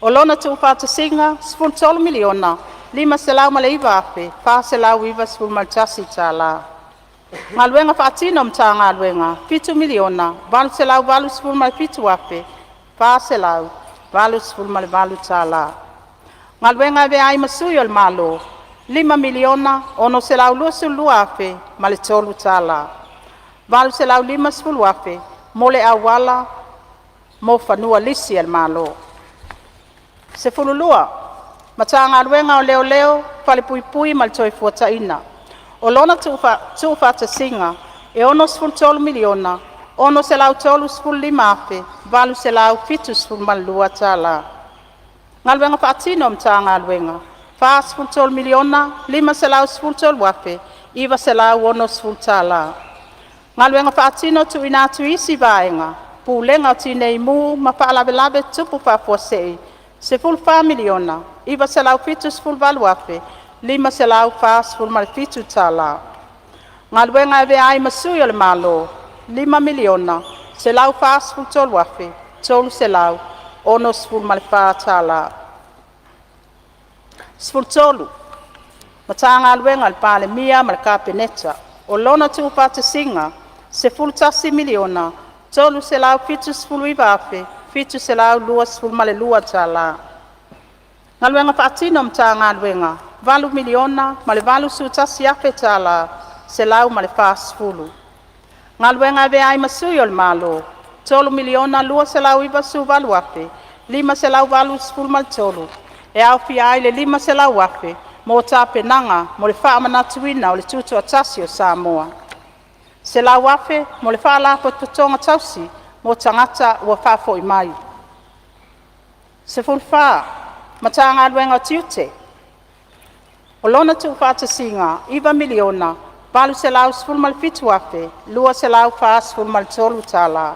o lona tuufaatasiga $13,509,491. Galuega faatino a Matagaluega $7,887,488. Galuega e Avea ai ma Sui o le Malo $5,622,003. $850,000 mo le auala mo fanua lisi a le Malo. 12. Matagaluega o Leoleo, Falepuipui ma le Toefuataiga, o lona tuufaatasiga e $63,635,872. Galuega faatino a Matagaluega $43,513,960. Galuega faatino tuuina atu i isi Vaega Pulega o Tineimu ma Faalavelave Tutupu Faafuasei $14,978,547. Galuega e Avea ai ma Sui o le Malo $5,143,364. 13. Matagaluega a le Palemia ma le Kapeneta, o lona tuufaatasiga e $11,379,722. Galuega faatino a Matagaluega $8,081,140. Galuega e Avea ai ma Sui o le Malo $3,298,583 e aofia ai le $500,000 mo tapenaga mo le faamanatuina o le Tutoatasi o Samoa. $100,000 mo le Faalapotopotoga tausi mo tagata ua faafoi mai. 14. Matagaluega o Tiute: O lona tuufaatasiga e $9,817,243.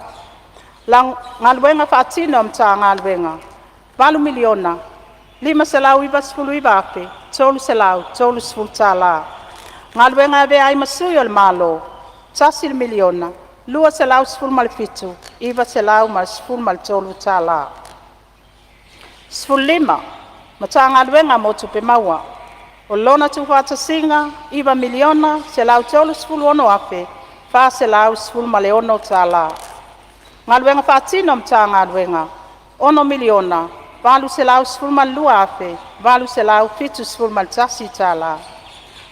Galuega faatino a Matagaluega $8,599,330. Galuega e Avea ai ma Sui o le Malo $1,217,913. 15. Matagaluega mo Tupe Maua: O lona tuufaatasiga e $9,136,416. Galuega faatino a Matagaluega $6,812,871.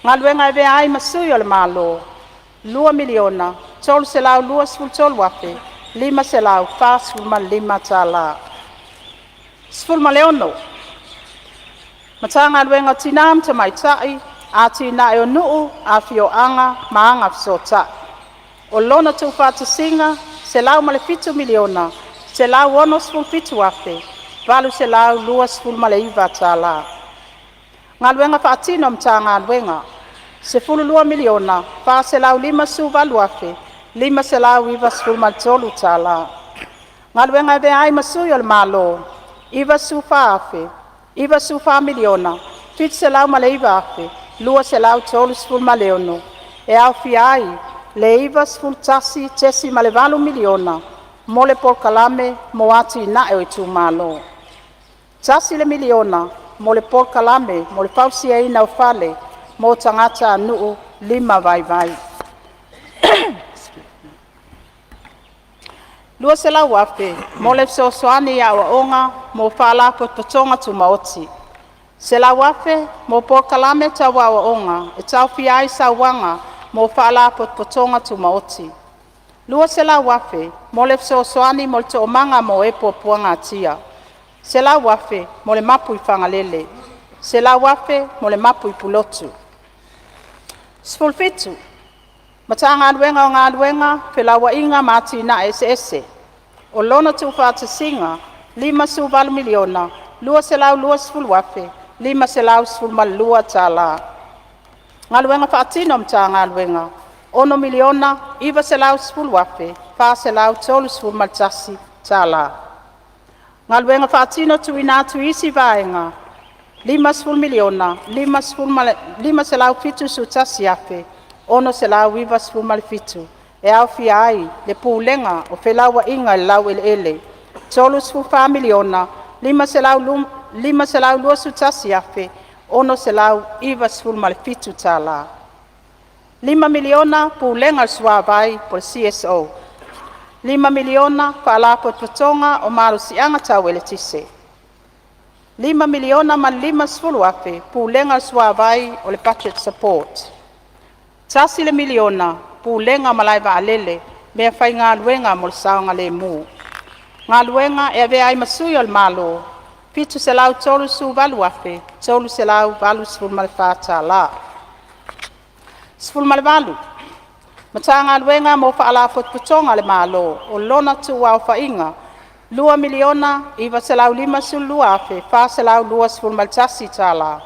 Galuega e Avea ai ma Sui o le Malo $2,323,545. 16. Matagaluega o Tina ma Tamaitai, Atinae o Nuu, Afioaga ma Agafesootai, o lona tuufaatasiga e $107,167,829. Galuega faatino a Matagaluega $12,458,593. Galuega e Avea ai ma Sui o le Malo $94,736,236 e aofia ai le $91,800,000 mo le Polokalame mo Atinae o Itumalo. $1,000,000 mo le Polokalame mo le Fausiaina o Fale mo Tagatanuu lima vaivai. $200,000 mo le fesoasoani i aoaoga mo Faalapotopotoga Tumaoti. $100,000 mo polokalame tau aoaoga e taofia ai sauaga mo Faalapotopotoga Tumaoti. $200,000 mo le fesoasoani mo le toomaga mo e puapuagatia. $100,000 mo le mapu i Fagalele. $100,000 mo le mapu i Pulotu. 17. Matagaluega o Galuega, Felauaiga ma Atinae Eseese, o lona tuufaatasiga e $58,220,512. Galuega faatino a Matagaluega - $6,910,431. Galuega Faatino Tuuina atu i isi Vaega $50,571,697 e aofia ai le Pulega o Felauaiga i le Laueleele; $34,521,697. $5miliona Pulega o le Suavai CSO $5miliona Faalapotopotoga o Malosiaga Tau Eletise $5,050,000 Pulega o le Suavai Budget Support. $1miliona Pulega o Malaevaalele Meafaigaluega mo le Saogalemu. Galuega e Avea ai ma Sui o le Malo $738,384. 18. Matagaluega mo Faalapotopotoga a le Malo o lona tuu aofaiga $2,952,421.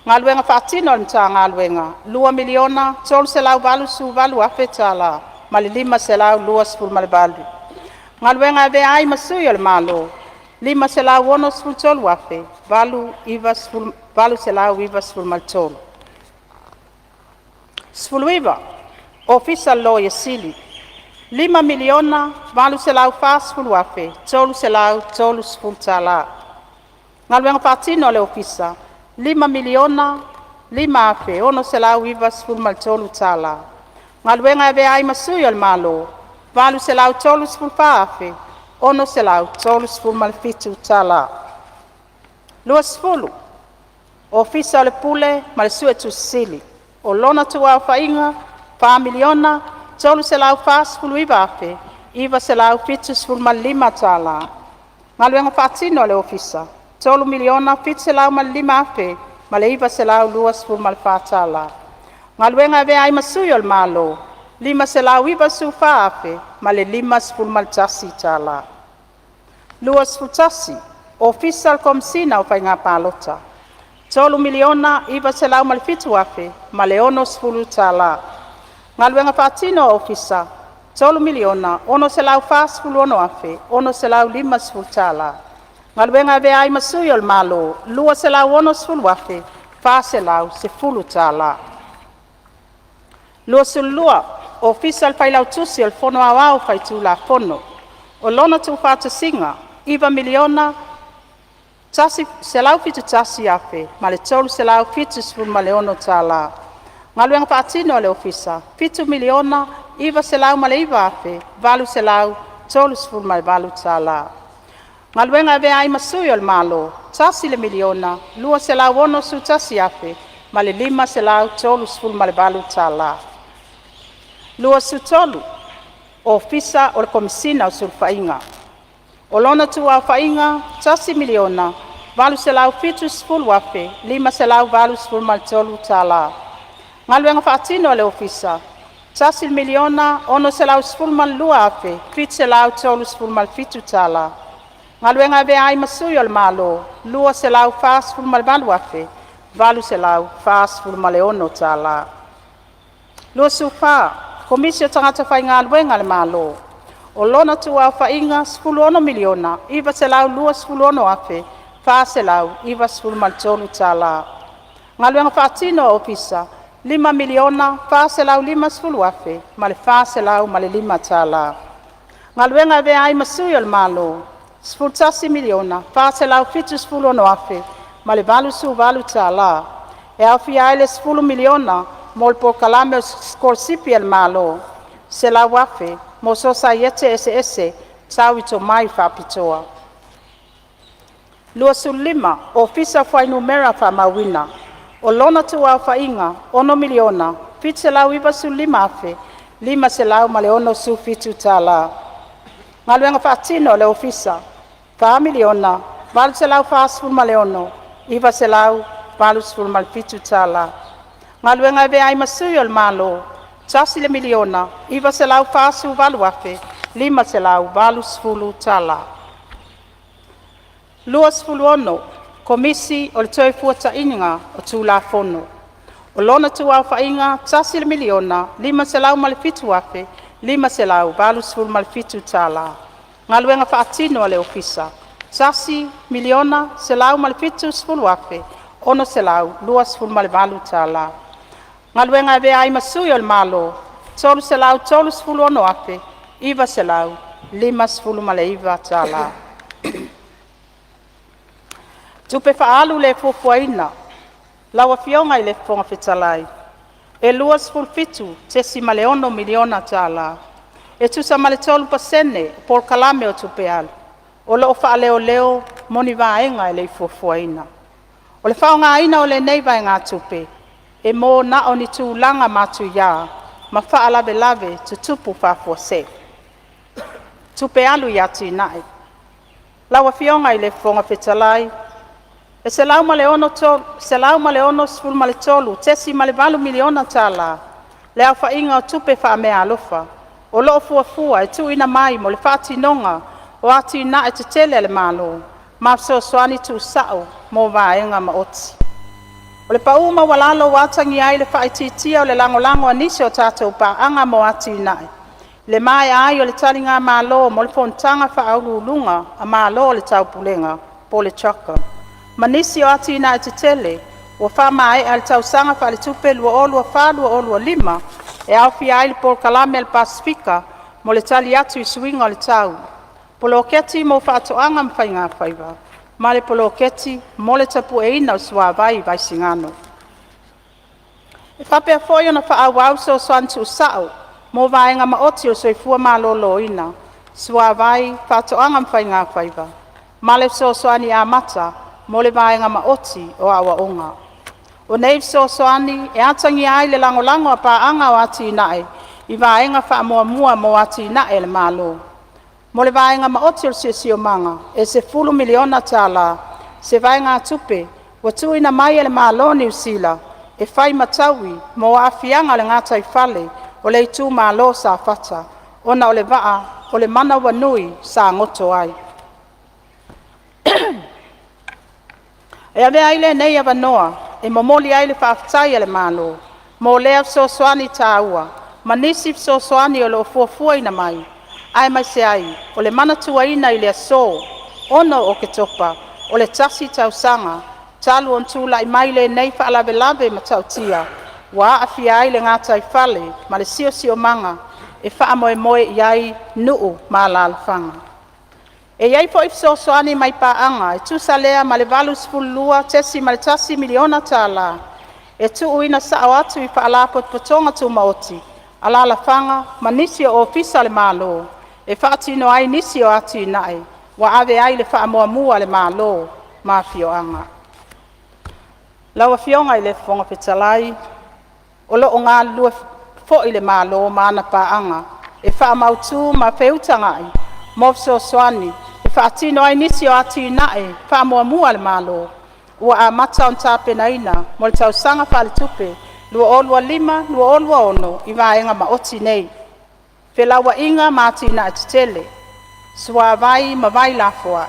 Galuega faatino a le Matagaluega $2,388,528. Galuega e Avea ai ma Sui o le Malo $563,893. 19. Ofisa o le Loia Sili $5,840,330. Galuega faatino a le Ofisa $5,005,693. Galuega e Avea ai ma Sui o le Malo $834,637. 20. Ofisa o le Pule ma le Suetusi Sili o lona tuu aofaiga $4,349,975. Galuega faatino a le Ofisa $3,705,924. Galuega e Avea ai ma Sui o le Malo $594,051. 21. Ofisa o le Komesina o Faiga Palota $3,907,060. Galuega faatino a le Ofisa $3,646,650. Galuega e Avea ai ma Sui o le Malo $260,410. 22. Ofisa o le Failautusi o le Fono Aoao Faitulafono o lona tuufaatasiga $9,171,376. Galuega faatino a le Ofisa $7,909,838. Galuega e Avea ai ma Sui o le Malo $1,261,538. 23. Ofisa o le Komesina o Sulufaiga o lona tuu aofaiga $1,870,583. Galuega faatino a le Ofisa $1,612,737. Galuega e Avea ai ma Sui o le Malo $248,846. 24. Komisi o Tagata Faigaluega a le Malo o lona tuu aofaiga $16,926,493. Galuega faatino a le Ofisa $5,450,405. Galuega e Avea ai ma Sui o le Malo $11,476,088 e aofia ai le $10miliona mo le polokalame o sikolasipi a le Malo, $100,000 mo sosaiete eseese tau i tomai faapitoa. 25. Ofisa o Fuainumera Faamauina o lona tuu aofaiga $6,795,567. Galuega faatino a le Ofisa $4,846,987. Galuega e Avea ai ma Sui o le Malo $1,948,580. 26. Komisi o le Toefuataiga o Tulafono o lona tuu aofaiga $1,507,587. Galuega faatino a le Ofisa $1,170,628. Galuega e Avea ai ma Sui o le Malo $336,959. Tupe Faaalu le Fuafuaina: Lau Afioga i le Fofoga Fetalai, E $27.6miliona tala, e tusa ma le 3% o polokalame o tupe alu, o lo o faaleoleo mo ni vaega e le i fuafuaina. O le faaaogaina o lenei vaegatupe, e mo na o ni tulaga matuia ma faalavelave tutupu faafuasei. Tupe Alu i Atinae: Lau Afioga i le Fofoga Fetalai, E $163.8miliona tala le aofaiga o tupe faameaalofa o lo o fuafua e tuuina mai mo le faatinoga o atinae tetele a le Malo, ma fesoasoani tuusao mo vaega maoti. O le pau maualalo ua atagia ai le faaitiitia o le lagolago a nisi o tatou paaga mo atinae, i le maea ai o le taligamalo mo le Fonotaga Faauluuluga a Malo o le Taupulega po o le CHOGM, ma nisi o atinae tetele ua faamaea i le tausaga faaletupe 2024/2025, e aofia ai le Polokalame a le Pasefika mo le Tali atu i Suiga o le Tau, Poloketi mo Faatoaga ma Faigafaiva, ma le Poloketi mo le Tapueina o le Suavai i Vaisigano. E faapea foi ona faaauau fesoasoani tuusao mo vaega maoti o le Soifua Maloloina, Suavai, Faatoaga ma Faigafaiva, ma le Fesoasoani Amata mo le Vaega Maoti o Aoaoga. O nei fesoasoani e atagia ai le lagolago a paaga o atinae i vaega faamuamua mo atinae a le Malo. Mo le Vaega Maoti o le Siosiomaga, e $10 miliona tala se vaegatupe ua tuuina mai e le Malo o Niu Sila, e fai ma taui mo aafiaga o le gataifale o le itumalo Safata, ona o le vaa o le manawanui sa goto ai. E avea ai lenei avanoa e momoli ai le faafetai a le Malo mo lea fesoasoani taua ma nisi fesoasoani o lo o fuafuaina mai, aemaise ai o le manatuaina i le aso 6 Oketopa, o le tasi tausaga talu ona tulai mai lenei faalavelave matautia ua aafia ai le gataifale ma le siosiomaga e faamoemoe i ai nuu ma alalafaga. E i ai foi fesoasoani mai paaga e tusa lea ma le $82.1 miliona tala, e tuuina sao atu i Faalapotopotoga Tumaoti, alalafaga ma nisi o Ofisa o le Malo, e faatino ai nisi o atinae ua ave ai le faamuamua a le Malo ma afioaga. Lau Afioga i le Fofoga Fetalai, O lo o galulue foi le Malo ma ana paaga e faamautu ma feutagai mo fesoasoani e faatino ai nisi o atinae faamuamua a le Malo, ua amata ona tapenaina mo le tausaga faaletupe 2025/2026 i vaega maoti nei: Felauaiga ma Atinae Tetele, Suavai ma Vai Lafoai,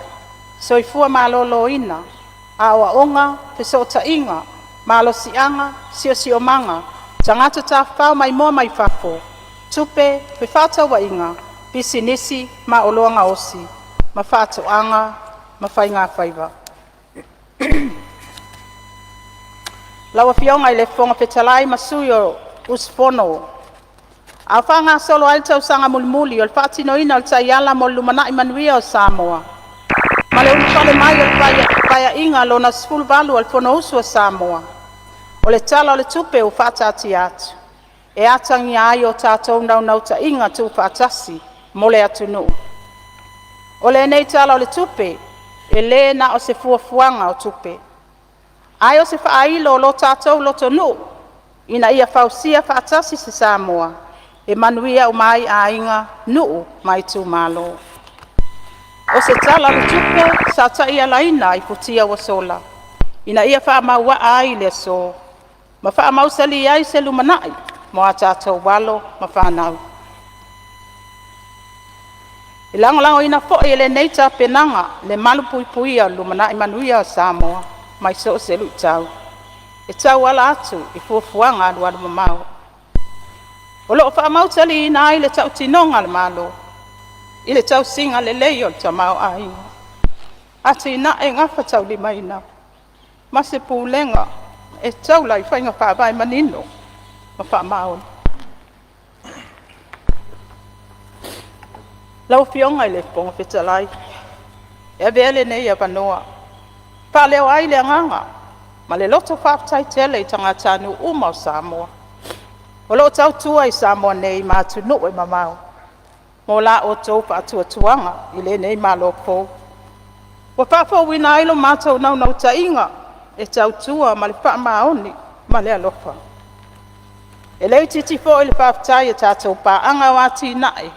Soifua Maloloina, Aoaoga, Fesootaiga, Malosiaga, Siosiomaga, Tagata Tafafao Maimoa mai Fafo, Tupe, Fefaatauaiga, Pisinisi ma Oloa Gaosi ma Faatoaga ma Faigafaiva. Lau Afioga i le Fofoga Fetalai ma sui usufono, A o faagasolo ai le tausaga mulimuli o le faatinoina o le Taiala mo le Lumanai Manuia o Samoa, ma le ulufale mai o le Paeaiga Lona XVIII o le Fonousu a Samoa, o le Tala o le Tupe ua faataatia atu, e atagia ai o tatou naunautaiga tuufaatasi mo le atunuu. O lenei Tala o le Tupe, e le na o se fuafuaga o tupe, ae o se faailo o lo tatou lotonuu ina ia fausia faatasi se Samoa e manuia uma ai aiga, nuu ma itumalo. O se Tala o le Tupe sa taialaina i futia ua sola, ina ia faamauaa ai le aso, ma faamausali ai se lumanai mo a tatou alo ma fanau. E lagolagoina foi e lenei tapenaga le malupuipuia o le lumanai manuia o Samoa mai so o se luitau, e tauala atu i fuafuaga alualumamao. O lo o faamausaliina ai le tautinoga a le Malo i le tausiga lelei o le tamaoaiga. Atinae gafataulimaina ma se Pulega e taula i faiga faavae manino ma faamaoni. Lau Afioga i le Fofoga Fetalai, e avea lenei avanoa e faaleo ai le agaga ma le loto faafetai tele i tagatanuu uma o Samoa o lo o tautua i Samoa nei ma atunuu e mamao mo la outou faatuatuaga i lenei Malo fou. Ua faafouina ai lo matou naunautaiga e tautua ma le faamaoni ma le alofa. E le itiiti foi le faafetai i tatou paaga o atinae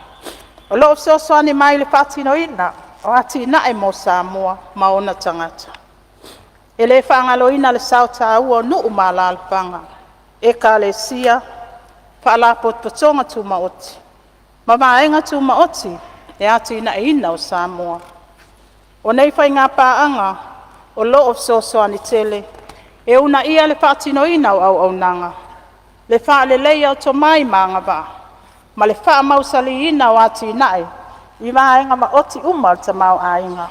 o lo o fesoasoani mai i le faatinoina o atinae mo Samoa ma ona tagata. E le faagaloina le sao taua o nuu ma alaalafaga, ekalesia, faalapotopotoga tumaoti ma vaega tumaoti i le atinaeina o Samoa. O nei faiga paaga o lo o fesoasoani tele e uunaia le faatinoina o auaunaga, le faaleleia o tomai ma agavaa ma le faamausaliina o atinae i vaega maoti uma o le tamaoaiga.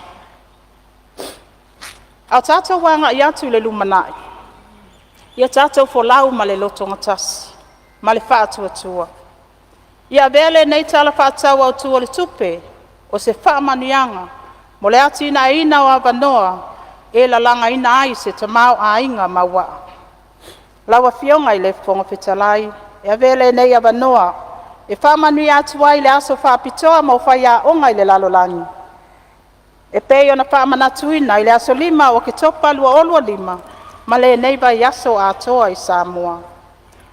A o tatou agai atu i le lumanai, ia tatou folau ma le lotogatasi ma le faatuatua. Ia avea lenei Tala Faatatau Autu o le Tupe o se faamanuiaga mo le atinaeina o avanoa e lalagaina ai se tamaoaiga mauaa. Lau Afioga i le Fofoga Fetalai, e avea lenei avanoa e faamanuia atu ai i le aso faapitoa mo faiaoga i le lalolagi, e pei ona faamanatuina i le aso 5 Oketopa 2025 ma lenei vaiaso atoa i Samoa.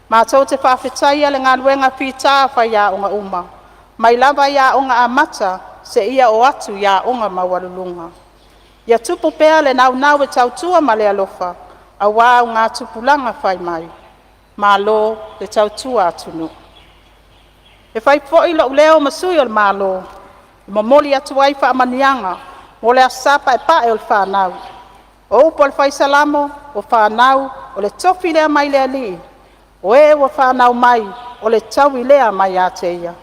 Matou te faafetaia le galuega fita a faiaoga uma, mai lava i Aoga Amata seia oo atu i aoga maualuluga. Ia tupu pea le naunau e tautua ma le alofa aua augatupulaga fai mai. Malo le tautua atunuu. E fai foi lou leo ma sui o le Malo e momoli atu ai faamanuiaga mo le Aso Sa Paepae o le Fanau. O upu a le Fai Salamo, “O fanau, o le tofi lea mai le Alii, o e ua fanau mai, o le taui lea mai ia te Ia.”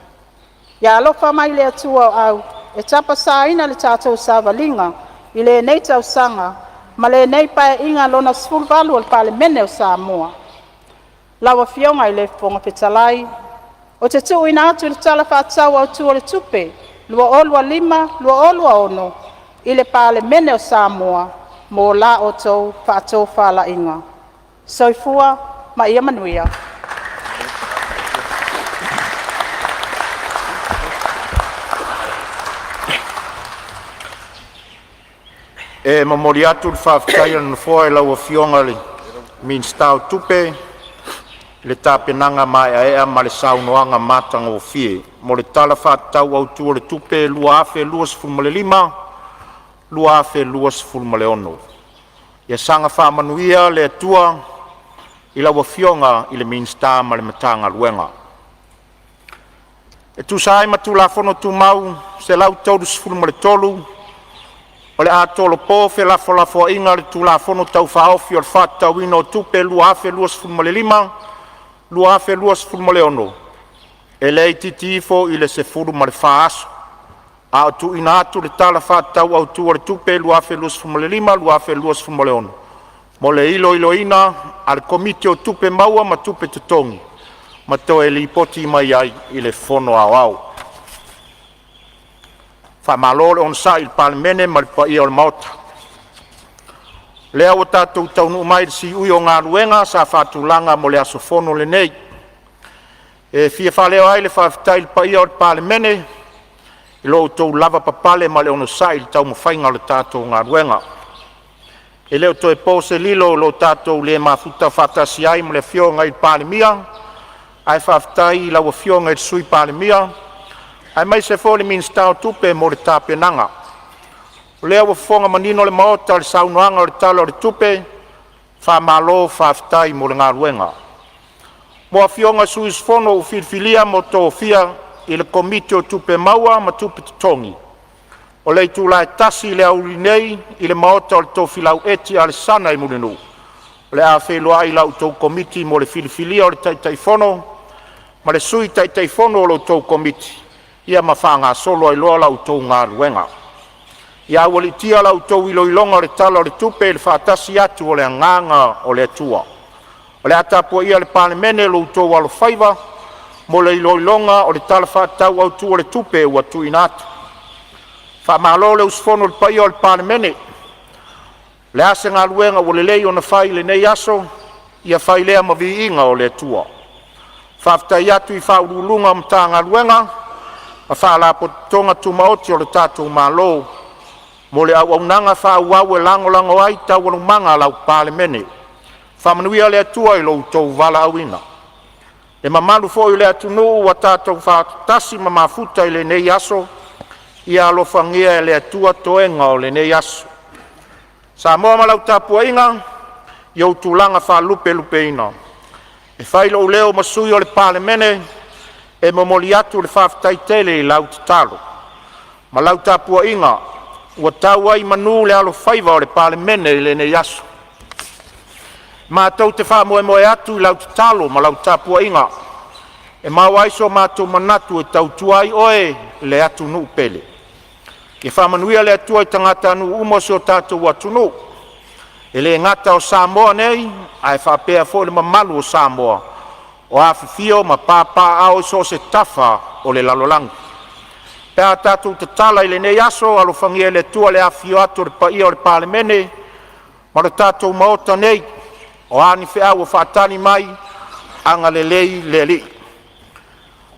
Ia alofa mai le Atua o Au e tapasaina le tatou savaliga i lenei tausaga ma lenei Paeaiga Lona XVIII o le Palemene o Samoa. Lau Afioga i le Fofoga Fetalai, ou te tuuina atu le Tala Faatatau Autu o le Tupe 2025/2026 i le Palemene o Samoa mo la outou faatofalaiga. Soifua ma ia manuia. E momoli atu le faafetai a le Nofoa i lau Afioga i le Minisita o Tupe i le tapenaga maeaea ma le saunoaga matagofie mo le Tala Faatatau Autu o le Tupe 2025/2026. Ia saga faamanuia le Atua i lau Afioga i le Minisita ma le Matagaluega. E tusa ai ma le Tulafono Tumau 133, o le a tolopo felafolafoaiga i le Tulafono Tau Faaofi o le Faatatauina o Tupe 2025/2026 e le itiiti ifo i le 14 aso, a o tuuina atu le Tala Faatatau Autu o le Tupe 2025/2026 mo le iloiloina a le Komiti o Tupe Maua ma Tupe Totogi ma toe lipoti mai ai i le Fono Aoao. Faamalo le onosai i le Palemene ma le paia o le Maota. O lea ua tatou taunuu mai i le siui o galuega sa faatulaga mo le aso fono lenei. E fia faaleo ai le faafetai i le paia o le Palemene i lo outou lavapapale ma le onosai i le taumafaiga o le tatou galuega. E le o toe po se lilo i lo tatou le mafuta faatasi ai ma le Afioga i le Palemia, ae faafetai i lau Afioga i le Sui Palemia aemaise foi le Minisita o Tupe mo le tapenaga. O lea ua fofoga manino le Maota i le saunoaga o le Tala o le Tupe, faamalo faafetai mo le galuega. Mo Afioga i sui usufono ua filifilia ma tofia i le Komiti o Tupe Maua ma Tupe Totogi, o le itula e 1:00 i le aoauli nei i le Maota o le Tofilau Eti Alesana i Mulinuu, o le a feiloai la outou Komiti mo le filifilia o le Taitaifono ma le Sui Taitaifono o la outou Komiti, ma faagasolo ai loa la outou galuega. Ia aualiitia la outou iloiloga o le Tala o le Tupe i le faatasi atu o le Agaga o le Atua. O le a tapuaia e le Palemene lo outou alofaiva mo le iloiloga o le Tala Faatatau Autu o le Tupe ua tuuina atu. Faamalo le usufono i le paia o le Palemene. O le a se galuega ua lelei ona fai i lenei aso, ia fai lea ma viiga o le Atua. E faafetai atu i Ofisa Sili o Pulega o Matagaluega ma Faalapotopotoga Tumaoti a le tatou Malo mo le auaunaga faaauau e lagolago ai taualumaga a lau Palemene. Faamanuia le Atua i lo outou valaauina. Le mamalu foi o le atunuu ua tatou faatasi ma mafuta i lenei aso, ia alofagia e le Atua toega o lenei aso. Samoa ma lau tapuaiga i ou tulaga faalupelupeina, e fai lou leo ma sui o le Palemene e momoli atu le faafetai tele i lau tatalo ma lau tapuaiga ua tau ai i manu le alofaiva o le Palemene i lenei aso. Matou te faamoemoe atu i lau tatalo ma lau tapuaiga e maua ai so matou manatu e tautua ai oe le atunuu pele. Ia faamanuia le Atua i tagatanuu uma o si o tatou atunuu, e le gata o Samoa nei, ae faapea foi le mamalu o Samoa o afifio ma papaaao i so o se tafa o le lalolagi. Pe a tatou tatala i lenei aso, alofagia e le Atua le afifio atu o le paia o le Palemene ma le tatou Maota nei. O a ni feau o faatali mai, agalelei le Alii.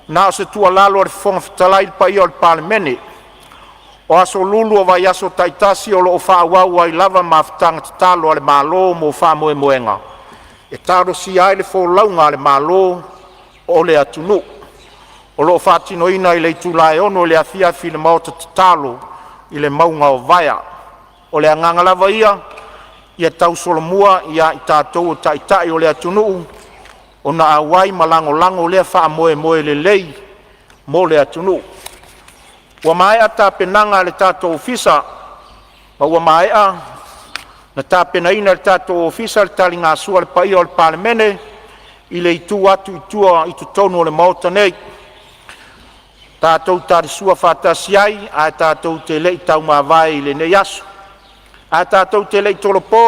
Na o se tuualalo a le Fofoga Fetalai i le paia o le Palemene, o aso Lulu o vaiaso taitasi o lo o faaauau ai lava mafutaga tatalo a le Malo mo faamoemoega e talosia ai le folauga a le malo o le atunuu. O lo o faatinoina i le itula e 6:00 i le afiafi i le maota tatalo i le mauga o Vaea. O le agaga lava ia, ia tausolomua ia i tatou o Taitai o le atunuu ona auai ma lagolago lea faamoemoe lelei mo le atunuu. Ua maea tapenaga a le tatou Ofisa ma ua maea ona tapenaina e le tatou Ofisa le taligasua a le paia o le Palemene i le itu atu i tua i totonu o le Maota nei. Tatou talisua faatasi ai ae tatou te le i taumavae i lenei aso. Ae tatou te le i tolopo,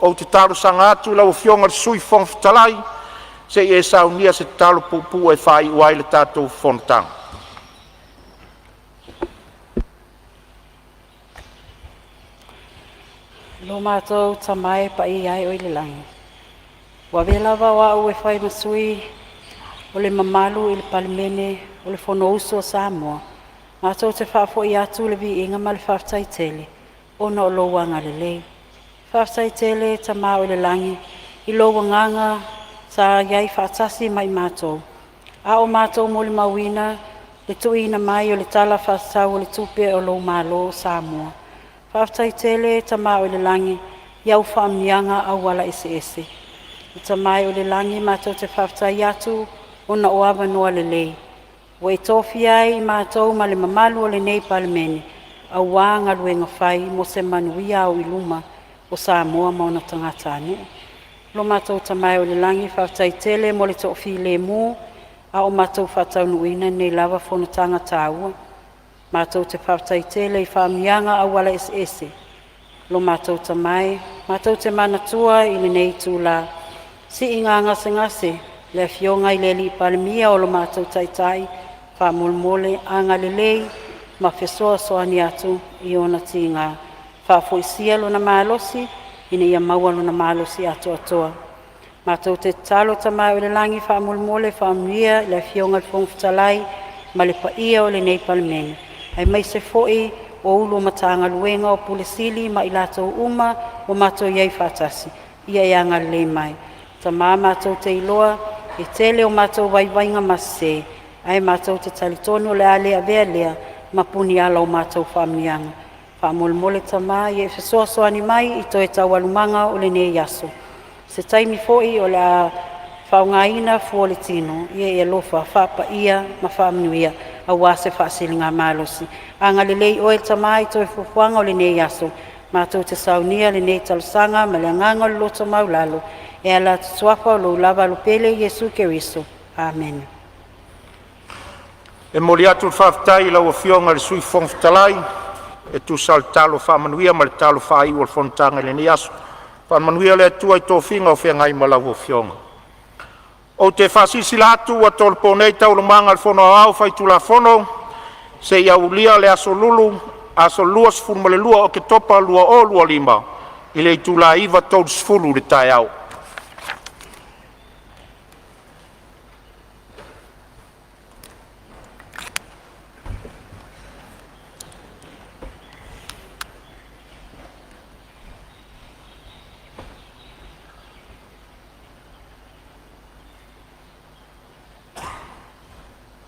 ou te talosaga atu i lau Afioga i le Sui Fofoga Fetalai se i e saunia se tatalo puupuu e faaiu ai le tatou fonotaga. Lo matou Tama e, paia e oe i le lagi, ua avea lava o au e fai ma sui o le mamalu i le Palemene o le Fonousu a Samoa, matou te faafoi atu le viiga ma le faafetai tele ona o lou agalelei. Faafetai tele Tama oi le lagi i lou agaga sa iai faatasi ma i matou, a o matou molimauina le tuuina mai o le Tala Faatatau o le Tupe a lou Malo o Samoa. Faafetai tele Tama oi le lagi i au faamanuiaga auala eseese. Le Tama e oi le lagi, matou te faafetai atu ona o avanoa lelei ua e tofia ai i matou ma le mamalu o lenei Palemene aua galuega fai mo se manuia auiluma o Samoa ma ona tagatanuu. Lo matou Tama e oi le lagi, faafetai tele mo le toafilemu a o matou faataunuuina lenei lava fonotaga taua. Matou te faafetai tele i faamanuiaga auala eseese. Lo matou Tama e, matou te manatua i lenei itula siiga gasegase le Afioga i le Palemia o lo matou Taitai, faamolemole agalelei ma fesoasoani atu i ona tiga, faafoisia lona malosi ina ia maua lona malosi atoatoa. Matou te tatalo Tama oi le lagi, faamolemole faamanuia i le Afioga i le Fofoga Fetalai ma le paia o lenei Palemene, aemaise foi o Ofisa Sili o Pulega o Matagaluega, Ofisa Sili ma i latou uma ua matou iai faatasi. Ia e agalelei mai. Tama matou te iloa e tele o matou vaivaiga ma sese, ae matou te talitonu o le a le avea lea ma puniala o matou faamanuiaga. Faamolemole Tama ia e fesoasoani mai i toe taualumaga o lenei aso, se taimi foi o le a faaaogaina fua o le tino, ia e alofa faapaia ma faamanuia aua se faasiligamalosi. Agalelei oe Tama i toe fuafuaga o lenei aso, matou te saunia lenei talosaga ma le agaga o le loto maualalo e ala atu i le Suafa o lou lava alo pele Iesu Keriso. Amene. E momoli atu le faafetai i lau Afioga i le Sui Fofoga Fetalai e tusa o le talo faamanuia ma le talo faaiu o le fonotaga i lenei aso. Faamanuia le Atua i tofiga o feagai ma lau Afioga. Ou te faasilasila atu ua tolopo nei Taualumaga a le Fono Aoao Faitulafono seia aulia le aso Lulu, aso 22 Oketopa 2025 i le itula e 9:30 i le taeao.